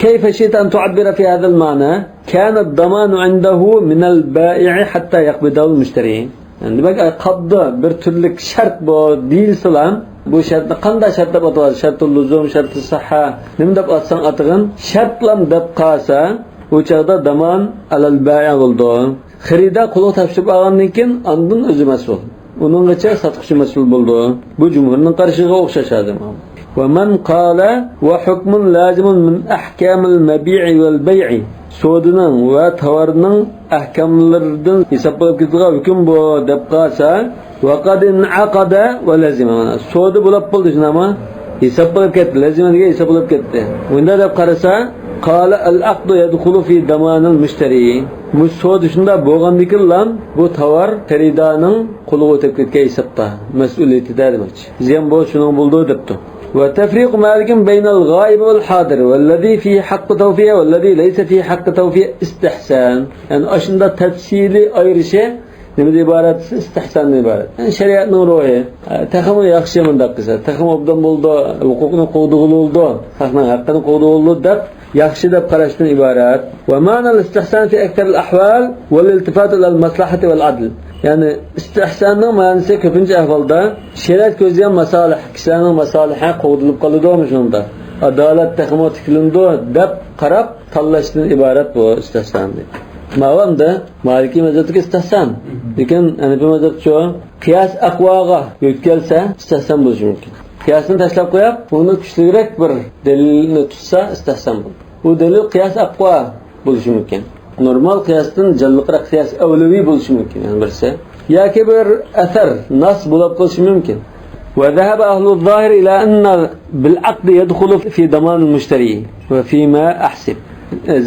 كيف شئت أن تعبر في هذا المعنى، كان الضمان عنده من البائع حتى يقبضه المشتري. يەنى دېمەك، قەبدى بىر تۈرلۈك شەرت بۇ دېيىلسىلا، بۇ شەرتنى قانداق شەرت دەپ ئاتىۋاتىدۇ؟ شەرتۇل لۇزۇم، شەرتۇ سەھھە، نېمە دەپ ئاتىساڭ ئاتىغىن، شەرتلام دەپ قالسا، ئۇ چاغدا دامان ئەلەل بەئە بولىدۇ. خېرىدار قولىغا تاپشۇرۇپ ئالغاندىن كېيىن، ئاندىن ئۆزى مەسئۇل. ئۇنىڭغىچە ساتقۇچى مەسئۇل بولىدۇ. بۇ جۇمھۇرنىڭ قارىشىغا ئوخشاش ھازىر. ومن قال وحكم لازم من أحكام المبيع والبيع، سودىنىڭ ۋە تاۋارنىڭ ئەھكاملىرىدىن ھېساب بولۇپ كېتىدىغان ھۆكۈم بۇ دەپ قالسا، وقد انعقد ولزم، سودا بولۇپ بولدى، شۇنداقمۇ؟ ھېساب بولۇپ كەتتى، لازىم دېگەن ھېساب بولۇپ كەتتى. بۇنداق دەپ قارىسا، قال العقد يدخل في ضمان المشتري، مۇشۇ سودا شۇنداق بولغاندىكىنلا بۇ تاۋار خېرىدارنىڭ قولىغا ئۆتۈپ كەتكەن ھېسابتا، مەسئۇلىيىتىدە دېمەكچى. زىيان بولسا شۇنىڭ بولىدۇ دەپتۇ. وتفريق مالك بين الغائب والحاضر والذي فيه حق توفية والذي ليس فيه حق توفية استحسان. يەنى ئاشۇنداق تەپسىلىي ئايرىشى نېمىدىن ئىبارەت دېسە، ئىستىھساندىن ئىبارەت. يەنى شەرىئەتنىڭ روھى. ھە، تېخىمۇ ياخشى مۇنداق قىلسا، تېخىمۇ ئوبدان بولىدۇ، ھوقۇقنى قوغدىغىلى بولىدۇ، خەقنىڭ ھەققىنى قوغدىغىلى بولىدۇ دەپ ياخشى دەپ قاراشتىن ئىبارەت. ومعنى الاستحسان في أكثر الأحوال والالتفات إلى المصلحة والعدل. يەنى ئىستىھساننىڭ مەنىسى كۆپىنچە ئەھۋالدا شەرىئەت كۆزلىگەن ماسالىھ، كىشىلەرنىڭ ماسالىھى قوغدىلىپ قالىدۇ، مۇشۇنىڭدا ئادالەت تېخىمۇ تىكلىنىدۇ دەپ قاراپ تاللاشتىن ئىبارەت بۇ ئىستىھسان. ماۋۇ ئەمدى مالىكىي مەزھەپتىكى ئىستىھسان. لېكىن ھەنىپىي مەزھەپچۇ؟ قىياس ئەقۋاغا يۆتكەلسە ئىستىھسان بولۇشى مۇمكىن. قىياسنى تاشلاپ قويۇپ، ئۇنى كۈچلۈكرەك بىر دەلىلنى تۇتسا ئىستىھسان بولىدۇ. ئۇ دەلىل قىياس ئەقۋا بولۇشى مۇمكىن. نورمال قىياستىن جانلىقراق قىياس ئەۋلىۋى بولۇشى مۇمكىن، يەنە بىرسى. ياكى بىر ئەسەر، ناس بولۇپ قېلىشى مۇمكىن. وذهب أهل الظاهر إلى أن بالعقد يدخل في ضمان المشتري وفيما أحسب.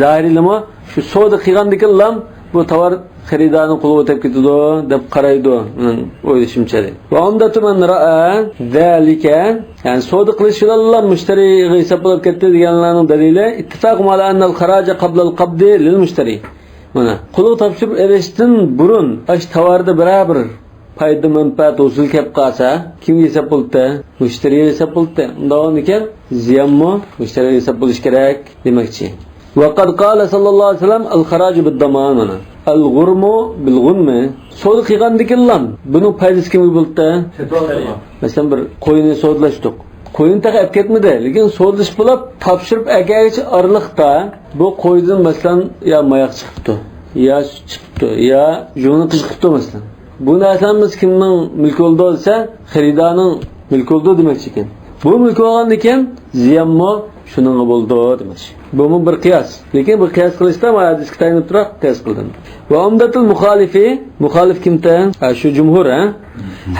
زاھىرىيلارمۇ شۇ سودا قىلغاندىكىنلا بۇ تاۋار خېرىدارنىڭ قولىغا ئۆتۈپ كېتىدۇ دەپ قارايدۇ، مېنىڭ ئويلىشىمچە. وعمدة من رأى ذلك، يەنى سودا قىلىش بىلەنلا مۇشتەرىگە ھېساب بولۇپ كەتتى دېگەنلەرنىڭ دەلىلى، اتفاقهم على أن الخراج قبل القبض للمشتري. مانا، قولغا تاپشۇرۇپ ئېلىشتىن بۇرۇن ئاشۇ تاۋاردا بىرەر بىر پايدا مەنپەئەت ھوسۇل كەپ قالسا، كىمگە ھېساب بولدى؟ مۇشتەرىگە ھېساب بولدى. ئۇنداق بولغاندىكىن زىيانمۇ مۇشتەرىگە ھېساب بولۇشى كېرەك دېمەكچى. وقد قال صلى الله عليه وسلم الخراج بالضمان، مانا. الغرم بالغنم. سودا قىلغاندىكىنلا بۇنىڭ پايدىسى كىمگە بولدى؟ مەسىلەن، بىر قوينى سودىلاشتۇق. قوينى تېخى ئەپ كەتمىدى، لېكىن سودىلىشىپ بولۇپ، تاپشۇرۇپ ئەكەلگۈچى ئارىلىقتا بۇ قويدىن، مەسىلەن، يا ماياق چىقىپتۇ، يا سۈت چىقىپتۇ، يا ژۇڭنى قىزىقىپتۇ، مەسىلەن. بۇ نەرسىلەرمىز كىمنىڭ مۈلكى بولىدۇ دېسە، خېرىدارنىڭ مۈلكى بولىدۇ دېمەكچى ئىكەن. بۇ مۈلكى بولغاندىكىن زىيانمۇ شۇنىڭغا بولىدۇ دېمەكچى. بۇمۇ بىر قىياس. لېكىن بۇ قىياس قىلىشتا ھەدىسكە تايىنىپ تۇرۇپ قىياس قىلدىم. ۋە ئۇمدەتۇل مۇخالىفى، مۇخالىف كىمتە؟ ھە، شۇ جۇمھۇر، ھە؟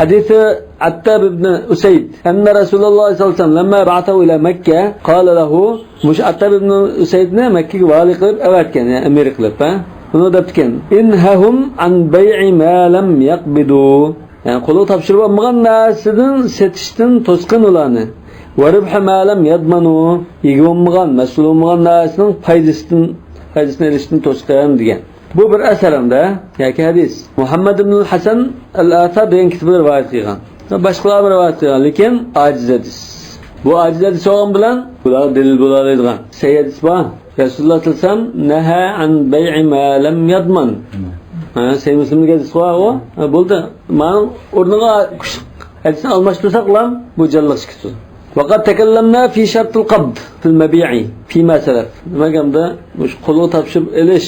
ھەدىسى ئەتتاب ئىبن ئۇسەيد، ئەننە رەسۇلاللاھ سەللەللاھۇ ئەلەيھى ۋەسەللەم لەممە بەئەسەھۇ ئىلە مەككە، قالە لەھۇ، مۇشۇ ئەتتاب ئىبن ئۇسەيدنى مەككىگە ۋالىي قىلىپ ئەۋەتكەن، يەنى ئەمىر قىلىپ، ھە؟ ئۇنى دەپتىكەن، ئىنھەھۇم ئەن بەيئى ما لەم يەقبىدۇ. يەنى قولىغا تاپشۇرۇپ ئالمىغان نەرسىدىن سېتىشتىن توسقىن ئۇلارنى. ۋە رىبھە ما لەم يەدمەنۇ، ئىگە بولمىغان، مەسئۇل بولمىغان نەرسىنىڭ پايدىسىدىن، پايدىسىنى ئېلىشتىن توسقىن دېگەن. بۇ بىر ئەسەر ھەمدە ياكى ھەدىس. مۇھەممەد ئىبنۇل ھەسەن ئەل ئەسەر دېگەن كىتابىدا رىۋايەت قىلغان. باشقىلار رىۋايەت قىلغان، لېكىن ئاجىز ھەدىس. بۇ ئاجىز ھەدىس بولغان بىلەن بۇلارغا دەلىل بولالايدىغان سەھىھ ھەدىس بار. رەسۇلۇللاھ سەللەللاھۇ ئەلەيھى ۋەسەللەم نەھە ئەن بەيئى ما لەم يەدمەن. ھە، سەھىھ مۇسلىمدىكى ھەدىس بار ئۇ. ھە، بولدى. مانا ئورنىغا ھەدىسنى ئالماشتۇرساقلا بۇ جانلىق چىقىدۇ. ۋە قەد تەكەللەمنا فى شەرتىل قەبد فىل مەبىئى فىما سەلەف. نېمە دېگەندە، مۇشۇ قولغا تاپشۇرۇپ ئېلىش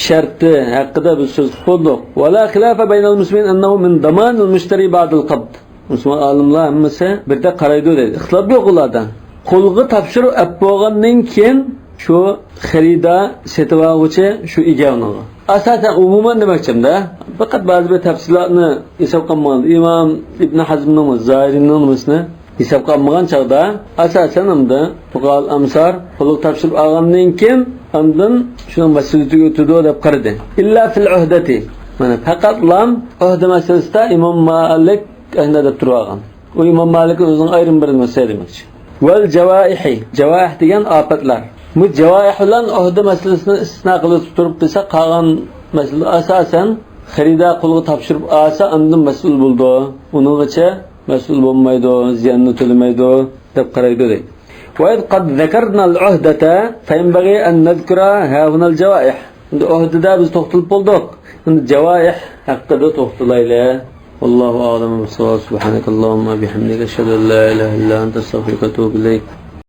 شەرتى ھەققىدە بىز سۆز قىلدۇق. ۋە لا خىلاف بەينەل مۇسلىمىن ئەننەھۇ مىن دامانىل مۇشتەرى بەئدەل قەبد. مۇسۇلمان ئالىملار ھەممىسى بىردەك قارايدۇ دەيدۇ. ئىختىلاپ يوق ئۇلاردا. قولغا تاپشۇرۇپ ئەپ بولغاندىن كېيىن شۇ خېرىدار، سېتىۋالغۇچى، شۇ ئىگە ئۇنىڭغا. ئاساسەن ئومۇمەن دېمەكچىمدە، پەقەت بەزى بىر تەپسىلاتنى ھېسابقا ئالمىغان، ئىمام ئىبن ھەزمنىڭ، زاھىرىنىڭ نېمىسىنى ھېسابقا ئالمىغان چاغدا، ئاساسەن ئەمدى فۇقاھال ئەمسار قولغا تاپشۇرۇپ ئالغاندىن كېيىن ئاندىن شۇنىڭ مەسئۇلىيىتىگە ئۆتىدۇ دەپ قارىدى. ئىللا فىل ئۇھدەتى، مانا پەقەتلا ئۇھدە مەسىلىسىدە ئىمام مالىك ئەھنە دەپ تۇرۇۋالغان. ئۇ ئىمام مالىكنىڭ ئۆزىنىڭ ئايرىم بىر مەسىلە دېمەكچى. ۋەل جاۋائىھى، جاۋائىھ دېگەن ئاپەتلەر. بۇ جاۋائىھ بىلەن ئۇھدە مەسىلىسىنى ئىستىسنا قىلىپ تۇرۇپ قىلسا، قالغان مەسىلە ئاساسەن خېرىدار قولىغا تاپشۇرۇپ ئالسا ئاندىن مەسئۇل بولىدۇ. ئۇنىڭغىچە مەسئۇل بولمايدۇ، زىياننى تۆلىمەيدۇ دەپ قارايدۇ دەيدۇ. ۋە ئىز قەد زەكەرنەل ئۇھدەتە فەيەنبەغى ئەن نەزكۇرە ھاھۇنەل جاۋائىھ. ئەمدى ئۇھدىدە بىز توختىلىپ بولدۇق. ئەمدى جاۋائىھ ھەققىدە توختىلايلى. ۋاللاھۇ ئەئلەم بىسساۋاب. سۇبھانەكەللاھۇممە بىھەمدىكە، ئەشھەدۇ ئەن لا ئىلاھە ئىللا ئەنتە، ئەستەغفىرۇكە ۋە ئەتۇبۇ ئىلەيك.